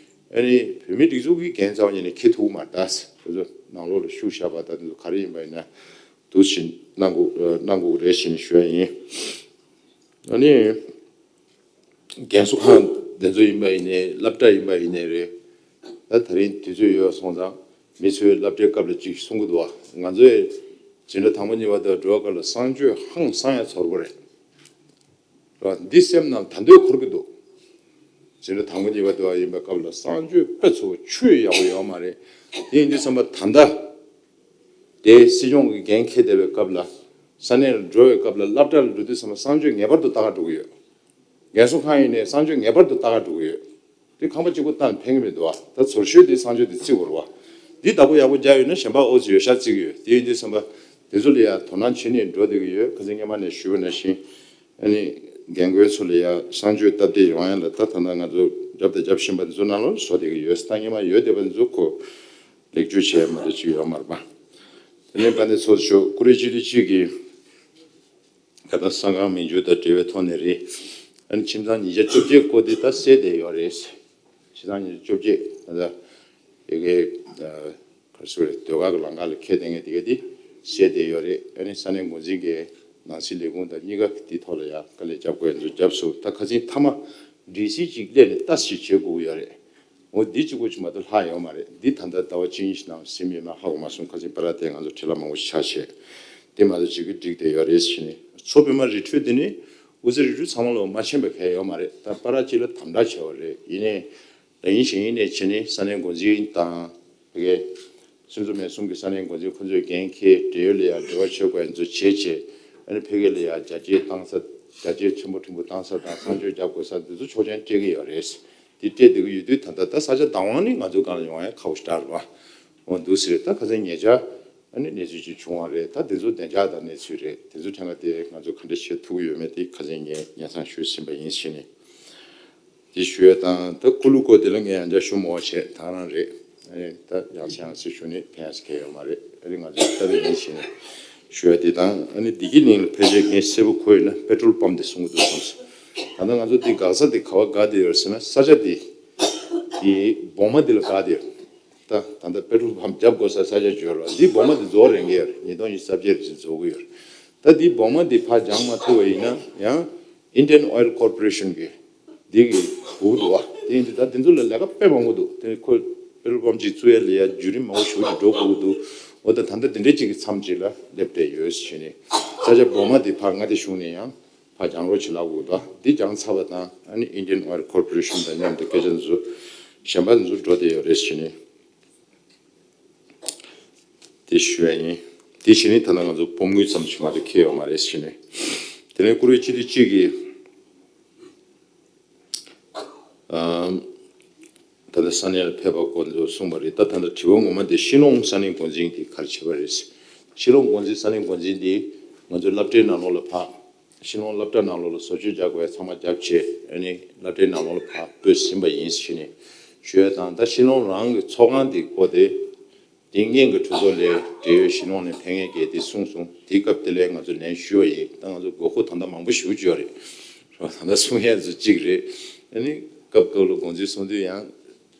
ཨ་ནི་བོད་མིའི་སྒྲིག་འཛུགས་ཀྱི་འགན་རྩ་བ་ཉིད་ནས་འཁྱེར་ཐུབ་ཀྱི་མ་རེད། ད་དེ་ཚོ་ནང་ལོགས་ལ་བཤུ་བཞག་པ་ད་དེ་ཚོ་ག་རེ་ཡིན་པ་ཡིན་ན་འདུག་བཞིན་གནང་དགོས་གནང་དགོས་རེད་ཞེས་ཞུ་ཡ་ཡིན། ཨ་ནི། རྒན་གསོ་ཁང་དེ་ཚོ་ཡིན་པ་ཡིན་ནའི་སློབ་གྲྭ་ཡིན་པ་ཡིན་ནའི་རེད། ད་ད་རིང་དུས་ཚོད་ཡོལ་སོང་ཙང་མི་ཚོས་སློབ་གྲྭའི་སྐབས་ལ་ཅིག་གསུང་གི་འདུག་བ། ང་ཚོས་འཛིན་གྲྭ་དང་པོ་གཉིས་པ་དང་འགྲོ་བ་སྐབས་ལ་གསང་སྤྱོད་ཧང་སང་ཡ་ཚོར་གི་རེད། རེད་བ། འདི་སེམས་ནང་ད་འདོད་འཁོར་གི་འདུག་འཛིན་གྲྭ་དང་པོ་གཉིས་པ་དང་ཡིན་པའི་སྐབས་ལ་གསང་སྤྱོད་དཔེ་ཚོར་བ་ཆུ་ཡག་པོ་ཡོད་མ་རེད། དེ་ཡིན་དུས་ཙམ་པ་ད་ལྟ། དེ་སྲིད་སྐྱོང་གི་འགན་འཁྱེར་བསྡད་པའི་སྐབས་ལ། ས་གནས་ལ་འགྲོ་བའི་སྐབས་ལ་སློབ་གྲྭ་ལ་འགྲོ་དུས་ཙམ་པ་གསང་སྤྱོད་ངེས་པར་དུ་ལྟ་ག་འགྲོ་གི་ཡོད། རྒན་གསོ་ཁང་ཡིན་ནའི་གསང་སྤྱོད་ངེས་པར་དུ་ལྟ་ག་འགྲོ་གི་ཡོད། དེ་ཁང་པ་གཅིག་པོ་བཏང་ཕན་གི་མི་འདུག་བ། ད་ཚོར་ཤོས་དེ་གསང་སྤྱོད་དེ་བརྩི་དགོས་རེད་བ། འདི་བདག་པོ་ཡག་པོ་རྒྱག་ཡོད་ན་གཞན་པ་ཨོ་ཙི་ཡོད་ཤག་བརྩི་གི་ཡོད། དེ་ཡིན་དུས་ཙམ་པ་དེ་ཚོ་ལ་ཡང་དོ་སྣང་བྱེད་ནས་འགྲོ་བསྡད་ཀྱི་ཡོད། ཁ་སང་སྔོན་མ་ནས་ཞུས་པ་ནང་བཞིན། ཨ་ནི་རྒན་རྒོན་ཚོ་ལ་ཡང་གསང་སྤྱོད་སྟབས་བདེ་ཡོང་ཡ་ལ་ད་ད་ལྟ་ང་ཚོ་རྒྱབ་དང་རྒྱབ་བཞིན་པ་འདི་ཚོ་ནང་ལོགས་བཟོ་བསྡད་ཀྱི་ཡོད། ད་སྔོན་མ་ཡོད་བསྡད་པ་འདི་ཚོ་ཁོ་ལེགས་བཅོས་བྱས་མ་གཏོགས་ཅིག་ཡོད་མ་རེད་པ། དེ་ནས་དཔལ་ལྡན་ཚོགས་གཙོ་མཆོག་ཀུ་རེ་སྤྱི་འཐུས་གཅིག་གིས་ད་ལྟ་ས་ཁང་མི་འགྱུར་དང་འབྲེལ་བའི་ཐོག་ནས་རེད། ཨ་ནི་ཁྱིམ་ཚང་ཉིས་བརྒྱ་བཅོ་བརྒྱད་སྐོར་འདི་ད་བསལ་བསྡད་ཡོད་རེད། ཁྱིམ་ཚང་ཉིས་བརྒྱ་བཅོ་བརྒྱད་ད་ལྟ་དེ་གའི་ག་རེ་ཟེར་དགོས་རེད། ཟློས་གར་གྱི་ལམ་ཁ་ལ་འཁེལ་བསྡད་མཁན་དེ་ག་དེ་བསལ་བསྡད་ཡོད་རེད། ཨ་ནི་ས་གནས་འགོ་འཛིན་གྱིས་ནང་སྲིད་ལས་ཁུངས་དང་གཉིས་ཀ་དེའི་ཐོག་ལ་ཡང་དཀའ་ལས་རྒྱབ་དགོས་ཡ་ཚོ་རྒྱབ་སོང་། ད་ཁ་སང་མཐའ་མ་སྒྲིག་གཞི་ཅིག་སླེབས་ནས་ལྟ་ཞིབ་བྱེད་དགོས་ཀྱི་ཡོད་རེད། འོ་འདི་གཅིག་པོ་ཅིག་མ་གཏོགས་ལྷག་ཡོད་མ་རེད། འདི་ད་ལྟ་ཟླ་བ་གཅིག་གཉིས་ཤིག་ནང་ཟིན་ཡོད་མེད་ཧ་གོ་མ་སོང་། ཁ་སང་པ་ར་དེ་ང་ཚོ་འཕྲིན་ལས་མང་པོ་ཞིག་ཆགས་བྱས། དེ་མ་གཏོགས་ཅིག་གི་འགྲིག་བསྡད་ཡོད་རེད་ཟེར་ནས། མཚོ་པདྨ་རི་ཁྲོད་དེ་ནི་དབུ་རྩེ་རི་ཁྲོད་ཚང་མ་ལ་མ་ཕྱིན་པ་གང་ཡང་ཡོད་མ་རེད། ད་པ་ར་གཅིག་ལ་དམ་དྲག་བྱས་པ་རེད། ཡིན་ནའི་ད་ཡིན་ཞིང་ཡིན་ནའི་བྱས་ནས་ས་གནས་འགོ་འཛིན་དང་དེ་གའི་སོ་སོ་མེད་གསུམ་གྱི་ས་གནས་འགོ་འཛིན་ཁོ་ཚོས་འགན་འཁྱེར་འབྲེལ་ཡོད་ལ་ཡང་འབྲེལ་བ་བྱེད་དགོས་ཡ་ཚོ་བྱས་བྱས། ཨ་ནི་ཕ་གི་ལ་ཡང་རྒྱ་སྐྱེད་བཏང་ས་རྒྱ་སྐྱེད་ཆེན་པོ་ཕྲན་བུ་བཏང་ས་དང་གསང་སྤྱོད་རྒྱག་དགོས་ས་འདི་ཚོ་ཆོག་མཆན་སྤྲད་ཀྱི་ཡོད་རེད། དེ་སྤྲད་བསྡད་ཀྱི་ཡོད་དུས་ད་ལྟ་ད་ས་ཆ་བདག་དབང་ནི་ང་ཚོའི་སྒང་ལ་ཡོང་ཡ་ཁག་པོ་ཞེ་དྲག་རེད་བ། འོ་འདུག་ཟེར། ད་ཁ་སང་ཉེ་ཆར་ཨ་ནི་གནས་ཚུལ་ཅིག་བྱུང་བ་རེད། ད་དེ་ཚོ་བདེ་འཇགས་དང་གནས་ཚུལ་རེད། དེ་ཚོ་ཐད་ཀ་དེ་ང་ཚོ་ག་འདྲ་བྱེད་ཐུབ་ཀྱི་ཡོད་མེད་དེ་ཁ་སང་ངས་སྙན་སེང་ཞུས་ཟིན་པ་ཡིན་ཟེར་ནས། དེ་ཞུ་ཡ་དང་། ད་ཀུ་ལུ་སྐོར་དེ་ལ་ངས་ཡང་བསྐྱར་ཞུ་མི་དགོས་བྱས་ད་རང་རེད། ཨ་ནི་ད་ཡང་སེ་ཡང་སེ་ཞུ་ནས་ཕན་ཡ་ཟེར་མཁན་ཡོད་མ་རེད། ཨ་ནི་ང་ཚོ་ལྟ་བུ་ཡིན་ཟེར་ནས་ཞུ་ཡ་དེ་དང་། ཨ་ནི་བདེ་སྐྱིད་གླིང་ཕལ་ཆེར་ངས་གསལ་པོ་གོ་ཡོད་ན་པེ་ཊྲོལ་པམ་དེ་གསུང་གི་འདུག་བསམ་སོང་། ད་ལྟ་ང་ཚོ་འདི་འགག་ས་དེ་ག་བ་འགག་བསྡད་ཡོད་ཟེར་ན་ས་ཆ་དེ་དེ་སྦོ་མ་དེ་ལ་འགག་བསྡད་ཡོད། ད་ད་ལྟ་པེ་ཊྲོལ་པམ་རྒྱབ་དགོས་ས་ས་ཆ་ཅིག་ཡོད་རེད། འདི་སྦོ་མ་དེ་རྫོགས་རན་གྱི་ཡོད་རེད། ཉིས་སྟོང་ཉི་ཤུ་རྩ་བརྒྱད་རེད་རྫོགས་ཀྱི་ཡོད་རེད། ད་འདི་སྦོ་མ་འདི་ཕར་སྦྱང་མ་ཐུབ་པ་ཡིན་ན་ཡང་Indian Oil Corporation གི་འདི་གི་དགོས་འདུག་བ། དེ་ཡིན་དུས་ད་འདི་ཚོ་ལ་ལས་ཀ་དཔེ་མང་པོ་འདུག་དེ་ཁོ་པེ་ཊྲོལ་པམ་ཅིག་བཙུགས་ཡ་ལ་ཡ་བརྒྱུད་རིམ་མང་པོ་ཞེ་པོ་ཅིག་འགྲོ་དགོས་ཀྱི་འདུག་འོ་ད་ད་ལྟ་འདི་འདྲའི་ཅིག་གི་མཚམས་ཅིག་ལ་སླེབས་བསྡད་ཡོད་ཟེར་ནས། ས་ཆ་སྦོ་མ་འདི་ཕར་མངའ་སྡེ་གཞུང་ནས་ཡང་ཕར་སྦྱང་རོགས་བྱེད་ལབ་དགོས་འདུག་འདི་སྦྱངས་ཚར་བ་དང་ཨ་ནི་Indian Oil Corporation དང་མཉམ་དུ་སྐད་ཆ་འདི་ཚོ་གཞན་པ་འདི་ཚོ་འགྲོ་བསྡད་ཡོད་རེད་ཟེར་ནས། དེ་ཞུ་ཡ་ཡིན། དེ་བྱས་ནས་ད་ལྟ་ང་ཚོ་སྦོམ་དངུལ་ཙམ་ཞིག་མ་གཏོགས་ཁེལ་ཡོད་མ་རེད་ཟེར་ནས། དེ་ནས་ཀུ་རེ་སྤྱི་འཐུས་གཅིག་གིས་ཨམ། ད་ལྟ་ས་གནས་ལ་ཕེབས་པ་སྐོར་ཚོ་གསུངས་པ་རེད། ད་ད་ལྟ་དྲི་བ་ངོ་མ་དེ་ཤི་ལོང་ས་གནས་འགོ་འཛིན་དེ་ག་རེ་བྱས་པ་རེད། ཤི་ལོང་འགོ་འཛིན་ས་གནས་འགོ་འཛིན་དེ་ང་ཚོའི་སློབ་གྲྭའི་ནང་ལོགས་ལ་ཕར། ཤི་ལོང་སློབ་གྲྭ་ནང་ལོགས་ལ་བཟོ་བཅོས་རྒྱག་དགོས་ཡ་ཚང་མ་རྒྱབ་བྱས། ཨ་ནི་སློབ་གྲྭའི་ནང་ལོགས་ལ་ཕར་སྤོས་ཟིན་པ་ཡིན་ཟེར་ནས་ཞུ་ཡ་དང་། ད་ཤི་ལོང་རང་གི་ཚོགས་ཁང་དེ་སྐོར་དེ། དེ་སྔོན་གྱི་གྲོས་ཚོགས་ལས་འབྲེལ་ཡོད་ཤི་ལོང་ནས་ཕེབས་མཁན་གྱིས་དེ་གསུངས་སོང་། དེའི་སྐབས་དེ་ལས་ང་ཚོ་ལན་ཞུས་པ་ཡིན། ད་ང་ཚོ་དགོས་མཁོ་ད་ལྟ་མང་པོ་ཞེ་པོ་ཅིག་ཡོད་རེད། ད་ལྟ་གསུང་ཡ་ཚོ་གཅིག་རེད། ཨ་ནི་སྐབས་སྐབས་ལ་དགོངས་ཚུལ་གསུང་དུས་ཡང་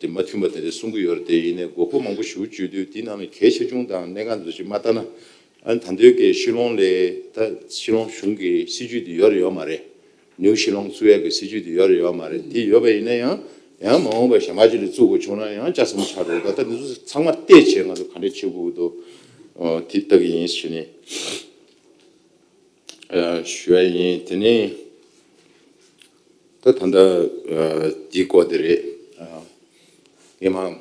དེ་མ་མཐུན་པ་དེ་འདྲ་གསུང་གི་ཡོད་རེད། དེ་ཡིན་ནའི་དགོས་མཁོ་མང་པོ་ཞེ་པོ་ཅིག་ཡོད་དུས་དེའི་ནང་ནས་གལ་ཆེ་ཆུང་དང་གནད་འགག་འདི་ཚོ་ཅིག་མ་ལྟ་ན། ཨ་ནི་ད་ལྟའི་གི་ཤི་ལོང་ལས་ད་ཤི་ལོང་གཞུང་གི་སྲིད་ཇུས་དེ་ཡོད་རེད་ཡོད་མ་རེད། ནིའུ་ཤི་ལོང་བཙུགས་ཡག་གི་སྲིད་ཇུས་དེ་ཡོད་རེད་ཡོད་མ་རེད། དེ་ཡོད་པ་ཡིན་ན་ཡང་ཡང་མ་འོངས་པར་གཞན་པ་ཅིག་ལ་བཙུགས་དགོས་བྱུང་ན་ཡང་ལྕགས་ཟམ་ཆགས་འགྲོ། ད་ལྟ་འདི་ཚོ་ཚང་མ་བལྟས་བྱས་ང་ཚོ་ག་འདྲ་བྱེད་དགོས་ཀྱི་འདུག་ཨོ་དེ་ལྟ་གི་ཡིན་ཞུ་ནས་ཨ་ཞུ་ཡ་ཡིན། དེ་ནས་ད་ད་ལྟ་ཨ་འདིའི་སྐོར་དེ་རེད། ཨ་སྔོན་མ་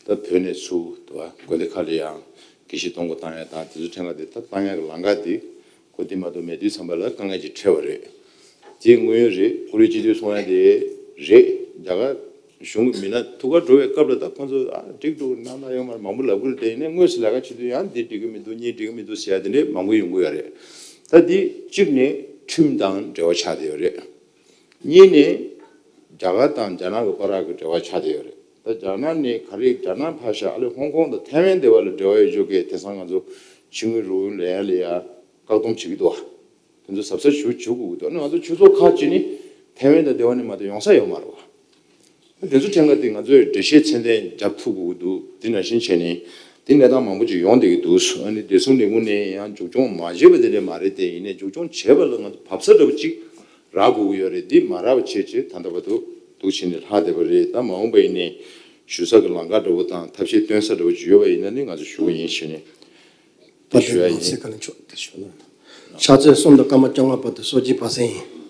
ད་བོད་ནས་ཚུར་དུ་དགོན་སྡེ་ཁག་ལ་ཡང་དགེ་བཤེས་གཏོང་སྒོ་བཏང་ཡ་དང་དེ་ཚོ་ཕྲན་ཁ་དེ་ད་བཏང་ཡ་གི་ལམ་ཁ་དེ་ཁོ་དེ་མ་གཏོགས་མེད་དུས་ཙམ་པ་ལ་དཀའ་ངལ་ཅིག་འཕྲད་པ་རེད། དེ་དངོས་ཡོད་རེད། ཀུ་རེ་སྤྱི་འཐུས་གསུང་ཡ་དེ་རེད། རྒྱ་གར་གཞུང་གི་མི་སྣ་ཐུག་ག་འགྲོ་བའི་སྐབས་ལ་ད་ཁོང་ཚོ་ཨ་འགྲིག་འགྲོ་གི་ནང་ན་ཡོང་མར་མང་པོ་ལབ་གི་རེད། དེ་ཡིན་ནའི་དངོས་སུ་ལས་ཀ་བྱེད་དུས་ཡང་འདི་འགྲིག་གི་མི་འདུག་གཉིས་འགྲིག་གི་མི་འདུག་ཟེར་ཡ་དེ་འདྲས་མང་པོ་ཡོང་གི་ཡོད་རེད། ད་འདི་གཅིག་ནས་ཁྲིམས་དང་འབྲེལ་བ་ཆགས་བསྡད་ཡོད་རེད། གཉིས་ནས་རྒྱ་གར་དང་རྒྱ་ནག་གི་བར་གྱི་འབྲེལ་བ་ཆགས་བསྡད་ཡོད་རེད། ད་རྒྱ་ནག་ནས་ག་རེ་རྒྱ་ནག་ཕར་བཞག་ཨ་ལེ་ཧོང་ཀོང་དང་ཐའེ་ཝན་དེ་བར་ལ་འབྲེལ་བ་ཡོད་ཆོག་གི་དེང་སང་ང་ཚོ་ཕྱི་དངུལ་རོགས་ཡོང་ལེན་ཡ་ལ་ཡ་བཀག་སྡོམ་བྱེད་ཀྱི་འདུག་བ། དེ་ཚོ་གཟབ་གཟབ་ཞེ་པོ་བྱེད་དགོས་ཀྱི་འདུག་ཨ་ནི་ང་ཚོ་ཆོས་ཚོགས་ཁག་ཅིག་ནི་ཐའེ་ཝན་དང་ལྡན་པ་ནས་མ་གཏོགས་ཡོང་ས་ཡོད་མ་རེད་བ། དེ་ཚོ་ཕྲན་ཁ་དེ་ང་ཚོས་འགྲེལ་བཤད་ཚད་ལྡན་རྒྱབ་ཐུབ་དགོས་ཀྱི་འདུག་དེ་ནང་བཞིན་བྱས་ནས་དེ་གནས་སྟངས་མང་པོ་ཅིག་ཡོང་བསྡད་ཀྱི་འདུག་ཨ་ནི་བདེ་སྲུང་ལས་ཁུངས་ནས་ཡང་མཇུག་སྐྱོང་མ་བྱས་པ་དེ་འདྲ་མ་རེད་དེ། ཡིན་ནའི་མཇུག་སྐྱོང་བྱས་པ་ལ་ང་ཚོ་བབས་ས་འདྲ་པོ་ཅིག་རག་དགོས་ཀྱི་ཡོད་རེད། འདི་མ་རག་པ་བྱས་བྱས་ད་ལྟ་བར་དུ་འདུག་བྱས་ནས་ལྷག་བསྡད་པ་རེད། ད་མ་འོངས་པ་ཡིན་ནའི་ཞུ་ས་གི་ལམ་ཁ་འདྲ་པོ་དང་ཐབས་ཤེས་སྟོན་ས་འདྲ་པོ་ཅིག་ཡོད་པ་ཡིན་ན་ནི་ང་ཚོ་ཞུ་གི་ཡིན་ཞུས་ནས། ད་ཞུ་ཡ་ཡིན། ཕྱག་ཚོད་གསུམ་དང་སྐར་མ་བཅོ་ལྔ་བར་དུ་གསོལ་ཇའི་བར་གསེང་ཡིན།